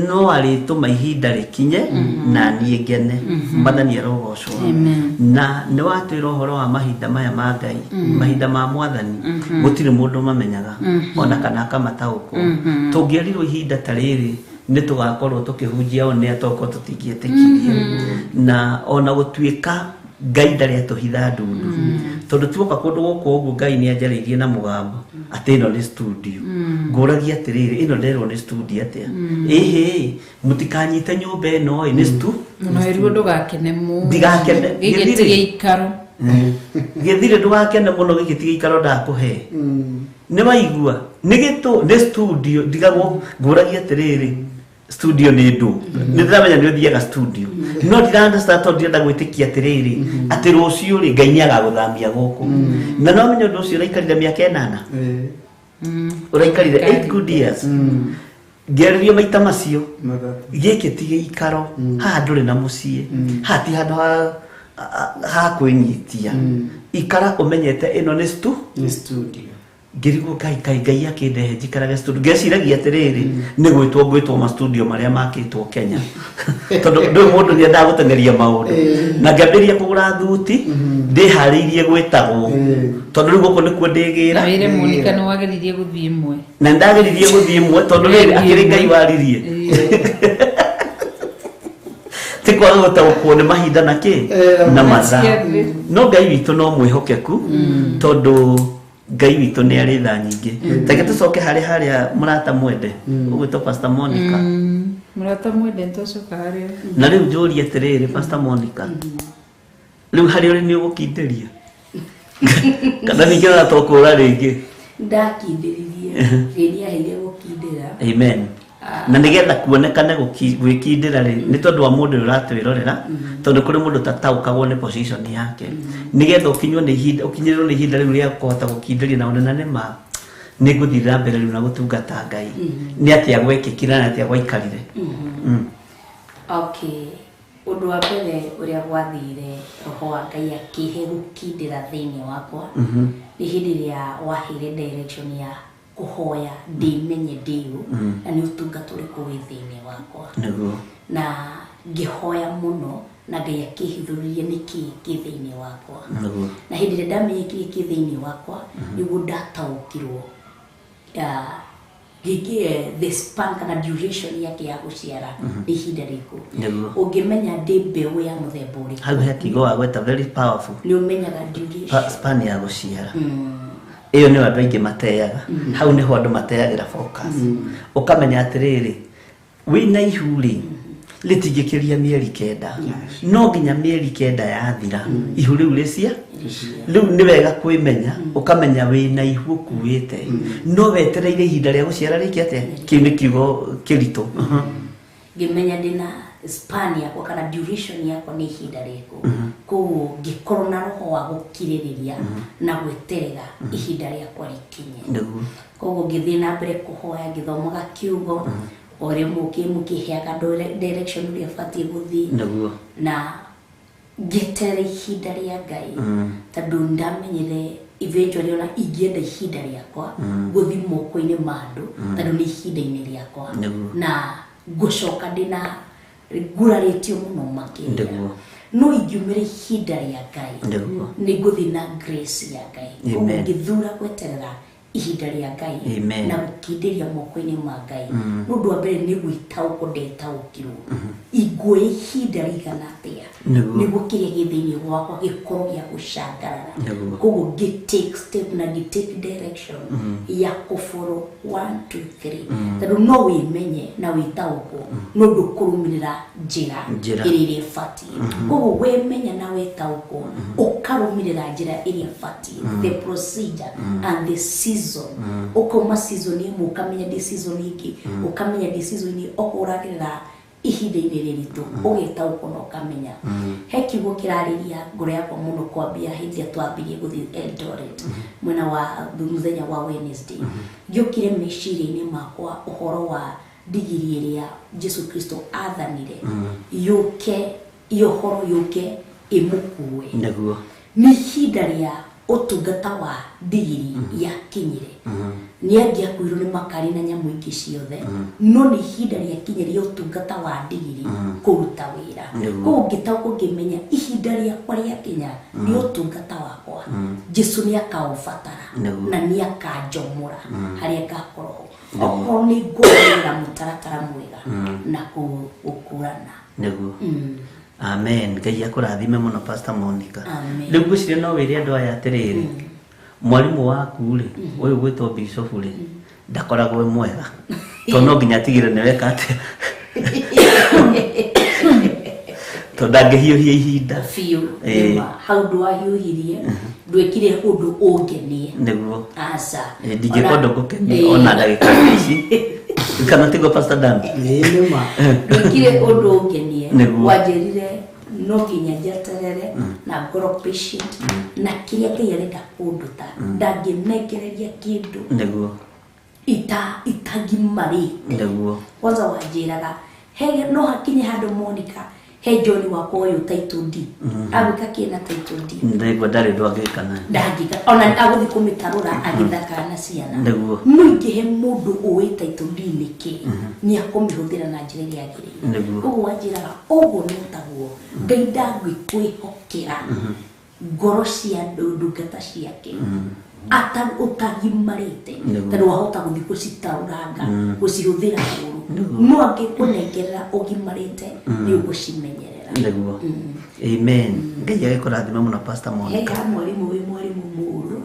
no arĩtũma ihinda rĩkinye na niĩ ngene. Mwathani arogocwo. Na nĩ watwĩra ũhoro wa mahinda maya ma Ngai, mahinda ma mwathani gũtirĩ mũndũ mamenyaga ona kana akamataũkwo. Tũngĩerirwo ihinda ta rĩrĩ nĩ tũgakorwo tũkĩhunjia o nĩ atokorwo tũtingĩetĩkirie. Na ona gũtuĩka Ngai ndarĩ atũhitha ndundu, tondũ tuoka kũndũ gũkũ ũguo Ngai nĩ anjarĩirie na mũgambo atĩ ĩno nĩ studio. Ngũragia atĩrĩrĩ, ĩno nderwo nĩ studio atĩa? Ĩhĩ, mũtikanyite nyũmba ĩno ĩ nĩ stu Ona wĩruo ndũgakene mũno. Ndigakene. Gĩkĩ ti gĩikaro. Gĩthirĩ ndũgakene mũno, gĩkĩ ti gĩikaro ndakũhe. Nĩ waigua nĩ gĩtũ nĩ studio. Ndigagwo ngũragia atĩrĩrĩ, studio nĩ ndũ? Nĩ ndĩramenya nĩ ũthiaga studio, no ndira understand tondũ ndirenda gwĩtĩkia atĩrĩrĩ atĩ rũciũ rĩ Ngai nĩ agagũthamia gũkũ. Na no menya ũndũ ũcio ũraikarire mĩaka 8, ũraikarire 8 good years ngĩarĩrio maita macio. Gĩkĩ ti gĩikaro, haha ndũrĩ na mũciĩ, haha ti handũ ha kwĩnyitia. Ikara ũmenyete ĩno nĩ stu Nĩ studio. Ngĩrigwo Ngai, Ngai, Ngai akĩndehe njikarage studio, ngeciragia atĩrĩrĩ, nĩ gwĩtwo ngwĩtwo ma studio marĩa makĩtwo Kenya, tondũ ndũĩ mũndũ nĩ endaga gũteng'eria maũndũ. Na ngĩambĩrĩria kũgũra thuti ndĩharĩirie gwĩtagwo, tondũ rĩu gũkũ nĩkuo ndĩgĩra. Na wĩre Monica nĩ wageririe gũthiĩ ĩmwe. Na ndageririe gũthiĩ ĩmwe, tondũ rĩrĩ akĩrĩ Ngai waririe, ti kwaga gũtaũkwo nĩ mahinda na kĩ na mathaa. No Ngai witũ no mwĩhokeku, tondũ Ngai witũ nĩ arĩ tha nyingĩ. Reke tũcoke harĩ harĩa mũrata mwende ũgwĩtwo Pastor Monica. Mũrata mwende, nĩtwacoka harĩa. Na rĩu njũrie atĩrĩrĩ, Pastor Monica, rĩu harĩ ũrĩ nĩ ũgũkindĩria kana ningĩ ona tũkũra rĩngĩ? Ndakindĩririe, Ngai nĩaheire gũkindĩra. Amen. Na nĩgetha kuonekane gwĩkindĩra rĩ, nĩ tondũ wa mũndũ ũyũ ũratwĩrorera, tondũ kũrĩ mũndũ tataũkagwo nĩ position yake, nĩgetha ũkinywo nĩ ihinda, ũkinyĩrĩrwo nĩ ihinda rĩu rĩa kũhota gũkindĩria na one na nĩ ma Nĩ ngũthiĩ na mbere rĩu na gũtungata Ngai. Nĩ atĩa gwekĩkire na atĩa gwaikarire? Okay, ũndũ wa mbere ũrĩa gwathire roho wa Ngai akĩhe gũkindĩra thĩinĩ wakwa nĩ hĩndĩ ĩrĩa waheire direction ya kũhoya ndĩmenye ndĩũ na nĩ ũtungata ũrĩkũ wĩ thĩinĩ wakwa. Na ngĩhoya mũno na Ngai akĩhithũrĩria nĩkĩ kĩ thĩinĩ wakwa. Na hĩndĩ ĩrĩa ndamenyire kĩrĩa kĩ thĩinĩ wakwa nĩguo ndataũkirwo the span kana duration yake ya gũciara nĩ ihinda rĩrĩkũ. Ũngĩmenya ndĩ mbeũ ya mũthemba ũrĩkũ. Hau he kiugo wagweta very powerful. Nĩ ũmenyaga duration. Span ya gũciara. Ĩyo nĩyo andũ aingĩ mateaga. Hau nĩho andũ mateagĩra focus. Ũkamenya atĩrĩrĩ, wĩna ihu rĩ, rĩtingĩkĩria mĩeri 9. No nginya mĩeri 9 yathira, ihu rĩu rĩcia. Rĩu nĩ wega kwĩmenya, ũkamenya wĩna ihu ũkuĩte. No wetereire ihinda rĩa gũciara rĩke atĩa? Kĩu nĩ kiugo kĩritũ. Ngĩmenya ndĩna span yakwa kana duration yakwa nĩ ihinda rĩrĩkũ. Koguo ngĩkorwo na roho wa gũkirĩrĩria na gweterera ihinda rĩakwa rĩkinye. Koguo ngĩthiĩ na mbere kũhoya, ngĩthomaga kiugo, o ũrĩa mũkĩheaga direction ũrĩa batiĩ gũthiĩ. Na ngĩeterera ihinda rĩa Ngai tondũ ndamenyire eventually ona ingĩenda ihinda rĩakwa gũthiĩ moko-inĩ ma andũ tondũ nĩ ihinda-inĩ rĩakwa na ngũcoka ndĩna ngurarĩtio mũno makĩria. No ingiumĩra ihinda rĩa Ngai nĩ ngũthiĩ na grace ya Ngai. Koguo ngĩthura gweterera ihinda rĩa Ngai na gũkindĩria moko-inĩ ma Ngai. Nĩ ũndũ wa mbere nĩ gwĩtaũkwo ndetaũkirwo inguoya ihinda rĩigana atĩa nĩguo kĩrĩa gĩ thĩinĩ wakwa gĩkorwo gĩa gũcangarara. Koguo ngĩ take step na ngĩ take direction ya kũboro 1 2 3 tondũ no wĩmenye na wĩtaũkwo no ndũkũrũmĩrĩra njĩra ĩrĩa ĩbatiĩ. Koguo wemenya na wĩtaũkwo ũkarũmĩrĩra njĩra ĩrĩa ĩbatiĩ, the procedure and the season. Ũkauma season ĩmwe ũkamenya ndĩ season ĩngĩ, ũkamenya ndĩ season ĩngĩ, okorwo ũragerera ihinda-inĩ rĩritũ ũgetaũkwo na ũkamenya. He kiugo kĩrarĩria ngoro yakwa mũno kwambia hĩndĩ ĩrĩa twambirie gũthiĩ Eldoret mwena wa mũthenya wa Wednesday. Ngĩũkire meciria-inĩ makwa ũhoro wa ndigiri ĩrĩa Jesu Kristo athanire yũke, ũhoro yũke ĩmũkue. Nĩ ihinda rĩa ũtungata wa ndigiri yakinyire. Nĩ angĩakuirwo nĩ makari na nyamũ ingĩ ciothe, no nĩ ihinda rĩakinyire rĩa ũtungata wa ndigiri kũruta wĩra. Koguo ngĩtaũkwo ngĩmenya ihinda rĩakwa rĩakinya rĩa ũtungata wakwa, Jesu nĩ akaũbatara na nĩ akanjomora harĩa ngakorwo. Okorwo nĩ ngũrũmĩrĩra mũtaratara mwega na gũkũrana. Amen. Ngai akũrathime mũno Pastor Monica. Rĩu ngwĩciria no wĩre andũ aya atĩrĩrĩ, mwarimũ waku rĩ, ũyũ gwĩtwo Bishop rĩ, ndakoragwo e mwega. Tondũ no nginya atigĩre nĩ weka atĩa. Tondũ ndangĩhiũhia ihinda. Biũ. Hau ndwahiũhirie, ndwĩkire ũndũ ũngenie. Aca. Ndingĩka ũndũ ngũkenie ona ndagĩka ici. Kana tiguo Pastor Dan? Ndwĩkire ũndũ ũngenie. Wanjĩrire no nginya njeterere na ngorwo patient na kĩrĩa Ngai arenda kũnduta ndangĩnengereria kĩndũ itagimarĩte. Kwanza wanjĩraga no hakinye handũ Monica he John wakwa ũyũ title D agwĩka kĩna title D nĩguo ndarĩ ũndũ angĩka nayo ndangĩka ona agũthiĩ kũmĩtarũra agĩthakaga na ciana. No ingĩhe mũndũ ũĩ title D nĩkĩ nĩ akũmĩhũthĩra na njĩra ĩrĩa yagĩrĩire. Koguo wanjĩraga ũguo no taguo Ngai ndangĩkwĩhokera ngoro cia ndungata ciake ũtagimarĩte tondũ wahota gũthiĩ gũcitarũranga gũcihũthĩra ũru, no angĩkũnengerera ũgimarĩte nĩ ũgũcimenyerera. Amen. Ngai agĩkũrathime mũno Pastor Monica. He mwarimũ wĩ mwarimũ mũũru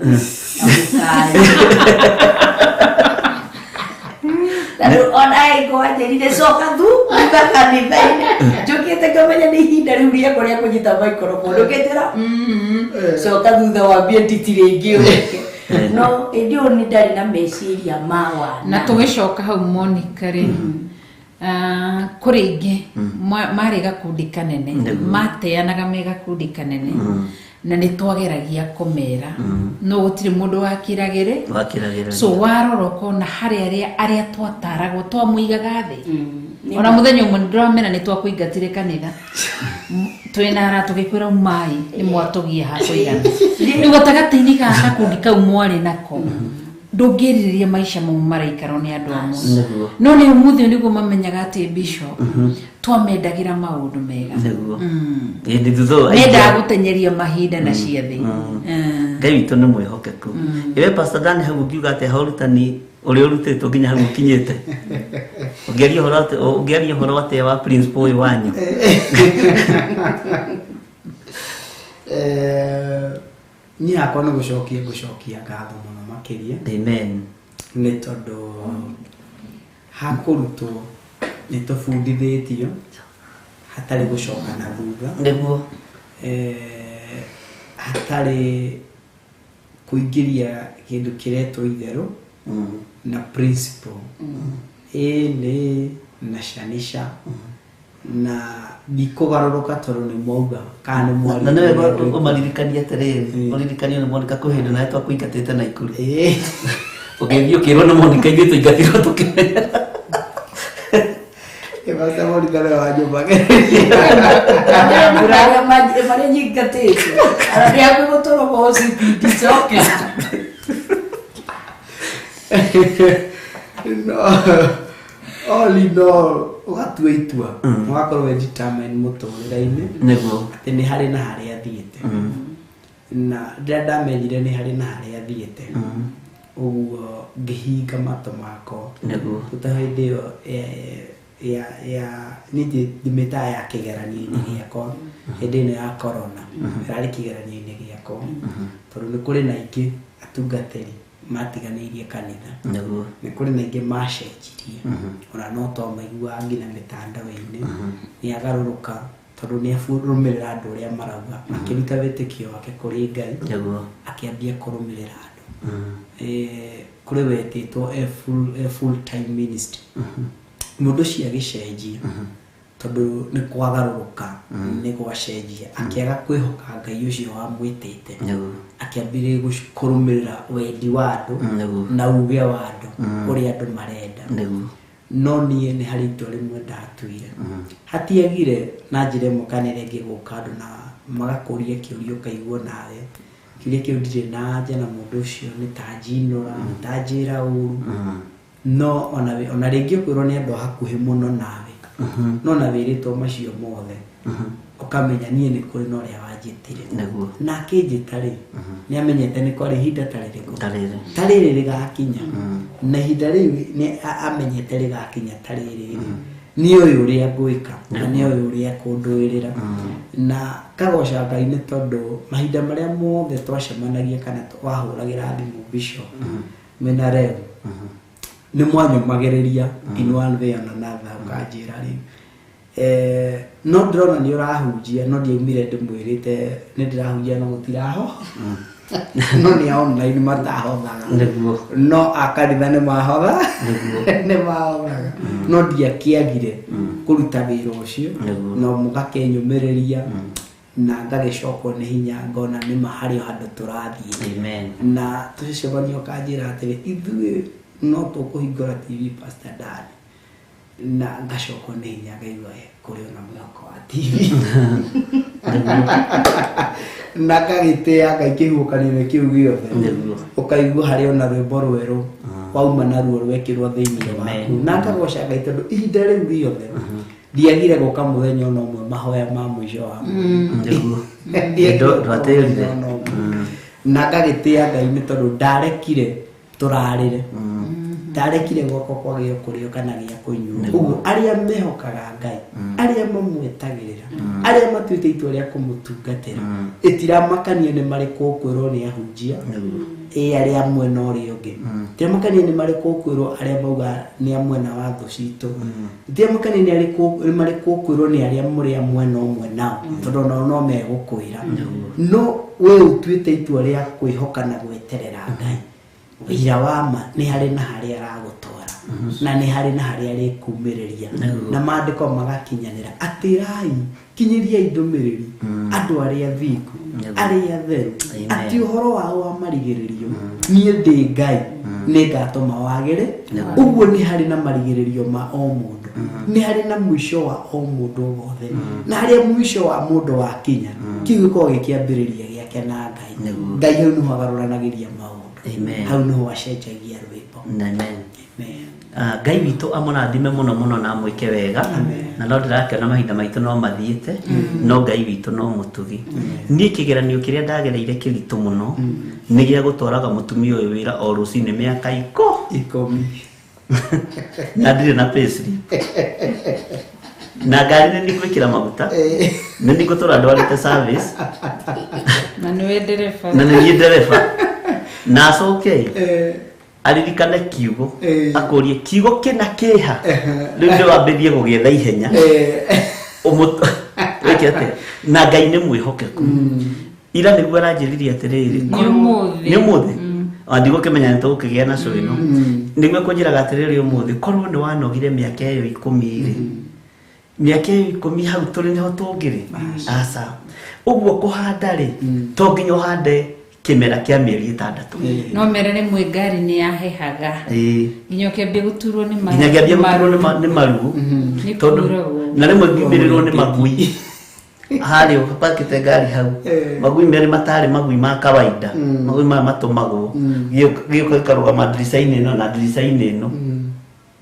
tondũ ona aingĩ wanjĩrire coka thutha kanitha-inĩ njũkĩte ngamenya nĩ ihinda rĩu rĩakwa rĩa kũnyita microphone ũkĩnjĩra coka thutha wambie nditi rĩngĩ ũke. No ĩndĩ ũyũ nĩ ndarĩ na meciria ma wana. Na tũgĩcoka hau Monica rĩ, kũrĩ ingĩ marĩ gakundi kanene, mateanaga me gakundi kanene. Na nĩ twageragia kũmera no gũtirĩ mũndũ wakiragĩrĩ. So warora ũkona harĩ arĩa twataragwo twamũigaga thĩ. Ona mũthenya ũmwe ndĩramera nĩ twakũingatire kanitha twĩna ara tũgĩkwĩra mai nĩ mwatũgia hakũigana. Rĩu gatagatĩ-inĩ ga gakundi kau mwarĩ nako ndũngĩrirĩria maica mau maraikarwo nĩ andũ amwe. No nĩ ũmũthĩ nĩguo mamenyaga atĩ bishop twamendagĩra maũndũ mega. Mendaga gũtenyeria mahinda na ciathĩ. Ngai witũ nĩ mwĩhokeku. Iwe Pastor Dan hau ũngiuga atĩa ũrutani ũrĩa ũrutĩtwo nginya hau ũkinyĩte? Ũngĩaria ũhoro atĩa wa principle ũyũ wanyu? Niĩ hakwa nĩ gũcokia ngatho mũno makĩria. Amen. Nĩ tondũ hakũrutwo nĩ tũbundithĩtio hatarĩ gũcoka na thutha. Nĩguo. Hatarĩ kũingĩria kĩndũ kĩretwo itherũ na principle. Ĩ nĩ na canica na ndikũgarũrũka tondũ nĩ mwauga kana nĩ mwaria. Na nĩ wega ũmaririkanie atĩrĩrĩ, ũririkanie nĩ Monica kwĩ hĩndĩ nawe twakũingatĩte Naikuru. Ũgĩthiĩ ũkĩrwo nĩ Monica ithuĩ tũingatirwo tũkĩmenya. Pastor Monica nĩwe wanyumagĩrĩria. Marĩa nyingatĩte. Arĩa hakuhĩ gũtwarwo kwa OCPD coke. No, all in all, ũgatua itua ũgakorwo wĩ determined mũtũrĩre-inĩ. Nĩguo. Atĩ nĩ harĩ na harĩa thiĩte. Na rĩrĩa ndamenyire nĩ harĩ na harĩa thiĩte, ũguo ngĩhinga matũ makwa. Nĩguo. Tũta hĩndĩ ĩyo ya niĩ ndĩmĩtaga ya kĩgeranio-inĩ gĩakwa. Hĩndĩ ĩno ya corona ĩrarĩ kĩgeranio-inĩ gĩakwa. Tondũ nĩ kũrĩ na aingĩ atungatĩri matiganĩirie kanitha. Nĩguo. Nĩ kũrĩ na aingĩ macenjirie. Ona no twamaiguaga nginya mĩtandao-inĩ. Nĩ agarũrũka tondũ nĩ arũmĩrĩra andũ ũrĩa marauga. Akĩruta wĩtĩkio wake kũrĩ Ngai. Nĩguo. Akĩambia kũrũmĩrĩra andũ. Kũrĩ wetĩtwo a full time ministry. Mũndũ ũcio agĩcenjia tondũ nĩ kwagarũrũka nĩ gwacenjia. Akĩaga kwĩhoka Ngai ũcio wamwĩtĩte. Akĩambĩrĩria kũrũmĩrĩra wendi wa andũ na uge wa andũ ũrĩa andũ marenda. No niĩ nĩ harĩ itua rĩmwe ndatuire. Hatiagire na njĩra ĩmwe kana ĩrĩa ĩngĩ gũka andũ na magakũria kĩũria ũkaigua nawe. Kĩũria kĩu ndirĩ na anja na mũndũ ũcio nĩ ta njinũra, nĩ ta njĩra ũru. No ona rĩngĩ ũkwĩrwo nĩ andũ a hakuhĩ mũno nawe. No na wĩrĩtwo macio mothe. Ũkamenya niĩ nĩ kũrĩ na ũrĩa wanjĩtire. Nĩguo. Na akĩnjĩta rĩ, nĩ amenyete nĩ kwarĩ ihinda ta rĩrĩkũ. Ta rĩrĩ. Ta rĩrĩ rĩgakinya. Na ihinda rĩu nĩ amenyete rĩgakinya ta rĩrĩ rĩ. Nĩ ũyũ ũrĩa ngwĩka na nĩ ũyũ ũrĩa kũndũĩrĩra. Na kagoca Ngai nĩ tondũ mahinda marĩa mothe twacemanagia kana wahũragĩra thimũ bishop mena reu nĩ mwanyũmagĩrĩria in one way or another ũkanjĩra rĩ. No ndĩrona nĩ ũrahunjia no ndiaumire ndĩmwĩrĩte nĩ ndĩrahunjia no gũtiraho. No nĩ a online matahothaga. Nĩguo. No a kanitha nĩ mahotha. Nĩguo. Nĩ mahothaga. No ndiakĩagire kũruta wĩra ũcio. Nĩguo. No mũgakĩnyũmĩrĩria na ngagĩcokwo nĩ hinya ngona nĩ ma harĩ o handũ tũrathiĩ. Amen. Na tũcemania ũkanjĩra atĩrĩ ithuĩ no tũkũhingũra TV Pastor Dan. Na ngacokwo nĩ hinya ngaigua kũrĩ ona mwĩhoko wa TV. Na ngagĩtĩa Ngai kĩhuhũkanio kĩu gĩothe. Nĩguo. Ũkaigua harĩ ona rwĩmbo rwerũ wauma naruo rwekĩrwo thĩinĩ waku. Na ngagoca Ngai tondũ ihinda rĩu rĩothe ndiagire gũka mũthenya ona ũmwe mahoya ma mũico wa Nĩguo. Ndiagire gũka Ndwatĩrire. mũthenya ona ũmwe. Na ngagĩtĩa Ngai nĩ tondũ ndarekire tũrarĩre. Ndarekire gwakwa kwagĩo kũrĩo kana gĩa kũnyuo. Ũguo arĩa mehokaga Ngai, arĩa mamwetagĩrĩra, arĩa matuĩte itua rĩa kũmũtungatĩra, ĩtiramakania nĩ marĩkũ ũkwĩrwo nĩ ahunjia, ĩ arĩa a mwena ũrĩa ũngĩ. Ĩtiramakania nĩ marĩkũ ũkwĩrwo arĩa mauga nĩ a mwena wa thũ citũ. Ĩtiramakania nĩ marĩkũ ũkwĩrwo nĩ arĩa mũrĩ a mwena ũmwe nao, tondũ onao no megũkwĩra. No we ũtuĩte itua rĩa kwĩhoka na gweterera Ngai. Wĩira wa ma nĩ harĩ na harĩa aragũtwara na nĩ harĩ na harĩa arĩkumĩrĩria na maandĩko magakinyanĩra atĩrai kinyĩriai ndũmĩrĩri andũ arĩa thingu Arĩa atheru atĩ ũhoro wao wa marigĩrĩrio niĩ ndĩ Ngai nĩngatũma wagĩre. Ũguo nĩ harĩ na marigĩrĩrio ma o mũndũ, nĩ harĩ na mũico wa o mũndũ wothe, na harĩa mũico wa mũndũ wakinya kĩu gĩkoragwo gĩkĩambĩrĩria gĩake na Ngai. Ngai hau nĩho agarũranagĩria maũndũ, hau nĩho acenjagia rwĩmbo. Amen. Ngai witũ amũrathime mũno mũno na amwĩke wega, na no ndĩrakĩona mahinda maitũ no mathiĩte, no Ngai witũ no mũtugi. Niĩ kĩgeranio kĩrĩa ndagereire kĩritũ mũno nĩ gĩa gũtwaraga mũtumia ũyũ wĩra o rũcinĩ mĩaka 10 na ndirĩ na payslip, na ngari nĩ ndigwĩkĩra maguta, nĩ ndigũtũra ndwarĩte service, na nĩwe ndereba, na nĩ niĩ ndereba, na acoke aririkane kiugo, akũrie kiugo kĩna kĩha, rĩu nĩ wambĩrĩrie gũgĩetha ihenya wĩke atĩa. Na Ngai nĩ mwĩhokeku. Ira nĩguo aranjĩririe atĩrĩrĩ, nĩ ũmũthĩ ndigũkĩmenya nĩ tũgũkĩgĩa na cũ ĩno, nĩguo kũnjĩraga atĩrĩrĩ ũmũthĩ korwo nĩ wanogire mĩaka ĩyo 10 rĩ, mĩaka ĩyo 10 hau tũrĩ nĩho tũngĩrĩ aca. Ũguo kũhanda rĩ, to nginya ũhande kĩmera kĩa mĩeri 6. No mere rĩmwe ngari nĩ yahehaga nginya ũkĩambia gũturwo nĩ maru, nginya ngĩambia gũturwo nĩ maru, tondũ na rĩmwe ngiumĩrĩrwo nĩ magui harĩa ũbakĩte ngari hau, magui merĩ matarĩ magui ma kawaida, magui maya matũmagwo gĩũka gĩkarũgama ndirica-inĩ ĩno na ndirica-inĩ ĩno,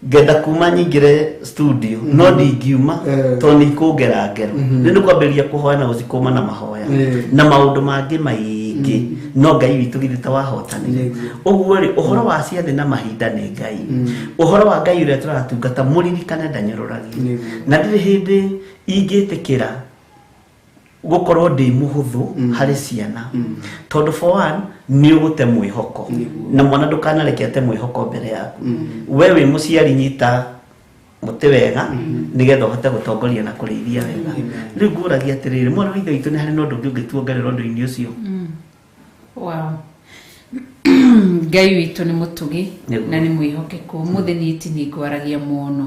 ngenda kuma nyingĩre studio no ndingiuma tondũ nĩ ikũngera ngero. Rĩu nĩ kwambĩrĩria kũhoya na gũcikũma na mahoya na maũndũ mangĩ maingĩ, no Ngai witũ githĩ ta wahotanire. Ũguo rĩ, ũhoro wa ciathĩ na mahinda nĩ Ngai. Ũhoro wa Ngai ũrĩa tũratungata mũririkane ndanyũrũragia, na ndirĩ hĩndĩ ingĩtĩkĩra gũkorwo ndĩ mũhũthũ harĩ ciana, tondũ for one nĩ ũgũte mwĩhoko, na mwana ndũkanareke ate mwĩhoko mbere yaku. We wĩ mũciari nyita mũtĩ wega nĩgetha ũhote gũtongoria na kũrĩithia wega. Rĩu ngũragia atĩrĩrĩ, mwana wa ithe witũ nĩ harĩ na ũndũ ũngĩ ũngĩtuongerera ũndũ-inĩ ũcio? Wow. Ngai witũ nĩ mũtugi na nĩ mwĩhokeku. Ũmũthĩ niĩ ti niĩ ngwaragia mũno,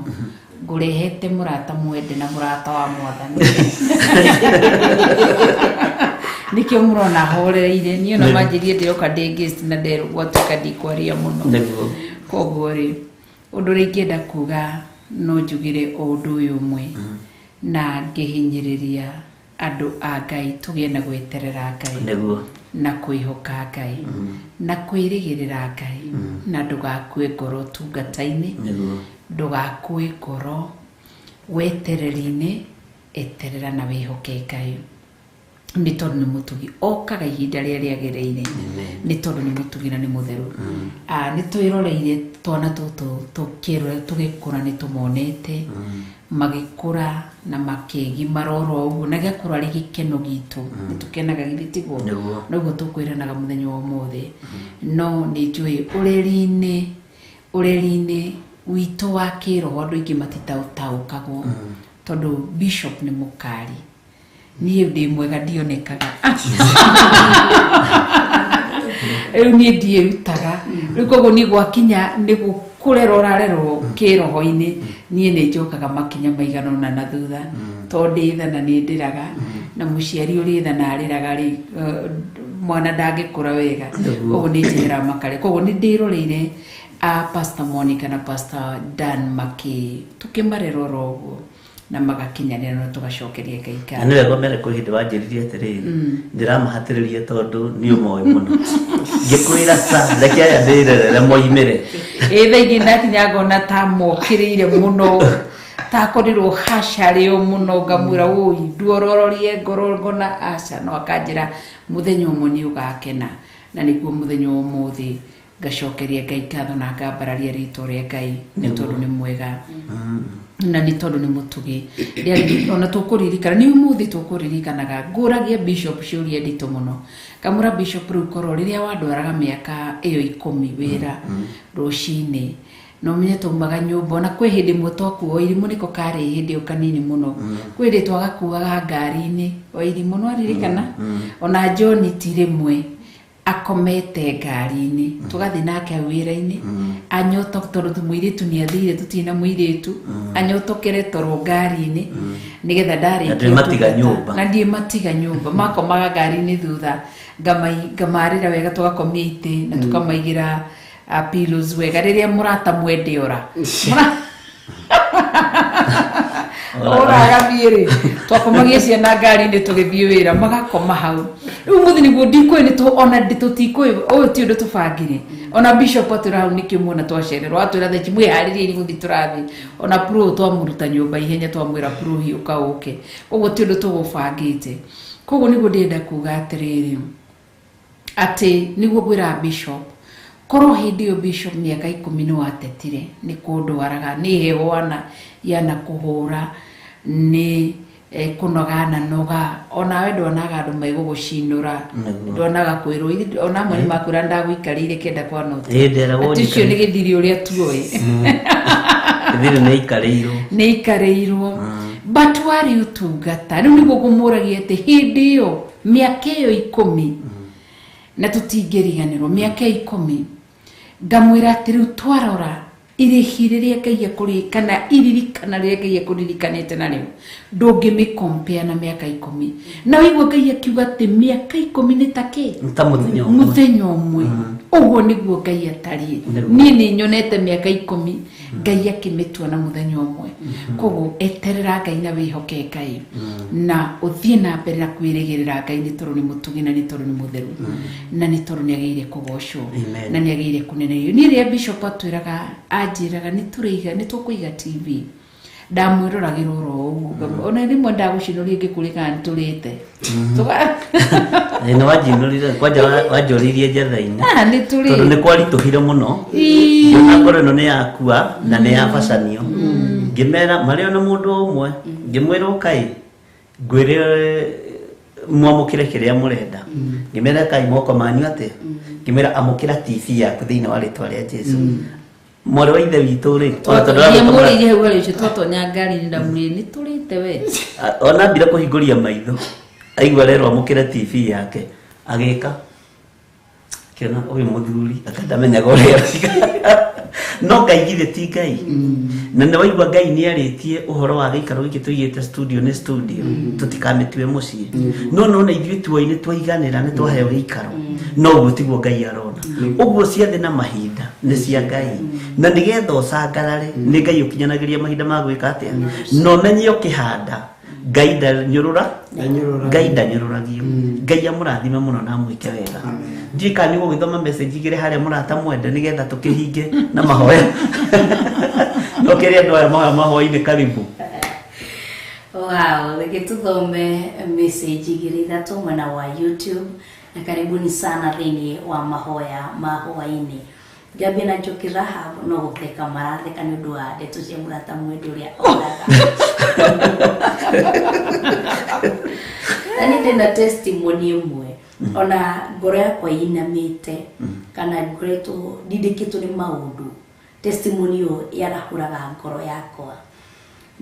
ngũrehete mũrata mwende na mũrata wa mwathani. Nĩkĩo mũrona horereire niĩ ona manjĩrie ndĩroka ndĩ guest na nderwo gwatuĩka ndikwaria mũno. Koguo rĩ, ũndũ ũrĩa ingĩenda kuga no njugire o ũndũ ũyũ ũmwe, na ngĩhinyĩrĩria andũ a Ngai tũgĩe na gweterera Ngai na kwĩhoka Ngai na kwĩrĩgĩrĩra Ngai, na ndũgakue ngoro ũtungata-inĩ, ndũgakue ngoro wetereri-inĩ, eterera na wĩhoke Ngai, nĩ tondũ nĩ mũtugi, okaga ihinda rĩrĩa rĩagĩrĩire, nĩ tondũ nĩ mũtugi na nĩ mũtheru. Nĩ twĩroreire twana tũtũ tũgĩkũra, nĩ tũmonete magĩkũra na makĩgimara oro ũguo, na gĩakorwo arĩ gĩkeno gitũ, nĩ tũkenaga githĩ tiguo? Noguo tũkwĩranaga mũthenya wa ũmũthĩ. No nĩ njũĩ ũreri-inĩ witũ wa kĩroho andũ aingĩ matitaũkagwo, tondũ bishop nĩ mũkari, niĩ ndĩ mwega ndionekaga, rĩu niĩ ndiĩrutaga, rĩu koguo niĩ gwakinya nĩ kũrerwo ũrarerwo kĩroho-inĩ, niĩ nĩ njokaga makinya maigana ũna na thutha, tondũ ndĩ tha na nĩ ndĩraga, na mũciari ũrĩ tha na arĩraga rĩ, mwana ndangĩkũra wega. Koguo nĩ njeheraga makarĩ. Koguo nĩ ndĩroreire Pastor Monica na Pastor Dan tũkĩmarera oro ũguo na magakinyanĩra na tũgacokeria Ngai ngatho. Na nĩ wega mere kwĩ hĩndĩ wanjĩririe atĩrĩrĩ, ndĩramahatĩrĩria tondũ nĩ ũmoĩ mũno, ngĩkwĩra ta reke aya ndĩrerere moimĩre. Ĩ thaa ingĩ ndakinya ngona ta mokĩrĩire mũno, takorirwo hacarĩo mũno, ngamwĩra ũi nduorororie ngoro, ngona aca, no akanjĩra mũthenya ũmwe nĩ ũgakena, na nĩguo mũthenya wa ũmũthĩ ngacokeria Ngai ngatho na ngambararia rĩtwa rĩa Ngai, nĩ tondũ nĩ mwega na nĩ tondũ nĩ mũtugi. Ona tũkũririkana nĩ ũmũthĩ tũkũririkanaga, ngũragia bishop ciũria nditũ mũno, ngamũra bishop rĩu korwo rĩrĩa wandwaraga mĩaka ĩyo 10 wĩra rũcinĩ, no menye taumaga nyũmba, ona kwĩ hĩndĩ ĩmwe twakuo irimũ nĩko karĩ hĩndĩ ĩyo kanini mũno, kwĩ hĩndĩ twagakuaga ngari-inĩ o irimũ, no aririkana ona John ti rĩmwe Akomete ngari-inĩ, tũgathiĩ nake hau wĩra-inĩ, anyoto tondũ mũirĩtu nĩ athire, tũtirĩ na mũirĩtu, anyotokere toro ngari-inĩ nĩgetha ndarĩkia Na ndwĩmatiga ũtungata. Nyũmba. Na ndiĩmatiga nyũmba, makomaga ngari-inĩ thutha, ngamarĩra wega, tũgakomia itĩ na tũkamaigĩra pillows wega rĩrĩa mũrata mwende ora ora agathiĩ rĩ, twakomagia ciana ngari-inĩ tũgĩthiĩ wĩra, magakoma hau. Rĩu mũthĩ nĩguo ndikũĩ nĩ ona tũtikũĩ, ũyũ ti ũndũ tũbangire. Ona bishop atwĩra hau nĩkĩo muona twacererwo, atwĩra thaa ici mwĩharĩrie nĩ gũthiĩ tũrathiĩ. Ona pro twamũruta nyũmba ihenya, twamwĩra pro hiũka ũke. Koguo ti ũndũ tũgũbangĩte. Koguo nĩguo ndĩrenda kuga atĩrĩrĩ, atĩ nĩguo ngwĩra bishop, korwo hĩndĩ ĩyo bishop mĩaka 10 nĩ watetire nĩ kũndwaraga, nĩ heho ana yana kũhũra, nĩ kũnoga na noga, onawe ndonaga andũ megũgũcinũra. Nĩguo. Ndonaga kwĩrwo ona amwe nĩ makwĩra ndagũikarĩire kenda kwa noti. Ĩ, nderagwo Atĩ ũcio nĩ njikarĩire. gĩthiri ũrĩa tuoĩ. Gĩthiri nĩ aikarĩirwo. Nĩ ikarĩirwo, but warĩ ũtungata. Rĩu nĩguo ngũmũragia atĩ hĩndĩ ĩyo mĩaka ĩyo 10 na tũtingĩriganĩrwo, mĩaka 10 ngamwĩra atĩ rĩu twarora irĩhi rĩrĩa Ngai akũrĩ kana iririkana rĩrĩa Ngai akũririkanĩte narĩo, ndũngĩmĩkompea na mĩaka 10. Na waigua Ngai akiuga atĩ mĩaka 10 nĩ ta kĩ? Nĩ ta mũthenya ũmwe. Mũthenya ũmwe. Ũguo nĩguo Ngai atariĩ. Nĩguo. Niĩ nĩ nyonete mĩaka 10 Ngai akĩmĩtua na mũthenya ũmwe. Koguo eterera Ngai na wĩhoke Ngai na ũthiĩ na mbere na kwĩrĩgĩrĩra Ngai, nĩ tondũ nĩ mũtugi na nĩ tondũ nĩ mũtheru na nĩ tondũ nĩ agĩrĩire kũgocwo. Amen. Na nĩ agĩrĩire kũnenerio. Niĩ rĩrĩa bishop atwĩraga, anjĩraga nĩ tũrĩiga, nĩ tũkũiga TV, ndamwĩroragĩra oro ũguo. Ona rĩmwe ndagũcinũria ngĩkũria kana nĩ tũrĩte. Ĩ, nĩ wanjinũrire kwanja, wanjũririe njetha-inĩ. Ah, nĩ tũrĩ. Tondũ nĩ kwaritũhire mũno. Ngĩona ngoro ĩno nĩ yakua na nĩ yabacanio, ngĩmera marĩ ona mũndũ ũmwe, ngĩmwĩra ũkai ngwĩre mwamũkĩre kĩrĩa mũrenda. Ngĩmera kai moko manyu atĩa, ngĩmwĩra amũkĩra TV yaku thĩinĩ wa rĩtwa rĩa Jesu. Mwarĩ wa ithe witũ rĩ, ona tondũ aragwĩta Ndiamũrĩirie hau harĩ ũcio twatonya ngari-inĩ, ndamũrĩire nĩ tũrĩte we. Ona ambire kũhingũria maitho aigua rerwo amũkĩre TV yake, agĩka kĩona ũyũ mũthuri akandamenyaga ũrĩa aroiga. No Ngai githĩ ti Ngai? Na nĩ waigua Ngai nĩ arĩtie ũhoro wa gĩikaro gĩkĩ tũigĩte studio, nĩ studio, tũtikamĩtue mũciĩ. No nona ithuĩ tuoi nĩ twaiganĩra, nĩ twaheo gĩikaro, no ũguo tiguo Ngai arona. Ũguo ciathĩ na mahinda nĩ cia Ngai, na nĩgetha ũcangarare nĩ Ngai ũkinyanagĩria mahinda ma gwĩka atĩa. Na ũmenye ũkĩhanda Ngai ndanyũrũra. Ndanyũrũragio. Ngai ndanyũrũragio. Ngai amũrathime mũno na amwĩke wega. Ndiũĩ kana nĩ ũgũgĩthoma message igĩrĩ harĩa, mũrata mwende, nĩgetha tũkĩhinge na mahoya. No kĩrĩa andũ aya mahoya mahoya-inĩ, karibu. Wow, reke tuthome message igĩrĩ ithatũ mwena wa YouTube, na karibuni sana thĩinĩ wa mahoya ma hwaĩ-inĩ. Ngambia na Njoki Rahab, no gũtheka maratheka nĩ ũndũ wa ndeto cia mũrata mwendwa ũrĩa oraga. Na niĩ ndĩna testimony ĩmwe, ona ngoro yakwa ĩinamĩte kana ngoretwo ndindĩkĩtwo nĩ maũndũ, testimony ĩyo yarahũraga ngoro yakwa.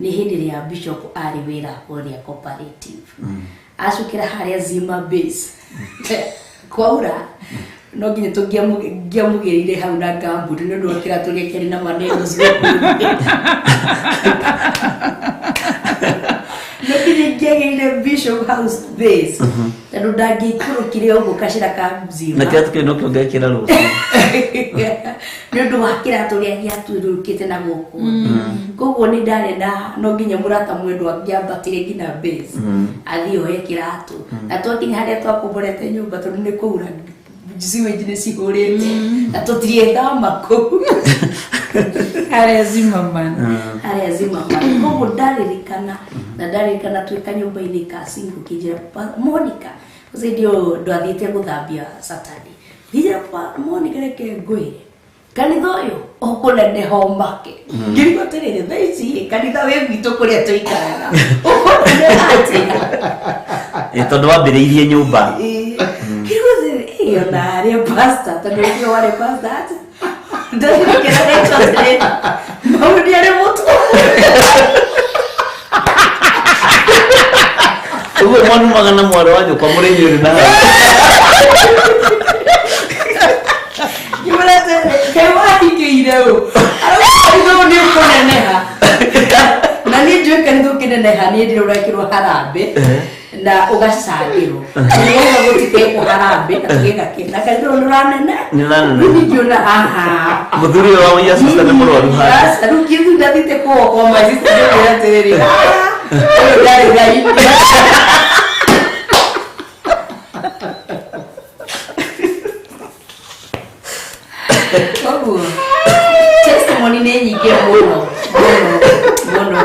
Nĩ hĩndĩ ĩrĩa bishop arĩ wĩra kũrĩa cooperative, acukĩra harĩa Zima base, kwaura no nginya tũngĩamũgĩrĩire hau na ngambuti nĩ ũndũ wa kĩratũ gĩake kĩarĩ na maneno guoko-inĩ. No nginya ingĩagĩrĩire bishop house base tondũ ndangĩikũrũkire ũguo kacĩra ka Zima. Na kĩratũ kĩu nokĩo ngekĩra rũciũ. Nĩ ũndũ wa kĩratũ ũrĩa gĩatwĩrũrũkĩte na gũkũ. Koguo nĩ ndarĩ na no nginya mũrata mwendwa angĩambatire nginya base athiĩ oe kĩratũ. Na twakinya harĩa twakomborete nyũmba, tondũ nĩ kũura, sewage nĩ cihũrĩte na tũtirĩ thama kũu. Harĩa Zimmerman. Harĩa Zimmerman. Koguo ndaririkana, na ndaririkana twĩ kanyũmba-inĩ ka single, kĩnjĩra, "Monica," ũcio ndio ndwathiĩte gũthambia Saturday, ngĩnjĩra, "Monica, reke ngwĩre, kanitha ũyũ ũkũneneha ũmake." Ngĩrigwo atĩrĩrĩ, thaa ici kanitha wĩ gwitũ kũrĩa tũikaraga ũkũneneha atĩa? Ĩ, tondũ wambĩrĩirie nyũmba. Ngĩrigwo atĩrĩrĩ, ĩ, ona harĩa pastor, tondũ ndio warĩ pastor atĩ ndaririkana rĩtwa atĩrĩrĩ, maũndũ nĩ arĩ mũtwe. Ũguo mwanumaga na mwarĩ wa nyũkwa mũrĩ inyuĩ na hau. Ũkĩneneha niĩ ndĩrĩ ũrekĩrwo harambĩ na ũgacangĩrwo. Nĩgetha gũtikekwo harambĩ na tũgĩka kĩ. Na kanitha ũyũ nĩũranene. Nĩũranene. Rĩu ningĩona haha. Mũthuri ũyũ wa your sister nĩ mũrwaru haha. Aca, rĩu kĩu ndathiĩte kũo kwa my sister ngĩmwĩra atĩrĩrĩ, "Ah, ũyũ ndarĩ raini." Koguo testimony nĩ nyingĩ mũno mũno mũno.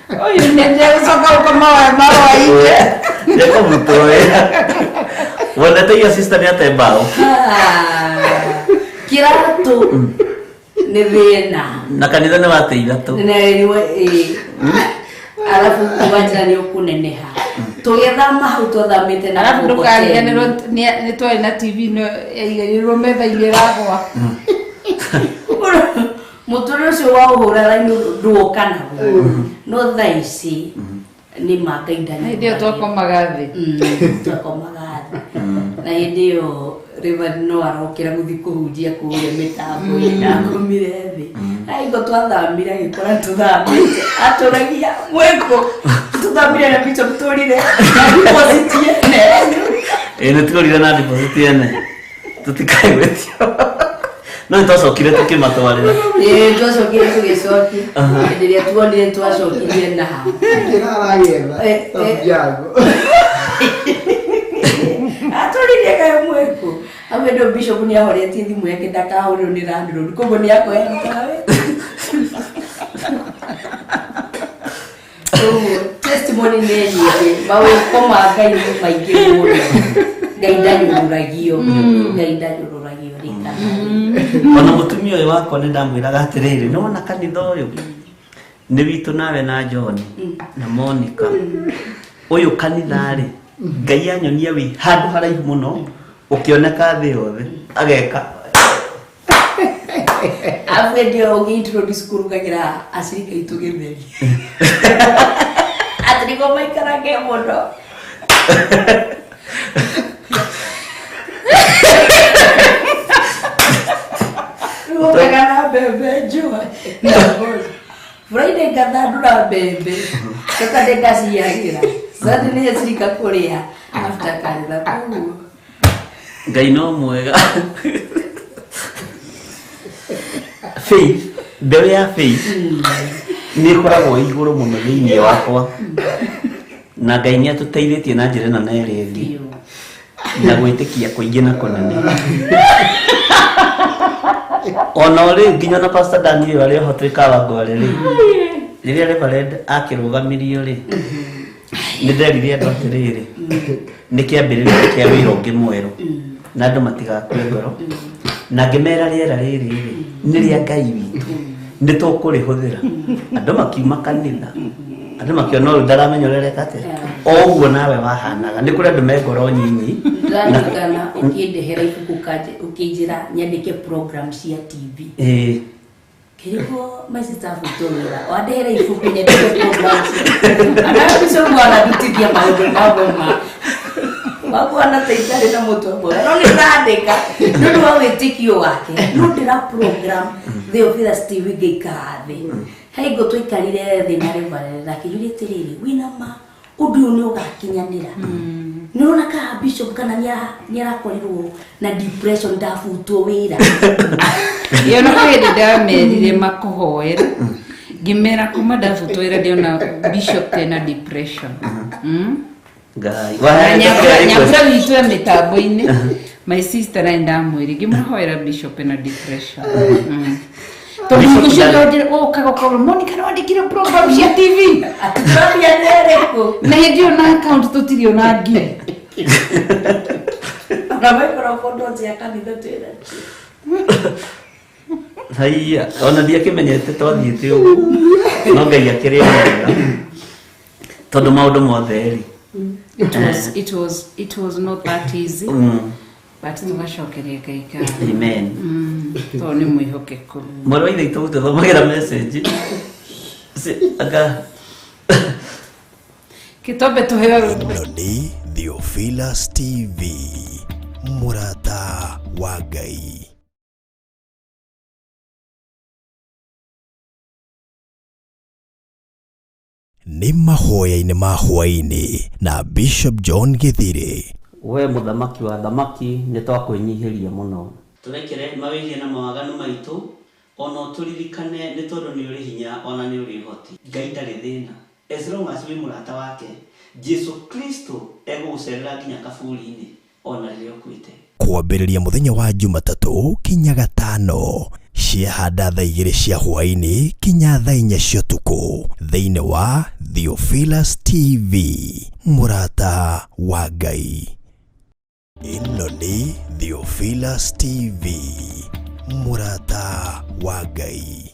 Ũyũ nĩ ndegũcoka gũkoma wa mawainĩ. Nĩkũrutwo wĩra. Wendete your sister nĩ ate mbaũ. Ah, kĩratũ nĩ thĩna. Na kanitha nĩ wate ithatũ. Na rĩu, arabu ũganjĩra nĩ ũkũneneha. Tũgĩthama hau twathamĩte na Arabu mkokoteni. ndũkariganĩrwo nĩ twarĩ na TV no yaigĩrĩirwo metha-inĩ ĩragwa. Mũtũrĩre ũcio wa ũhũra raini ndũoka naguo. No thaa ici nĩ ma Ngai Na hĩndĩ ĩyo twakomaga thĩ. Twakomaga thĩ. Na hĩndĩ ĩyo Reverend no arokĩra gũthiĩ kũhunjia kũrĩa mĩtambo-inĩ ndakomire thĩ. Aingo twathamire agĩkora tũthamĩte. Atũragia mwĩkũ tũthamire na bishop tũrire na deposit yene. Ĩĩ nĩ tũrire na deposit yene. Tũtikaigwĩtio. No nĩ twacokire tũkĩmatwarĩra. Ĩĩ twacokire tũgĩcokia. Hĩndĩ ĩrĩa tuonire twacokirie na hau. Kĩra aragetha Santiago. Atũririe kaĩ mwĩkũ. Hau hĩndĩ ĩyo bishop nĩ ahoretie thimũ yake ndakahũrĩrwo nĩ landlord. Koguo nĩ akoyaga. Koguo testimony nĩ nyingĩ. Mawĩko ma Ngai nĩ maingĩ mũno. Ngai ndanyũrũragio. Ngai ndanyũrũragio rita. Ona mũtumia ũyũ wakwa nĩ ndamwĩraga atĩrĩrĩ, nĩ wona kanitha ũyũ nĩ witũ nawe na John na Monica. Ũyũ kanitha rĩ, Ngai anyonia wĩ handũ haraihu mũno ũkĩoneka thĩ yothe ageka. Arabu hĩndĩ ĩyo ũngĩ-introduce kũrugagĩra acirika aitũ gĩtheri. Atĩ nĩguo maikarange mũno. Rĩu ũkaga na mbembe njũa na mboco. Friday ngathandũra mbembe, Saturday ngaciagĩra, Sunday nĩ acirika kũrĩa after kanitha koguo. Ngai no mwega. Faith, mbeũ ya faith nĩ ĩkoragwo ĩ igũrũ mũno thĩinĩ wakwa. Na Ngai nĩ atũteithĩtie na njĩra ĩno na ĩrĩa ĩngĩ. Na gwĩtĩkia kũingĩ na kũnene. Ona rĩu nginya na Pastor Daniel arĩ oho twĩ Kawangware rĩ, rĩrĩa Reverend akĩrũgamirio rĩ, nĩ nderire andũ atĩrĩrĩ, nĩ kĩambĩrĩria kĩa wĩra ũngĩ mwerũ na andũ matigakue ngoro. Na ngĩmera rĩera rĩrĩ rĩ, nĩ rĩa Ngai witũ, nĩ tũkũrĩhũthĩra. Andũ makiuma kanitha, andũ makiona ũyũ ndaramenya ũrĩa areka atĩa. O ũguo nawe wahanaga, nĩ kũrĩ andũ me ngoro nyinyi. Ndĩraririkana ũkĩndehera ibuku ũkĩnjĩra nyandĩke program cia TV. Ĩĩ. Kĩrĩko my sister abutwo wĩra wandehera ibuku nyandĩke program cia. Ana bishop anandutithia maũndũ mamwe ma makuona ta itarĩ na mũtwe mwega no nĩ ndandĩka nĩ ũndũ wa wĩtĩkio wake no ndĩra program Theophilus TV ngĩikara thĩ haingo twaikarire thĩ na Reverend akĩnjũria atĩrĩrĩ wĩna ma ũndũ ũyũ nĩ ũgakinyanĩra nĩ ũrona kana bishop kana nĩ arakorirwo na depression ndabutwo wĩra. Ĩyo no hĩndĩ ndamerire makũhoere ngĩmera kuma ndabutwo wĩra ndĩona bishop tena depression. Ngai. Na nyambura witũ ya mĩtambo-inĩ my sister naye ndamwĩre ngĩmũhoera bishop ena depression. Tondũ Bishop hingo ciothe ũkaga ũkauga Monica nĩ wandĩkire program cia TV. Atũramia nĩ ĩrĩkũ? Na hĩndĩ ĩyo na account tũtirĩ ona ngiri. Ona microphone no cia kanitha twĩnacio. Haiya, ona ndiakĩmenyete twathiĩte ũguo. No Ngai akĩrĩ o mwega. Tondũ maũndũ mothe rĩ. It was not that easy. But tũgacokeria Ngai ngatho. Amen. Tondũ nĩ mwĩhokeku. Mwarĩ wa ithe witũ gũtũthomagĩra message. Anga Kĩtombe tũheo rũtha. Ĩno nĩ Theophilus TV, mũrata wa Ngai. Nĩ mahoya-inĩ ma hwaĩ-inĩ na Bishop John Gĩthirĩ. We mũthamaki wa thamaki nĩ twakwĩnyihĩria mũno. Tũrekere mawĩhia na mawaganu maitũ, ona ũtũririkane nĩ tondũ nĩ ũrĩ hinya ona nĩ ũrĩ ũhoti. Ngai ndarĩ thĩna. As long as wĩ mũrata wake, Jesu Kristo egũgũcerera nginya kaburi-inĩ ona rĩrĩa ũkuĩte. Kwambĩrĩria mũthenya wa Jumatatũ kinya gatano ciahanda thaa 2 cia hwaĩ-inĩ kinya thaa 4 cia ũtukũ thĩinĩ wa Theophilus TV, mũrata wa Ngai. Ĩno nĩ Theophilus TV, mũrata wa Ngai.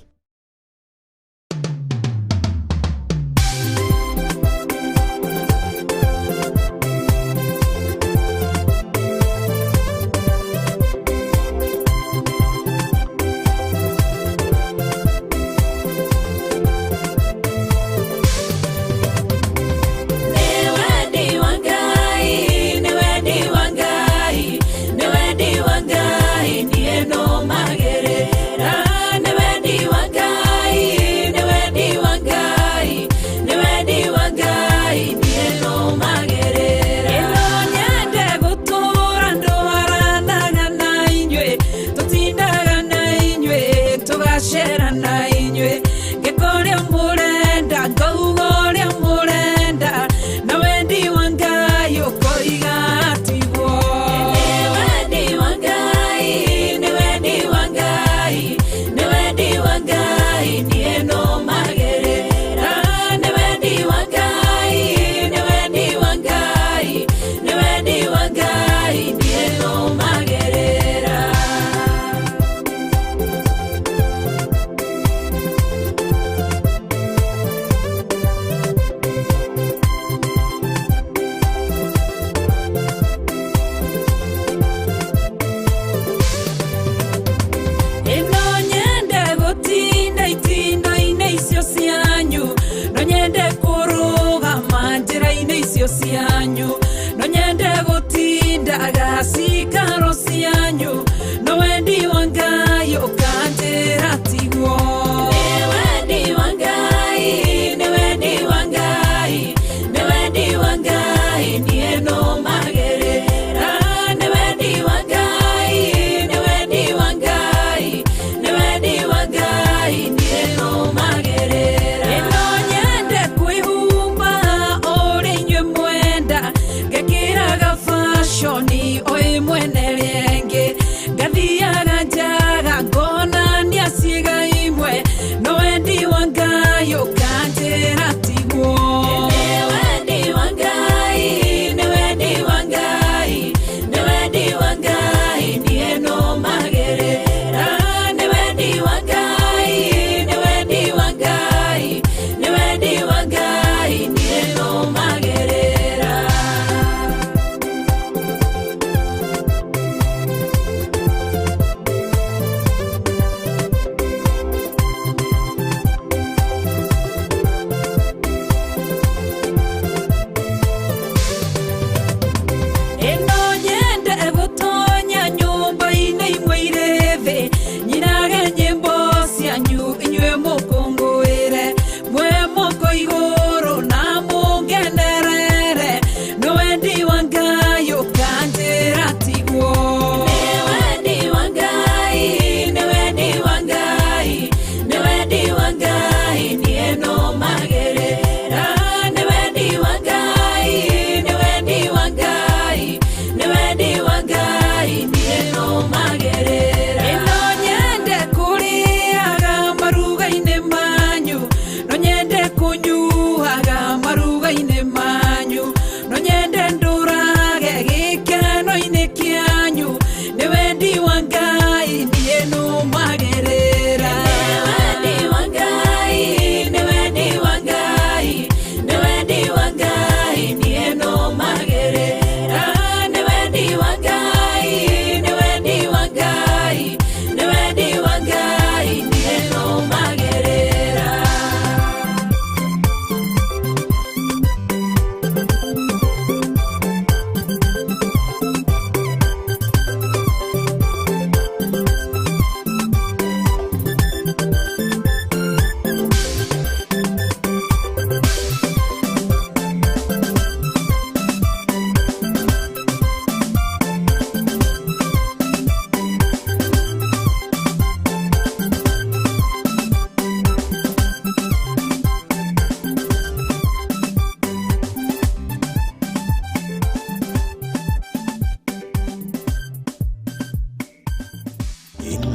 Nĩ wendi wa Ngai, nĩ wendi wa Ngai, nĩ wendi wa Ngai, niĩ nũmagĩrĩra. Nĩ wendi wa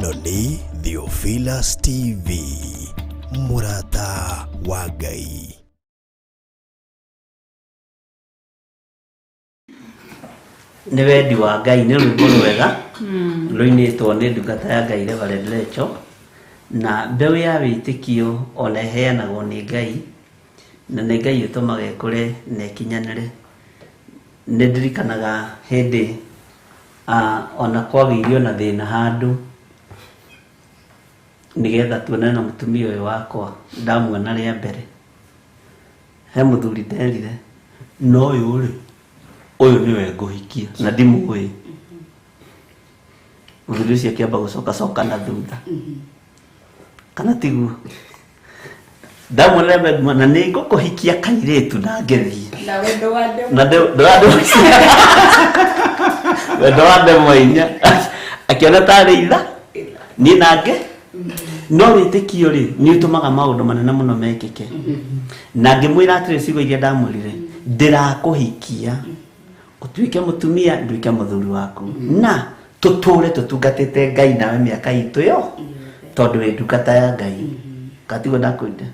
Ĩno nĩ Theophilus TV, mũrata wa Ngai. Nĩ wendi wa Ngai nĩ rwĩmbo rwega rũinĩtwo nĩ ndungata ya Ngai Reverend Rachel, na mbeũ ya wĩtĩkio ona ĩheanagwo nĩ Ngai, na nĩ Ngai ũtũmaga ĩkũre na ĩkinyanĩre. Nĩ ndirikanaga hĩndĩ ona kwagĩirio na thĩna handũ nĩgetha tuonane na mũtumia ũyũ wakwa, ndamuona rĩa mbere he mũthuri nderire, no ũyũ rĩ, ũyũ nĩwe ngũhikia na ndimũĩ. Mũthuri ũcio akĩamba gũcoka coka na thutha, kana tiguo? Ndamuona rĩa mbere na nĩ ngũkũhikia kairĩtu na ngĩthiĩ na wendo wa ndemwa. Na wendo wa ndemwa inya akĩona tarĩ itha niĩ nake. No wĩtĩkio rĩ, nĩ ũtũmaga maũndũ manene mũno mekĩke. Na ngĩmwĩra atĩrĩ, ciugo iria ndamwĩrire, ndĩrakũhikia ũtuĩke mũtumia, nduĩke mũthuri waku, na tũtũre tũtungatĩte Ngai nawe mĩaka itũ yo, tondũ wĩ ndungata ya Ngai. Katiguo ndakwĩrire?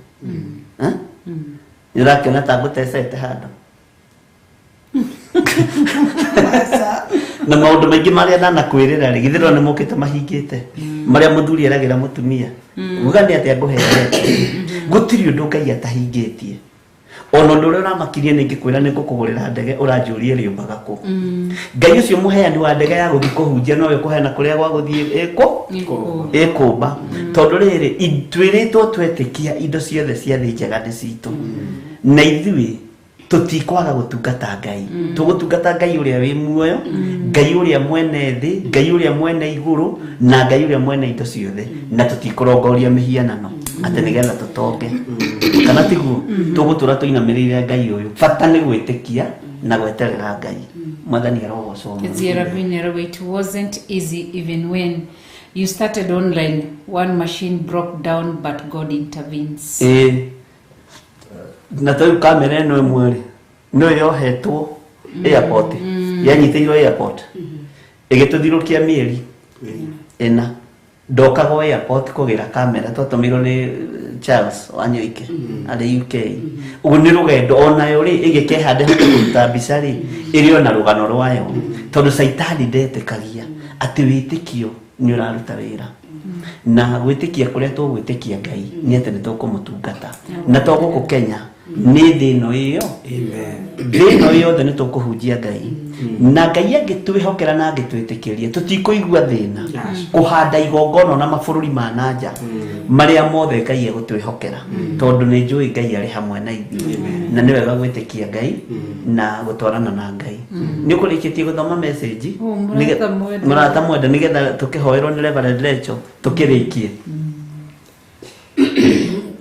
Nĩ ũrakĩona ta ngũtecete handũ na maũndũ maingĩ marĩa ndanakwĩrĩra rĩ, githĩ ndona nĩ mokĩte mahingĩte marĩa mũthuri eragĩra mũtumia. Uga nĩ atĩa ngũheete, gũtirĩ ũndũ Ngai atahingĩtie. Ona ũndũ ũrĩa ũramakirie nĩ ngĩkwĩra nĩ ngũkũgũrĩra ndege, ũranjũrie rĩũmbaga kũ. Ngai ũcio mũheani wa ndege ya gũthiĩ kũhunjia nowe ũkũheana kũrĩa gwa gũthiĩ ĩkũmba. Tondũ rĩrĩ, twĩrĩtwo twetĩkia indo ciothe cia thĩ njega nĩ citũ, na ithuĩ tũtikwaga gũtungata Ngai. Tũgũtungata Ngai ũrĩa wĩ muoyo, Ngai ũrĩa mwene thĩ, Ngai ũrĩa mwene igũrũ, na Ngai ũrĩa mwene indo ciothe, na tũtikũrongoria mĩhianano atĩ nĩgetha tũtonge. Kana tiguo? Tũgũtũra tũinamĩrĩire Ngai ũyũ. Bata nĩ gwĩtĩkia na gweterera Ngai. Mwathani arogocwo mũno. It wasn't easy even when you started online. One machine broke down, but God intervenes. Na ta rĩu kamera ĩno ĩmwe rĩ, no yohetwo airport, yanyitĩirwo airport ĩgĩtũthirũkia mĩeri ĩna. Ndokagwo airport kũgĩra kamera, twatũmĩirwo nĩ Charles Wanyoike arĩ UK. Ũguo nĩ rũgendo onayo rĩ, ĩgĩkehande hote kũruta mbica rĩ, ĩrĩ ona rũgano rwayo, tondũ caitani ndetĩkagia atĩ wĩtĩkio nĩ ũraruta wĩra. Na gwĩtĩkia kũrĩa tũgwĩtĩkia Ngai nĩ atĩ nĩ tũkũmũtungata, na to gũkũ Kenya, nĩ thĩ ĩno ĩyo, thĩ ĩno yothe nĩ tũkũhunjia Ngai. Na Ngai angĩtwĩhokera na angĩtwĩtĩkĩria, tũtikũigua thĩna kũhanda igongona na mabũrũri ma nanja marĩa mothe Ngai egũtwĩhokera, tondũ nĩ njũĩ Ngai arĩ hamwe na ithuĩ. Na nĩ wega gwĩtĩkia Ngai na gũtwarana na Ngai. Nĩ ũkũrĩkĩtie gũthoma message? Mũrata mwende, nĩgetha tũkĩhoerwo nĩ Reverend Rachel tũkĩrĩkie.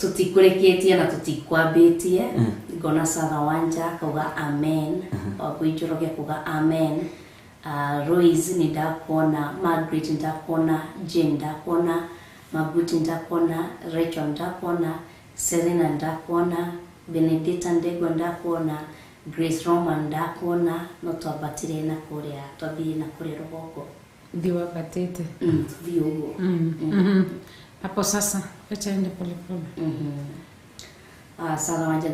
Tũtikũrĩkĩtie na tũtikwambĩtie. Ngona Sarah Wanja akauga amen, Wangui Njoroge akauga amen, Royce nĩ ndakuona, Margaret ndakuona, Jane ndakuona, Maguti ndakuona, Rachel ndakuona, Serena ndakuona, Benedicta Ndegwa ndakuona, Grace Roman ndakuona. No twambatire na kũrĩa, twambirie na kũrĩa rũgongo. Thiĩ wambatĩte. Tũthiĩ ũguo. Hapo sasa acha ende polepole. Sarah Wanja,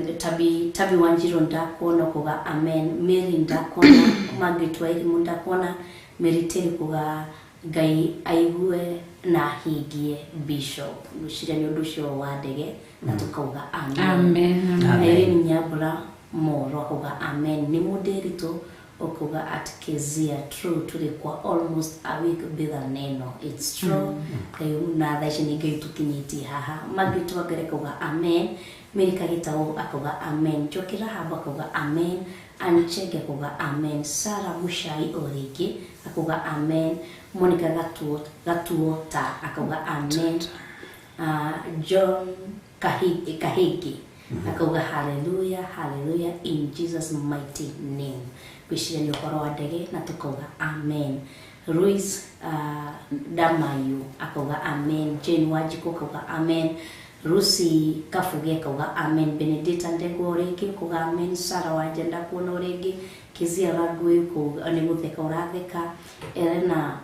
Tabi Wanjiru ndakuona kuga amen, Mary ndakuona, Margaret Wairimu ndakuona, Mary Terry kuga Ngai aigue na ahingie Bishop. Ngwĩciria nĩ ũndũ ũcio wa ndege, na tũkauga amen. Amen. Amen. Irene Nyambura Moro akauga amen. Nĩ mũndĩritũ ũkauga at Kezia true, tũrĩ kwa almost a week bila neno. It's true. Ngai na thaa ici nĩ Ngai tũkinyĩtie haha. Margaret Wangari akauga amen. Mary Kagitau akauga amen. Njoki Rahabu akauga amen. Anchege akauga amen. Sarah Mushai o rĩngĩ akauga amen. Monica Gatuota akauga amen. John Kahigi akauga hallelujah, hallelujah in Jesus mighty name. Ngwĩciria nĩ ũhoro wa ndege na tũkauga amen. Ruiz Damayu akauga amen. Jane Wanjikũ akauga amen. Lucy Kabuge akauga amen. Benedicta Ndegwa o rĩngĩ akauga amen. Sarah Wanja ndakuona o rĩngĩ. Kezia Rangui nĩ gũtheka ũratheka. Elena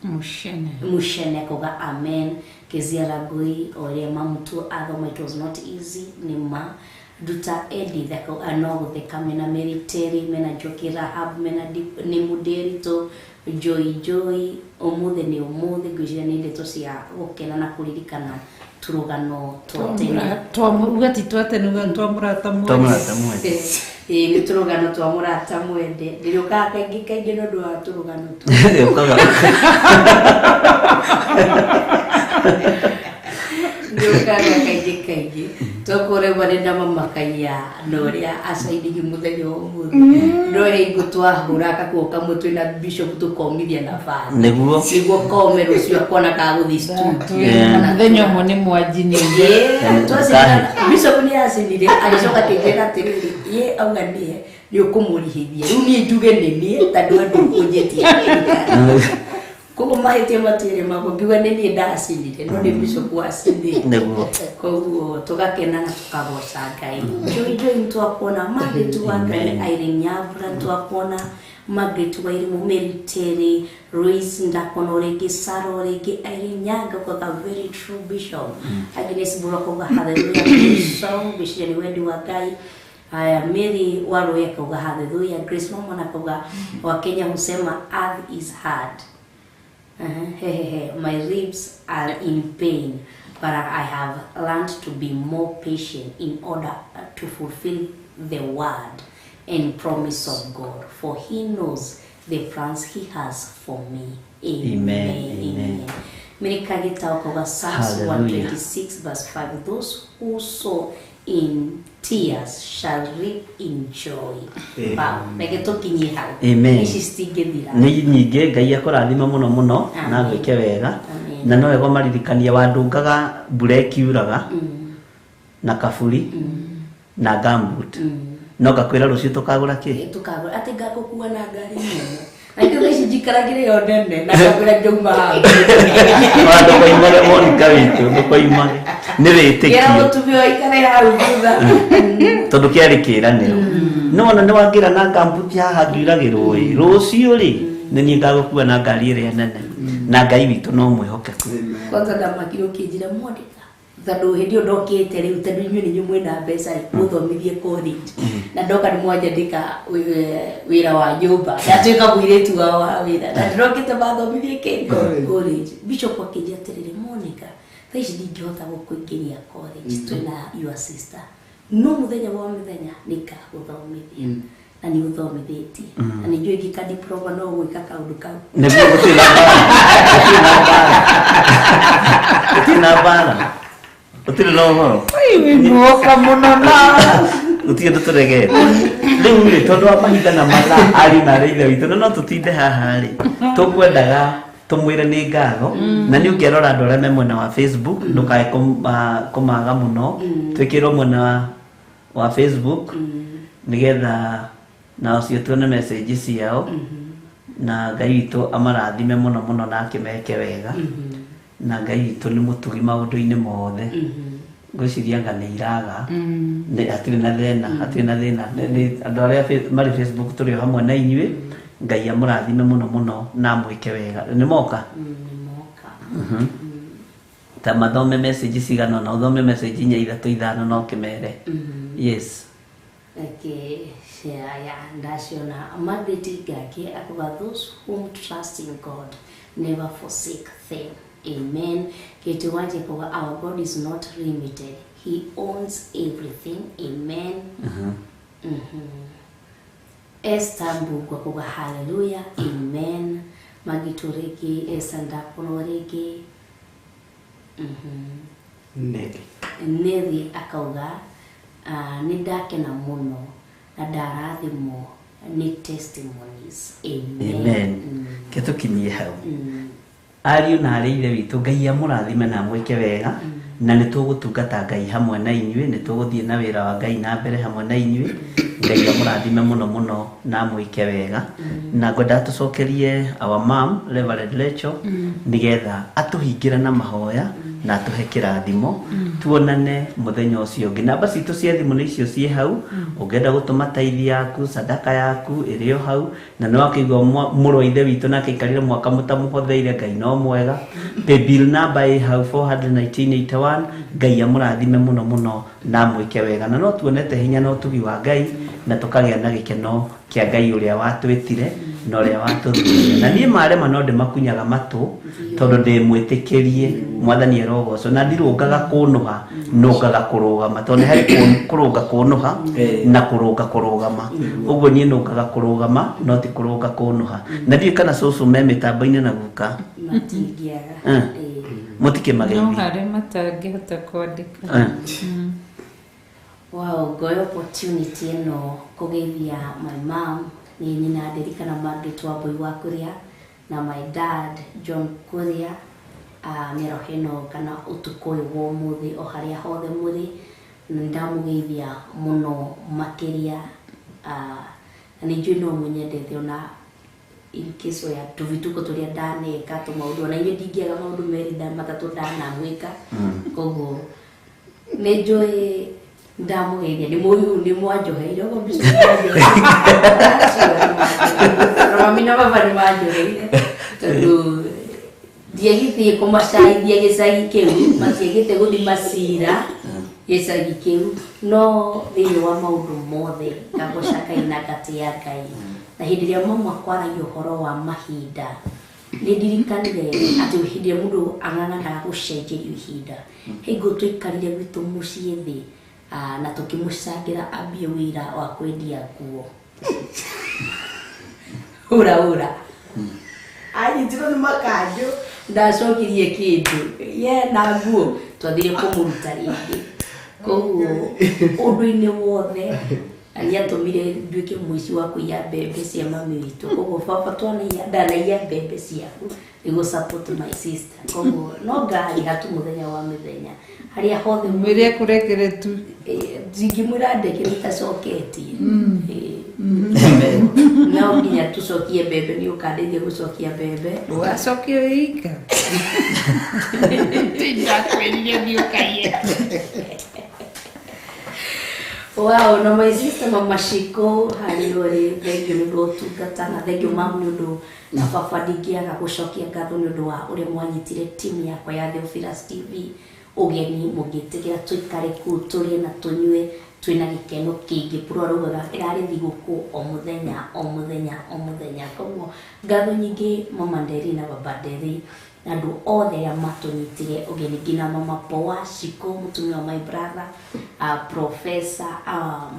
Mushene Mushene akauga amen. Kezia Ragui oria mamutu athoma it was not easy ni ma. Duta Edith akauga no gutheka mena Mary Terry mena Njoki Rahab mena ni Muderito Joy Joy umuthi ni umuthi ngwiciria ni ndeto cia gukena na kuririkana turugano twa tene uga ti twa tene uga twa murata mwende. Ni turugano twa murata mwende ndiriukaga kaingĩ kaingĩ nĩ ũndũ wa turugano tu ndiukaga kaingĩ kaingĩ tũkũremwo nĩ na mamakaia na ũrĩa acainigi mũthenya wa ũmũthĩ no hingo twahũra gakuo kamwe twĩna bishop tũkomithia na bani nĩguo kome rũciũ akona kagũthiĩ studio mũthenya ũmwe nĩ mwanjini bishop nĩ acinire agĩcoka akĩnjĩra atĩrĩrĩ ye auga niĩ nĩ ũkũmũrihithia rĩu niĩ njuge nĩ niĩ tondũ andũ kũnjĩtie koguo mahĩtia matirĩ makwa ngiuga nĩ niĩ ndacinire no nĩ bishop wacinire nĩguo koguo tũgakena na tũkagoca Ngai. Joy Joy nĩtwakuona Margaret wa Ngai Irene Nyambura nĩtwakuona Margaret Wairimu Mary Terry Royce ndakuona rĩngĩ Saro rĩngĩ Irene Nyanga ũkauga very true bishop. Agnes Mbura ũkauga hallelujah song ngwĩciria nĩ wendi wa Ngai. Haya Mary Waroya akauga hallelujah. Grace Mama akauga Wakenya husema earth is hard. My ribs are in pain, but I have learned to be more patient in order to fulfill the word and promise of God, for He knows the plans He has for me. Amen. Amen. Amen. Psalms 126 verse 5, those who sow in tears shall reap in joy. Wow, reke tũkinyie hau. Amen. Ici citingĩthira. Nĩ nyingĩ Ngai akũrathima mũno mũno na gwĩke wega. Na no wega maririkania wandungaga mbura ĩkiuraga na kaburi na gumboot. No ngakwĩra rũciũ tũkagũra kĩ? Tũkagũra atĩ ngagũkua na ngari nene. Na ithuĩ ici njikaragĩra ĩyo nene na ngakwĩra ndauma hau. Ndũkoimage Monica witũ, ndũkoimage. Nĩ wĩtĩkio. Kĩra mũtumia aikare hau thutha. Tondũ kĩarĩ kĩĩranĩro. No ona nĩ wangĩra na gumboot haha ngiuragĩrwo ĩ. Rũciũ rĩ nĩ niĩ ngagũkua na ngari ĩrĩa nene. Na Ngai witũ no mwĩhokeku. Kwanza ndamakire ũkĩnjĩra Monica tondũ hĩndĩ ĩyo ndokĩte rĩu tondũ inyuĩ nĩ inyuĩ mwĩna mbeca rĩ mũthomithie college na ndoka nĩ mwanjandĩka wĩra wa nyũmba ndatuĩka mũirĩtu wao wa wĩra na ndĩrokĩte mathomithie kĩ college. Bishop akĩnjĩra atĩrĩrĩ Monica thaa ici ndingĩhota gũkũingĩria college twĩna your sister no mũthenya wa mĩthenya nĩngagũthomithia na nĩ ũthomithĩtie na nĩ njũĩ ngĩka diploma no gwĩka kaũndũ kau nĩguo gũtirĩ na mbara gũtirĩ na ũhoro muoka mũno na gũtirĩ ũndũ tũregete rĩu rĩ tondũ wa mahinda na mathaa ariũ na arĩ ithe witũ na no tũtinde haha rĩ tũkwendaga tũmwĩre nĩ ngatho na nĩ ũngĩarora andũ arĩa me mwena wa Facebook ndũkae kũmaga mũno twĩkĩrwo mwena wa Facebook nĩgetha nao cio tuone message ciao na Ngai witũ amarathime mũno mũno na akĩmeke wega na Ngai witũ nĩ mũtugi maũndũ-inĩ mothe ngwĩciria anga nĩ iraga hatirĩ na thĩna hatirĩ na thĩna andũ arĩa marĩ Facebook tũrĩ o hamwe na inyuĩ Ngai amũrathime mũno mũno na amwĩke wega nĩ moka ta mathome message cigana na ũthome message inya ithatũ ithano no ũkĩmere yes. Okay, yeah, ndaciona Margaret Ngaki akuga those whom trust in God never forsake them. Amen. Kate Wanje akuga our God is not limited. He owns everything. Amen. Esther Mbugu akuga hallelujah. Amen. Magitu rĩngĩ Esther ndakuona rĩngĩ. Nelly akauga nĩ ndakena mũno na ndarathimwo nĩ testimonies. Amen. Amen. Ke tũkinyie hau ariũ na arĩ ithe witũ Ngai amũrathime na amwĩke wega na nĩ tũgũtungata Ngai hamwe na inyuĩ nĩ tũgũthiĩ na wĩra wa Ngai na mbere hamwe na inyuĩ Ngai amũrathime mũno mũno na amwĩke wega na ngwendaga tũcokerie our mom Reverend Rachel nĩgetha atũhingĩre na mahoya Na atũhe kĩrathimo tuonane mũthenya ũcio ũngĩ. Namba citũ cia thimũ nĩ icio ciĩ hau, ũngĩenda gũtũma taithi yaku, sadaka yaku ĩrĩ o hau. Na nĩ wakĩigua mũrũ wa ithe witũ nake aikarire mwaka mũtamũhotheire. Ngai no mwega. Paybill namba ĩ hau 41981. Ngai amũrathime mũno mũno na amwĩke wega. Na no tuonete hinya na ũtugi wa Ngai na tũkagĩa na gĩkeno kĩa Ngai ũrĩa watwĩtire na ũrĩa watũthurire. Na niĩ marema no ndĩmakunyaga matũ tondũ ndĩmwĩtĩkĩrie. Mwathani arogocwo. Na ndirũngaga kũnũha, nũngaga kũrũgama, tondũ nĩ harĩ kũrũnga kũnũha na kũrũnga kũrũgama. Ũguo niĩ nũngaga kũrũgama no ti kũrũnga kũnũha. Na ndiũĩ kana cũcũ me mĩtambo-inĩ na guka. Matingĩaga. Mũtikĩmageithie. No harĩa matangĩhota kwandĩka. Wow, ngoya opportunity ĩno kũgeithia my mom, nĩ nyina ndirikana Margaret Wambui wa Kuria, na my dad John Kuria, mĩaraho ĩno kana ũtukũ ũyũ wa ũmũthĩ o harĩa hothe mũrĩ, nĩ ndamũgeithia mũno makĩria, na nĩ njũĩ no mũnyendete ona in case ya tũvituko tũrĩa ndaneka tũmaũndũ, ona inyuĩ ndingĩaga maũndũ merĩ matatũ ndanamwĩka. Koguo nĩ njũĩ ndamũgeithia, nĩ mũhiũ nĩ mwanjoheire ũguo mbica nĩ mwanjoheire. Mami na baba nĩ manjoheire tondũ ndiagĩthiĩ kũmacaithia gĩcagi kĩu, matiagĩte gũthiĩ macira gĩcagi kĩu. No thĩinĩ wa maũndũ mothe ngagoca Ngai na ngatĩa Ngai. Na hĩndĩ ĩrĩa mama akwaragia ũhoro wa mahinda, nĩ ndirikanire atĩ hĩndĩ ĩrĩa mũndũ ang'ang'anaga gũcenjerio ihinda, hingo tũikarire gwitũ mũciĩ thĩ, na tũkĩmũcangĩra ambie wĩra wa kwendia nguo ura ura, anyitirwo nĩ makanjũ, ndacokirie kĩndũ ye na nguo, twathire kũmũruta rĩngĩ. Koguo ũndũ-inĩ wothe nĩ atũmire nduĩke mũici wa kũiya mbembe cia mami witũ. Koguo baba twanaiya, ndanaiya mbembe ciaku nĩguo support my sister. Koguo no ngarĩha tu mũthenya wa mĩthenya harĩa hothe. Mwĩre kũrekere tu. Ndingĩmwĩra ndekere itacoketie. No nginya tũcokie mbembe, nĩ ũkandeithia gũcokia mbembe. Wacokia wĩika. Ndakwĩrire thiĩ ũkaiye. Wow, na my sister Mama Shiko harĩ ũrĩ, thank you nĩ ũndũ wa ũtungata, na thank you mam nĩ ũndũ na baba. Ndingĩaga gũcokia ngatho nĩ ũndũ wa ũrĩa mwanyitire timu yakwa ya Theophilus TV ũgeni, mũngĩtĩkĩra tũikare kũu tũrĩe na tũnyue twĩna gĩkeno kĩingĩ. Puro araugaga ĩrarĩ thigũkũ o mũthenya o mũthenya o mũthenya. Koguo ngatho nyingĩ Mama Nderi na Baba Nderi na andũ othe arĩa matũnyitire ũgeni, nginya Mama Poa Shiko, mũtumia wa my brother, professor,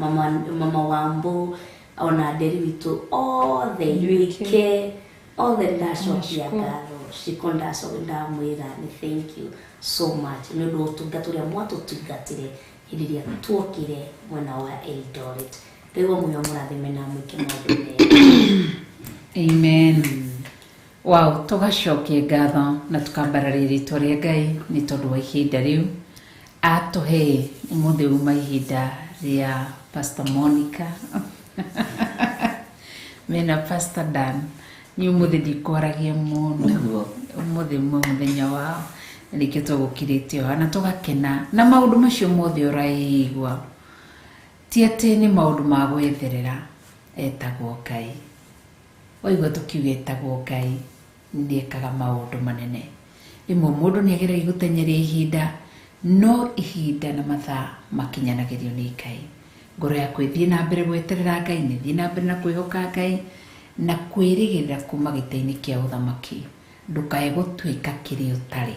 mama Wambo, ona Nderi witũ othe, Nywike othe, ndacokia ngatho. Shiko ndacokia ndamwĩra nĩ thank you so much nĩ ũndũ wa ũtungata ũrĩa mwatũtungatire hĩndĩ ĩrĩa tuokire mwena wa Eldoret. Rĩu mũyo mũrathime na mwĩke maũndũ mega. Amen. Wow, tũgacokia ngatho na tũkambararia rĩtwa rĩa Ngai nĩ tondũ wa ihinda rĩu atũhe ũmũthĩ. Uma ihinda rĩa Pastor Monica mena Pastor Dan. Nĩ ũmũthĩ ndikwaragia mũno. Ũmũthĩ mwe mũthenya wao na nĩkĩo tũgũkirĩte o na tũgakena na maũndũ macio mothe ũraigua ti atĩ nĩ maũndũ ma gwetherera. Etagwo Ngai. Waigua tũkiuga etagwo Ngai, nĩ ekaga maũndũ manene. Rĩmwe mũndũ nĩ ageragia gũteng'eria ihinda, no ihinda na mathaa makinyanagĩrio nĩ Ngai. Ngoro yaku ĩthiĩ na mbere gweterera Ngai, nĩ ĩthiĩ na mbere na kwĩhoka Ngai na kwĩrĩgĩrĩra kuma gĩtĩ-inĩ kĩa ũthamaki. Ndũkae gũtuĩka kĩrĩa ũtarĩ,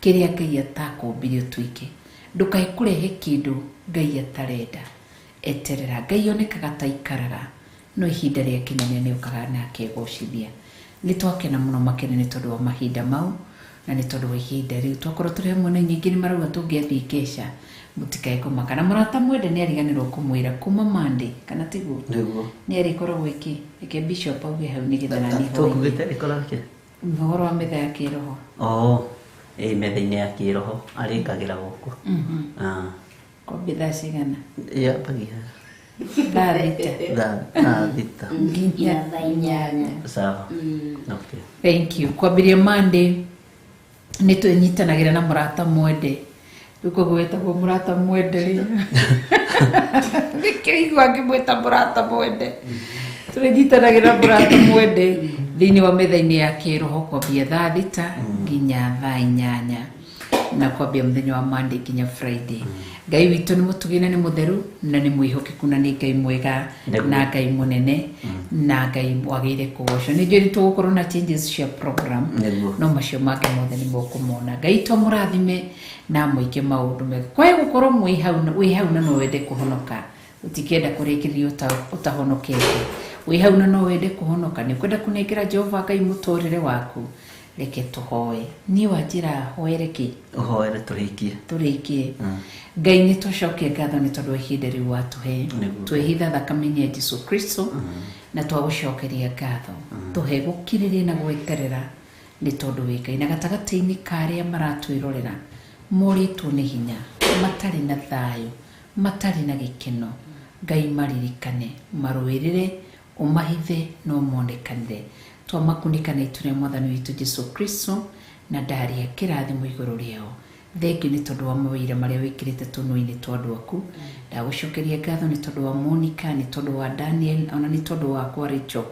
kĩrĩa Ngai atakũmbire ũtuĩke. Ndũkae kũrehe kĩndũ Ngai atarenda. Eterera Ngai. Onekaga ta ikaraga, no ihinda rĩakinya nĩ okaga na akegocithia. Nĩ twakena mũno makĩria nĩ tondũ wa mahinda mau na nĩ tondũ wa ihinda rĩu twakorwo tũrĩ hamwe na inyuĩ. Ingĩ nĩ marauga tũngĩathiĩ kesha. Mũtikae kũmaka na mũrata mwende nĩ ariganĩrwo kũmwĩra kuma Monday, kana tiguo? Nĩguo. Nĩ arĩkoragwo ĩkĩ reke bishop auge hau nĩgetha nani. Tũkugĩte ĩkoragwo kĩ? Ũhoro wa metha ya kĩroho. Oh, ĩ metha-inĩ ya kĩroho arĩkagĩra gũkũ. Kwambia thaa cigana? Yambagia Thaa 6. Thaa 6. Nginya thaa 8. Sawa. Okay. Thank you. Kwambiria Monday. Nĩ twĩnyitanagĩra na mũrata mwende. Rĩu koguo wetagwo mũrata mwende rĩ. Nĩkĩo igua ngĩmwĩta mũrata mwende. Tũrĩnyitanagĩra mũrata mwende thĩinĩ wa metha-inĩ ya kĩroho kwambia thaa 6 nginya thaa 8 na kwambia mũthenya wa Monday nginya Friday. Ngai witũ nĩ mũtugi na nĩ mũtheru na nĩ mwĩhokeku na nĩ Ngai mwega na Ngai mũnene na Ngai wagĩrĩire kũgocwo. Nĩ njũĩ nĩ tũgũkorwo na changes cia program no macio mangĩ mothe nĩ mũkũmona. Ngai to mũrathime na mwĩke maũndũ mega. Kwae gũkorwo mwĩ hau na no wende kũhonoka, ũtikĩenda kũrĩkĩrĩria ũtahonokete. Wĩ hau na no wende kũhonoka, nĩ ũkwenda kũnengera Jehova Ngai mũtũrĩre waku, reke tũhoe. Niĩ wanjĩra hoere kĩ? Ũhoere tũrĩkie. Tũrĩkie. Ngai nĩ tũcokie ngatho nĩ tondũ wa ihinda rĩu watũhe. Twĩhitha thakame-inĩ ya Jesu Kristo na twagũcokeria ngatho. Tũhe gũkirĩrĩria na gweterera nĩ tondũ wĩ Ngai. Na gatagatĩ-inĩ ka arĩa maratwĩrorera morĩtwo nĩ hinya, matarĩ na thayũ, matarĩ na gĩkeno, Ngai maririkane, marũĩrĩre, ũmahithe na ũmonekanĩre. Twamakunĩka na itu rĩa Mwathani witũ Jesu Kristo na ndaria kĩrathimo igũrũ rĩao. Thengiũ nĩ tondũ wa mawĩra marĩa wĩkĩrĩte tũnua-inĩ twa andũ aku. Ndagũcokeria ngatho nĩ tondũ wa Monica, nĩ tondũ wa Daniel, ona nĩ tondũ wakwa Rachel,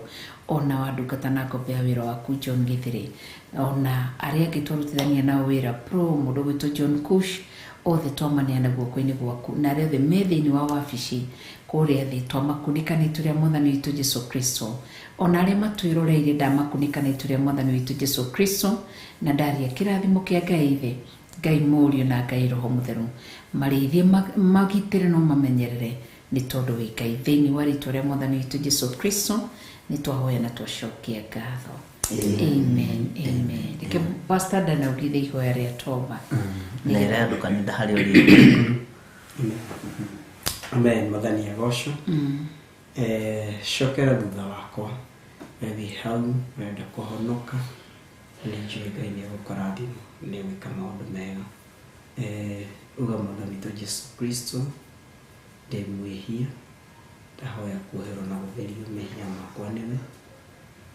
ona wa ndungata na ngombe ya wĩra waku John Githiri, ona arĩa angĩ twarutithania nao wĩra Pro, mũndũ ũgwĩtwo John Kush, othe twamaneana guoko-inĩ gwaku, na arĩa othe me thĩinĩ wa wabici kũrĩa thĩ twamakunĩka na itu rĩa Mwathani witũ Jesu Kristo. Ona arĩa matwĩroreire ndamakunĩka na itu rĩa Mwathani witũ Jesu Kristo na ndaria kĩrathimo kĩa Ngai Ithe, Ngai Mũriũ na Ngai Roho Mũtheru. Marĩithie, magitĩre no mamenyerere nĩ tondũ wĩ Ngai. Thĩinĩ wa rĩtwa rĩa Mwathani witũ Jesu Kristo nĩ twahoya na twacokia ngatho. Amen. Amen. Reke Pastor Dan augithe ihoya rĩa toba. Na ĩrĩa andũ kanitha harĩa ũrĩ. Amen. Mwathani agocwo. Cokera thutha wakwa wĩ hau ũrenda kũhonoka, nĩ njũĩ Ngai nĩ egũkũrathima, nĩ egwĩka maũndũ mega. Uga Mwathani witũ Jesu Kristo, ndĩ mwĩhia, ndahoya kuoherwo na gũtherio mehia makwa nĩwe.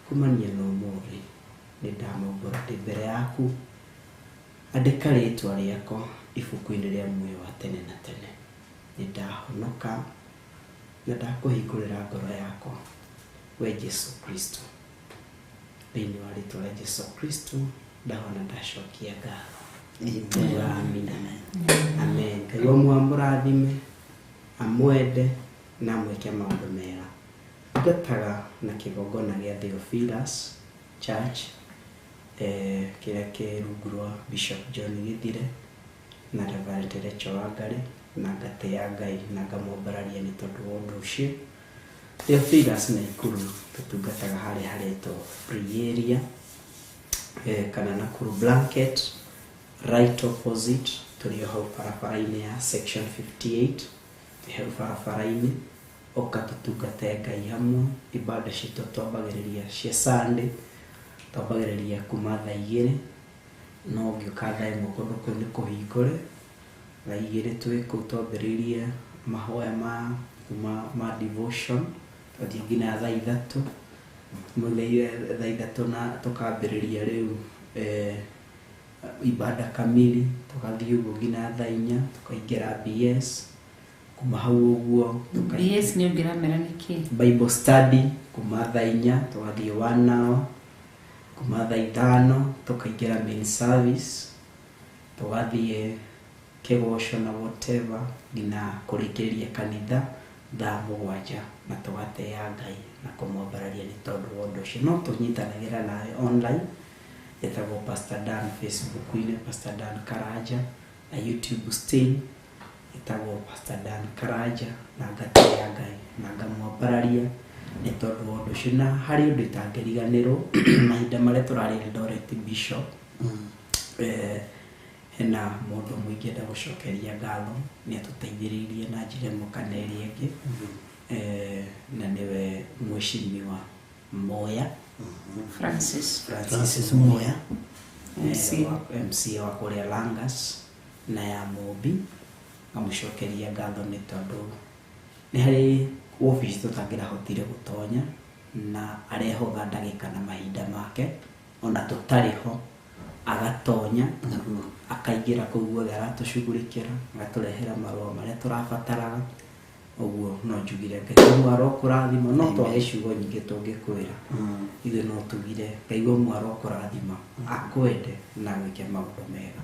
Kumania na ũmũthĩ nĩ ndamaumbũra ndĩ mbere yaku, andĩka rĩtwa rĩakwa ibuku-inĩ rĩa muoyo wa tene na tene. Nĩ ndahonoka na ndakũhingũrĩra ngoro yakwa we Jesu Kristo. Thĩinĩ wa rĩtwa rĩa Jesu Kristo ndahona ndacokia ngatho. Amen. Amen. Ngai wa mũrathime, amwende na amwĩke maũndũ mega. Ngataga na kĩgongona gĩa Theophilus Church kĩrĩa kĩ rungu rwa Bishop John Githire na Reverend Rachel Wangari, na ngatĩĩa Ngai na ngamwambararia nĩ tondũ wa ũndũ ũcio. Theophilus Naikuru tũtungataga harĩa haretwo free area kana Nakuru Blanket, right opposite tũrĩ o hau barabara-inĩ ya section 58, twĩ hau barabara-inĩ. Ũka tũtungate Ngai hamwe. Ibada citũ twambagĩrĩria cia Sunday, twambagĩrĩria kuma thaa 2, no ũngĩũka thaa 1 kũndũ kũu nĩ kũhingũre. Thaa 2 twĩ kũu twambĩrĩirie mahoya ma devotion, twathiĩ nginya thaa 3. Mũthenya thaa 3 na tũkambĩrĩria rĩu ibada kamili, tũgathiĩ ũguo nginya thaa 4, tũkaingĩra BS. Kuma hau ũguo BS nĩ ũngĩramera nĩkĩ? Bible study kuma thaa 4 tũgathiĩ 1 hour. Kuma thaa 5 tũkaingĩra main service, tũgathiĩ kĩgoco na whatever nginya kũrĩkĩrĩria kanitha thaa 7, na tũgatĩĩa Ngai na kũmwambararia nĩ tondũ wa ũndũ ũcio. No tũnyitanagĩra nawe online, ĩtagwo Pastor Dan Facebook-inĩ, Pastor Dan Karanja, na YouTube still ĩtagwo Pastor Dan Karanja, na ngatĩĩa Ngai na ngamwambararia nĩ tondũ wa ũndũ ũcio. Na harĩ ũndũ itangĩriganĩrwo mahinda marĩa tũrarĩ Eldoret Bishop, hena mũndũ ũmwe ingĩenda gũcokeria ngatho, nĩ atũteithĩrĩirie na njĩra ĩmwe kana ĩrĩa ĩngĩ, na nĩwe mheshimiwa Moya Francis. Francis Moya, MC. MC wa kũrĩa Langas na ya Mũmbi. Ngamũcokeria ngatho nĩ tondũ nĩ harĩ wabici tũtangĩrahotire gũtonya, na arehotha ndagĩka na mahinda make ona tũtarĩ ho, Agatonya akaingĩra kũu guothe aratũcugurĩkĩra agatũrehera marũa marĩa tũrabataraga ũguo no njugire Ngai we arokũrathima no twage ciugo nyingĩ tũngĩkwĩra ithuĩ no tugire Ngai we arokũrathima akwende na agwĩke maũndũ mega.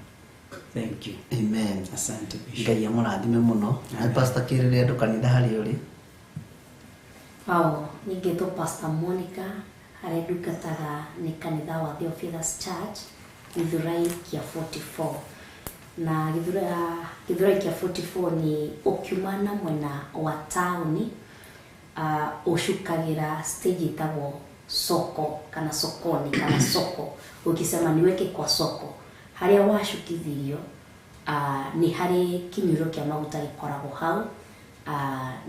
Thank you. Amen. Asante Bishop. Ngai amũrathime mũno. Na Pastor kĩrĩre andũ kanitha harĩa ũrĩ. Ao, ningĩtwo Pastor Monica harĩa ndungataga nĩ kanitha wa Theophilus Church Githurai kĩa 44 na Githurai kĩa 44 nĩ ũkiuma na mwena wa taũni ũcukagĩra stage ĩtagwo soko kana sokoni kana soko, ukisema niweke kwa soko harĩa wacukithirio nĩ harĩ kinyuĩro kĩa maguta gĩkoragwo hau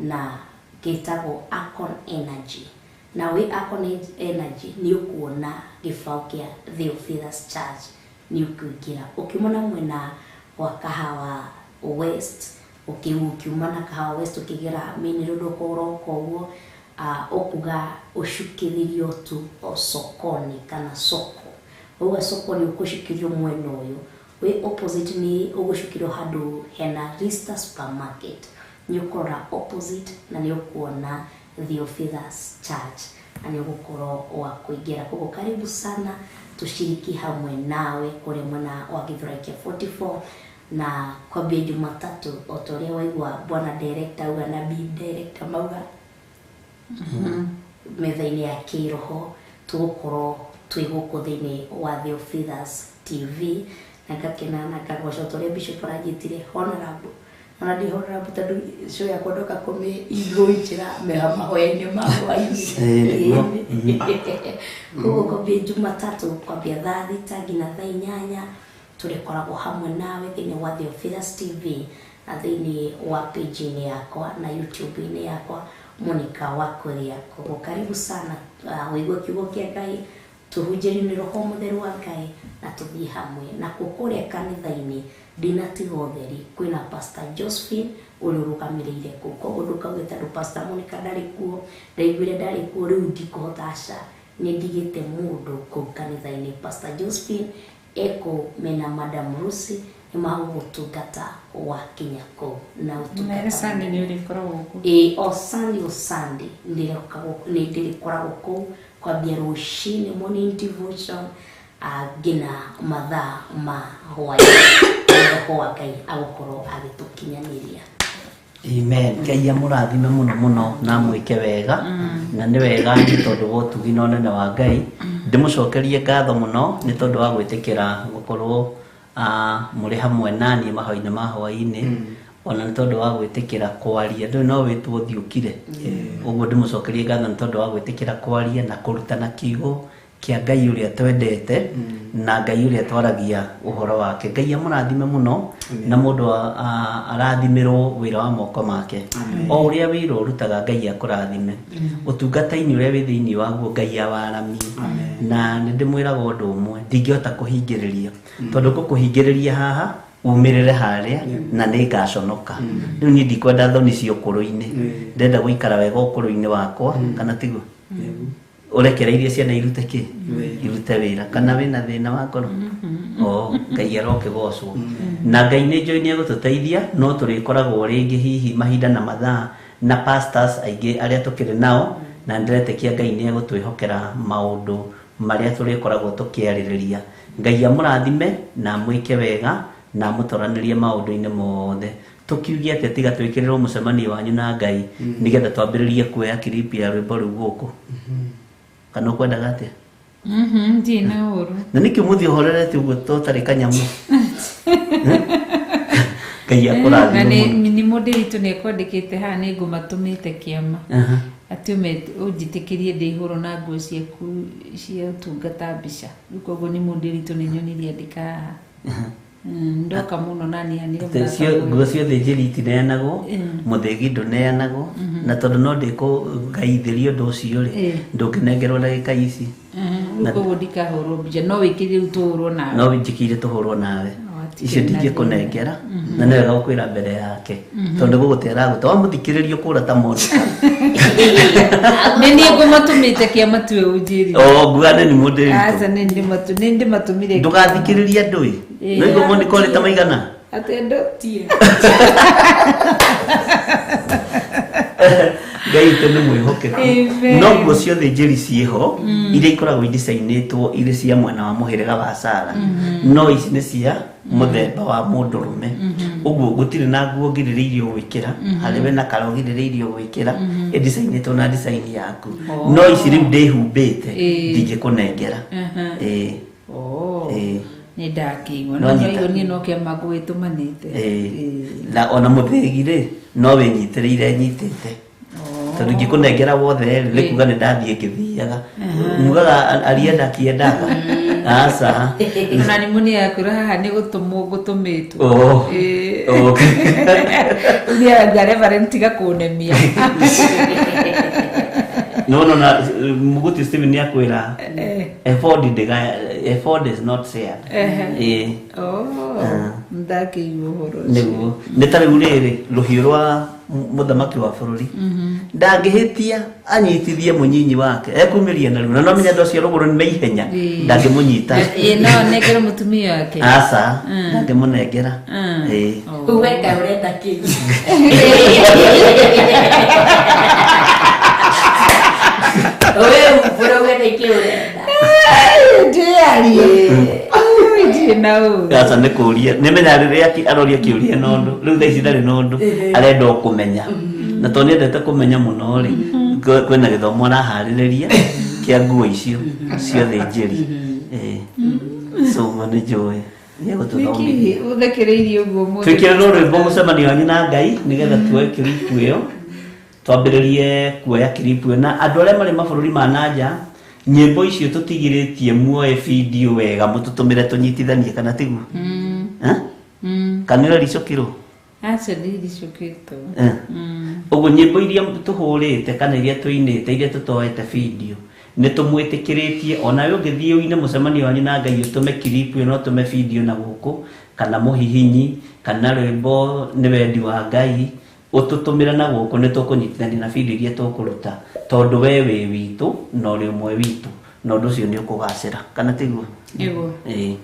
na gĩtagwo Akon Energy na wĩ Akon Energy nĩ ũkuona gĩbaũ kĩa Theophilus Church nĩ ũkũingĩra ũkiuma na mwena wa Kahawa West ũkiuma na Kahawa West ũkĩgera main road ũkoroka ũguo ũkuga ũcukithĩrio tu o sokoni kana soko ũguo sokoni ũkũcukithio mwena ũyũ wĩ opposite nĩ ũgũcukĩrio handũ hena Rista Supermarket nĩ ũkũrora opposite na nĩ ũkuona Theophilus Church na nĩ ũgũkorwo wa kũingĩra. Koguo karibu sana tushiriki hamwe nawe kũrĩa mwena wa Githurai kĩa 44 na kwambia Jumatatu o ta ũrĩa waigua bwana director auga na bi director mauga metha-inĩ ya kĩroho tũgũkorwo twĩ gũkũ thĩinĩ wa Theophilus TV na ngakena na ngagoca ta ũrĩa Bishop aranjĩtire honorable ona ndi honorable tondũ show yakwa ndoka kũmĩ-injĩra mahoya-inĩ ma hwaĩ-inĩ. Koguo kwambia Jumatatu kwambia thaa 6 nginya thaa 8 tũrĩkoragwo hamwe nawe thĩinĩ wa Theophilus TV na thĩinĩ wa page-inĩ yakwa na YouTube-inĩ yakwa Monica Wakuria. Koguo karibu sana wĩigue kiugo kĩa Ngai tũhunjĩrio nĩ Roho Mũtheru wa Ngai na tũthiĩ hamwe na kũrĩa kanitha-inĩ ndinatiga ũtheri kwĩna Pastor Josephine ũrĩa ũrũgamĩrĩire kũu. Koguo ndũkauge tondũ Pastor Monica ndarĩ kuo ndaiguire ndarĩ kuo rĩu ndikũhota aca nĩ ndigĩte mũndũ kũu kanitha-inĩ. Pastor Josephine eko mena Madam Lucy nĩ magũgũtungata wakinya kũu na ũtungata Sunday nĩ ũrĩkoragwo kũu. Ĩĩ o Sunday o Sunday nĩ ndĩrĩkoragwo kũu kwambia rũcinĩ morning devotion nginya mathaa ma hwaĩ-inĩ Roho wa Ngai agũkorwo agĩtũkinyanĩria. Amen. Ngai amũrathime mũno mũno na amwĩke wega na nĩ wega nĩ tondũ wa ũtugi na ũnene wa Ngai. Ndĩmũcokerie ngatho mũno nĩ tondũ wa gwĩtĩkĩra gũkorwo mũrĩ hamwe naniĩ mahoya-inĩ ma hwaĩ-inĩ ona nĩ tondũ wa gwĩtĩkĩra kwaria ndũĩ no wĩtwo ũthiũkire ũguo ndĩmũcokerie ngatho nĩ tondũ wa gwĩtĩkĩra kwaria na kũrutana kiugo kĩa Ngai ũrĩa twendete na Ngai ũrĩa twaragia ũhoro wake. Ngai amũrathime mũno na mũndũ arathimĩrwo wĩra wa moko make o ũrĩa wĩra ũrutaga Ngai akũrathime ũtungata-inĩ ũrĩa wĩ thĩinĩ waguo Ngai awaramie na nĩ ndĩmwĩraga ũndũ ũmwe ndingĩhota kũhingĩrĩria tondũ ngũkũhingĩrĩria haha umĩrĩre harĩa na nĩ ngaconoka rĩu niĩ ndikwenda thoni cia ũkũrũ-inĩ ndenda gũikara wega ũkũrũ-inĩ wakwa kana tiguo ũrekereirie ciana irute kĩ irute wĩra kana wĩna thĩna wa ngoro o Ngai arokĩgocwo na Ngai nĩ njũĩ nĩ egũtũteithia no tũrĩkoragwo rĩngĩ hihi mahinda na mathaa na pastors aingĩ arĩa tũkĩrĩ nao na ndĩretĩkia Ngai nĩ egũtwĩhokera maũndũ marĩa tũrĩkoragwo tũkĩarĩrĩria. Ngai amũrathime na amwĩke wega na amũtoranĩrie maũndũ-inĩ mothe tũkiuge atĩa tiga twĩkĩrĩrwo mũcemanio wanyu na Ngai nĩgetha twambĩrĩrie kuoya kiripi ya rwĩmbo rũu gũkũ kana ũkwendaga atĩa? Ndirĩ na ũru. Na nĩkĩ ũmũthĩ ũhorerete ũguo ta ũtarĩ kanyamũ? Ngai akũrathime mũno. Nĩ mũndũ witũ nĩ ekwandĩkĩte haha nĩ ngũmatũmĩte kĩama atĩ ũnjĩtĩkĩrie ndĩhũrwo na nguo ciaku cia ũtungata mbica rĩu koguo nĩ mũndũ witũ nĩ nyonirie andĩka haha ndoka mũno na niĩ hanire nguo ciothe njĩri itineanagwo mũthĩgi ndũneanagwo na tondũ no ndĩkũgaithĩria ũndũ ũcio rĩ ndũngĩnengerwo ndagĩka ici rĩu koguo ndikahũrwo mbica no wĩkĩrire rĩu tũhũrwo nawe no njĩkĩire tũhũrwo nawe. Icio ndingĩkũnengera na nĩ wega gũkwĩra mbere yake tondũ gũgũtera gũte wamũthikĩrĩria ũkũra ta Monica. Nĩ niĩ ngũmatũmĩte kĩama tiwe ũnjĩrire. O nguane nĩ mũndũ. Aca, nĩ ndĩmatũmire. Ndũgathikĩrĩrie andũ ĩ. No igua Monica ũrĩ ta maigana. Atĩ andũ tie. Ngai witũ nĩ mwĩhokeku. No nguo ciothe njĩri ciĩho iria ikoragwo idicainĩtwo irĩ cia mwena wa mũhĩrĩga wa Sara, no ici nĩ cia mũthemba wa mũndũrũme. Ũguo gũtirĩ na nguo ngirĩrĩirio gwĩkĩra harĩ we na kara ũgirĩrĩirio gwĩkĩra ĩdicainĩtwo na design yaku. No ici rĩu ndĩhumbĩte ndingĩkũnengera. Ĩĩ. Nĩ ndakĩigua. No igua niĩ no kĩama ngũgĩtũmanĩte. Na ona mũthĩgi rĩ no wĩnyitĩrĩire nyitĩte. Tondũ ingĩkũnengera wothe rĩ nĩ kuga nĩ ndathiĩ ngĩthiaga. Mugaga arienda akĩendaga. Aca. Ona nĩ mũni yakwĩra haha nĩ gũtũmwo ngũtũmĩtwo. Ũthiaga Reverend tiga kũnemia. No no na Muguti Steven nĩ akwĩra effort ndĩga, effort is not shared. Ndakĩigua ũhoro ũcio. Nĩguo nĩ ta rĩu rĩrĩ rũhiũ rwa mũthamaki wa bũrũri ndangĩhĩtia anyitithie mũnyinyi wake ekumĩria na rĩu na no menya andũ acio rũgũrũ nĩ meihenya ndangĩmũnyita. No nengere mũtumia wake. Aca, ndangĩmũnengera. Weka ũrenda kĩ? We umbũra wenda kĩ ũrenda? Ndĩarie. Ndirĩ na ũru. Aca nĩ kũria nĩ menya rĩrĩa aroria kĩũria na ũndũ rĩu thaa ici ndarĩ na ũndũ arenda o kũmenya na tondũ nĩendete kũmenya mũno rĩ kwĩna gĩthomo araharĩrĩria kĩa nguo icio ciothe njĩri. So nĩ njũĩ nĩegũtũthomithia. Ũthekereirie ũguo mũthĩ. Twĩkĩrĩrwo rwĩmbo mũcemanio wanyu na Ngai nĩgetha tuoe kiripu ĩyo twambĩrĩrie kuoya kiripu ĩyo na andũ arĩa marĩ mabũrũri ma nanja nyĩmbo icio tũtigirĩtie muoe video wega mũtũtũmĩre tũnyitithanie kana tiguo? Kana ĩraricũkĩrwo? Aca ndiricũkĩtwo. Ũguo nyĩmbo iria tũhũrĩte kana iria tũinĩte iria tũtoete video nĩ tũmwĩtĩkĩrĩtie onawe ũngĩthiĩ ũine mũcemanio wanyu na Ngai ũtũme kiripu ĩyo na ũtũme video na gũkũ kana mũhihinyi kana rwĩmbo nĩ wendi wa Ngai ũtũtũmĩre na gũkũ nĩ tũkũnyitithania na video iria tũkũruta tondũ we wĩ witũ na ũrĩ ũmwe witũ na ũndũ ũcio nĩ ũkũgacĩra kana tiguo? Nĩguo. Ĩĩ.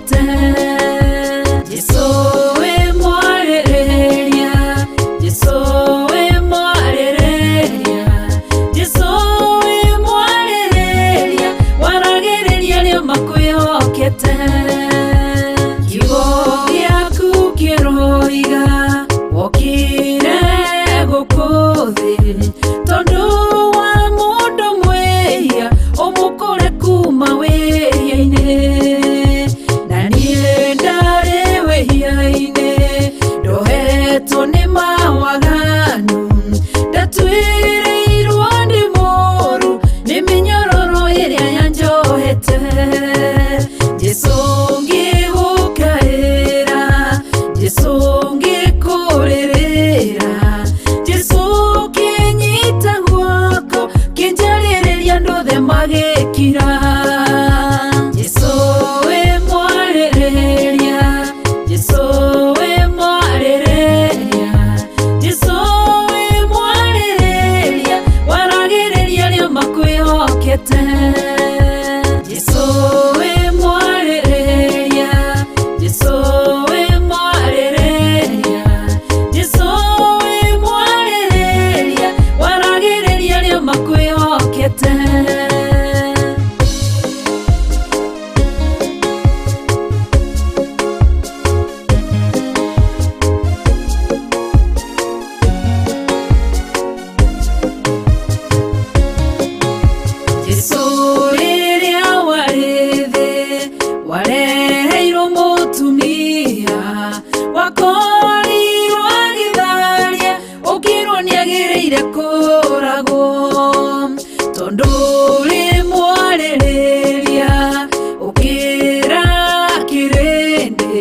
makwĩhokete. Jesũ wĩ mwarĩrĩria, Jesũ wĩ mwarĩrĩria, Jesũ wĩ mwarĩrĩria, waragĩrĩria arĩa makwĩhokete. Kiugo gĩaku kĩroiga wokire gũkũ thĩ tondũ wa mũndũ mwĩhia ũmũkũre kuma wĩhia-inĩ. Na niĩ ndarĩ wĩhia-inĩ ndohetwo nĩ mawaganu, ndatuĩrĩirwo nĩ mũũru nĩ mĩnyororo ĩrĩa yanjohete. Jesũ ngĩgũkaĩra, Jesũ ngĩkũrĩrĩra, Jesũ kĩnyita guoko kĩnjarĩrĩria andũ othe magĩkira. Jesũ wĩ mwarĩrĩria, Jesũ wĩ mwarĩrĩria, Jesũ wĩ mwarĩrĩria, waragĩrĩria arĩa makwĩhokete. Jesũ wĩ mwarĩrĩria, Jesũ wĩ mwarĩrĩria, Jesũ wĩ mwarĩrĩria, waragĩrĩria arĩa makwĩhokete. Jesũ rĩrĩa warĩ thĩ wareheirwo mũtumia wakorirwo agĩtharia ũkĩrwo nĩagĩrĩire kũragwo, tondũ ũrĩ mwarĩrĩria ũkĩra kĩrĩndĩ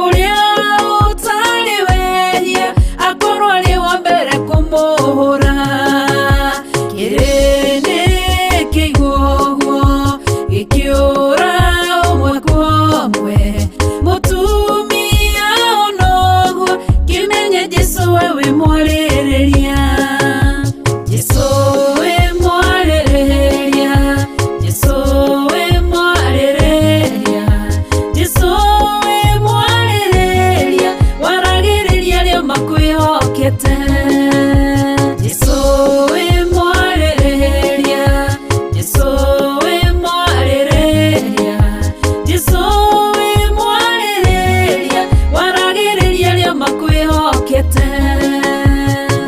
ũrĩa ũtarĩ wehia akorwo arĩ wa mbere kũmũhũra. Kĩrĩndĩ kĩigua ũguo gĩkĩũra ũmwe kwa ũmwe, mũtumia ona ũguo kĩmenye Jesũ we wĩ mwarĩrĩria. Jesũ wĩ mwarĩrĩria, Jesũ wĩ mwarĩrĩria, Jesũ wĩ mwarĩrĩria, waragĩrĩria arĩa makwĩhokete. Jesũ wĩ mwarĩrĩria, Jesũ wĩ mwarĩrĩria, Jesũ wĩ mwarĩrĩria, waragĩrĩria arĩa makwĩhokete.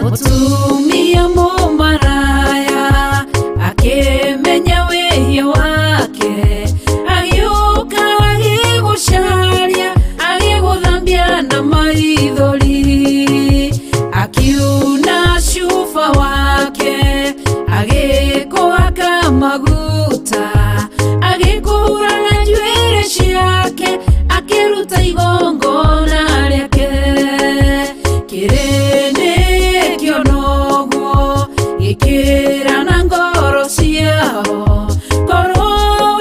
Mũtumia mũmaraya akĩmenya wĩhia wake, agĩũka agĩgũcaria, agĩgũthambia na maithori, akiuna cuba wake, agĩkũhaka maguta, agĩkũhura na njuĩrĩ ciake, akĩruta igongona rĩake. Kĩrĩndĩ kĩona ũguo gĩkĩra na ngoro ciao, korwo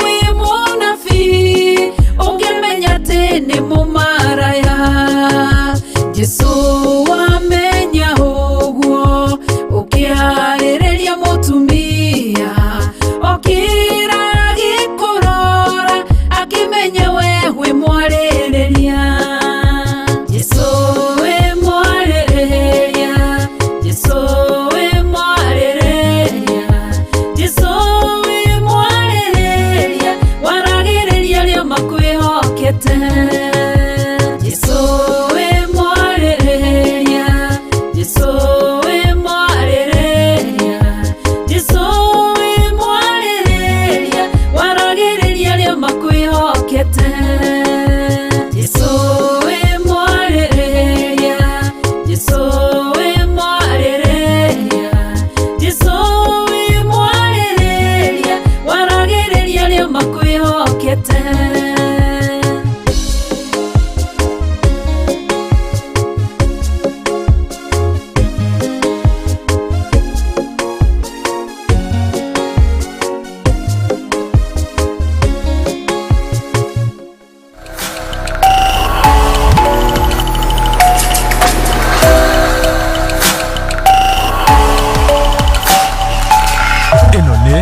wĩ mũnabii ũngĩmenya atĩ nĩ mũmaraya. Jesũ wamenya ũguo ũkĩarĩrĩria mũtumia, okĩra agĩkũrora akĩmenya we wĩ mwarĩrĩria. Jesũ wĩ mwarĩrĩria, Jesũ wĩ mwarĩrĩria, Jesũ wĩ mwarĩrĩria, waragĩrĩria arĩa makwĩhokete. Jesũ wĩ mwarĩrĩria, Jesũ wĩ mwarĩrĩria, Jesũ wĩ mwarĩrĩria, waragĩrĩria arĩa makwĩhokete. Jesũ wĩ mwarĩrĩria, Jesũ wĩ mwarĩrĩria, Jesũ wĩ mwarĩrĩria, waragĩrĩria arĩa makwĩhokete. Ĩno nĩ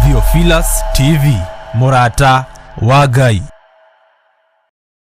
Theophilus TV, mũrata wa Ngai.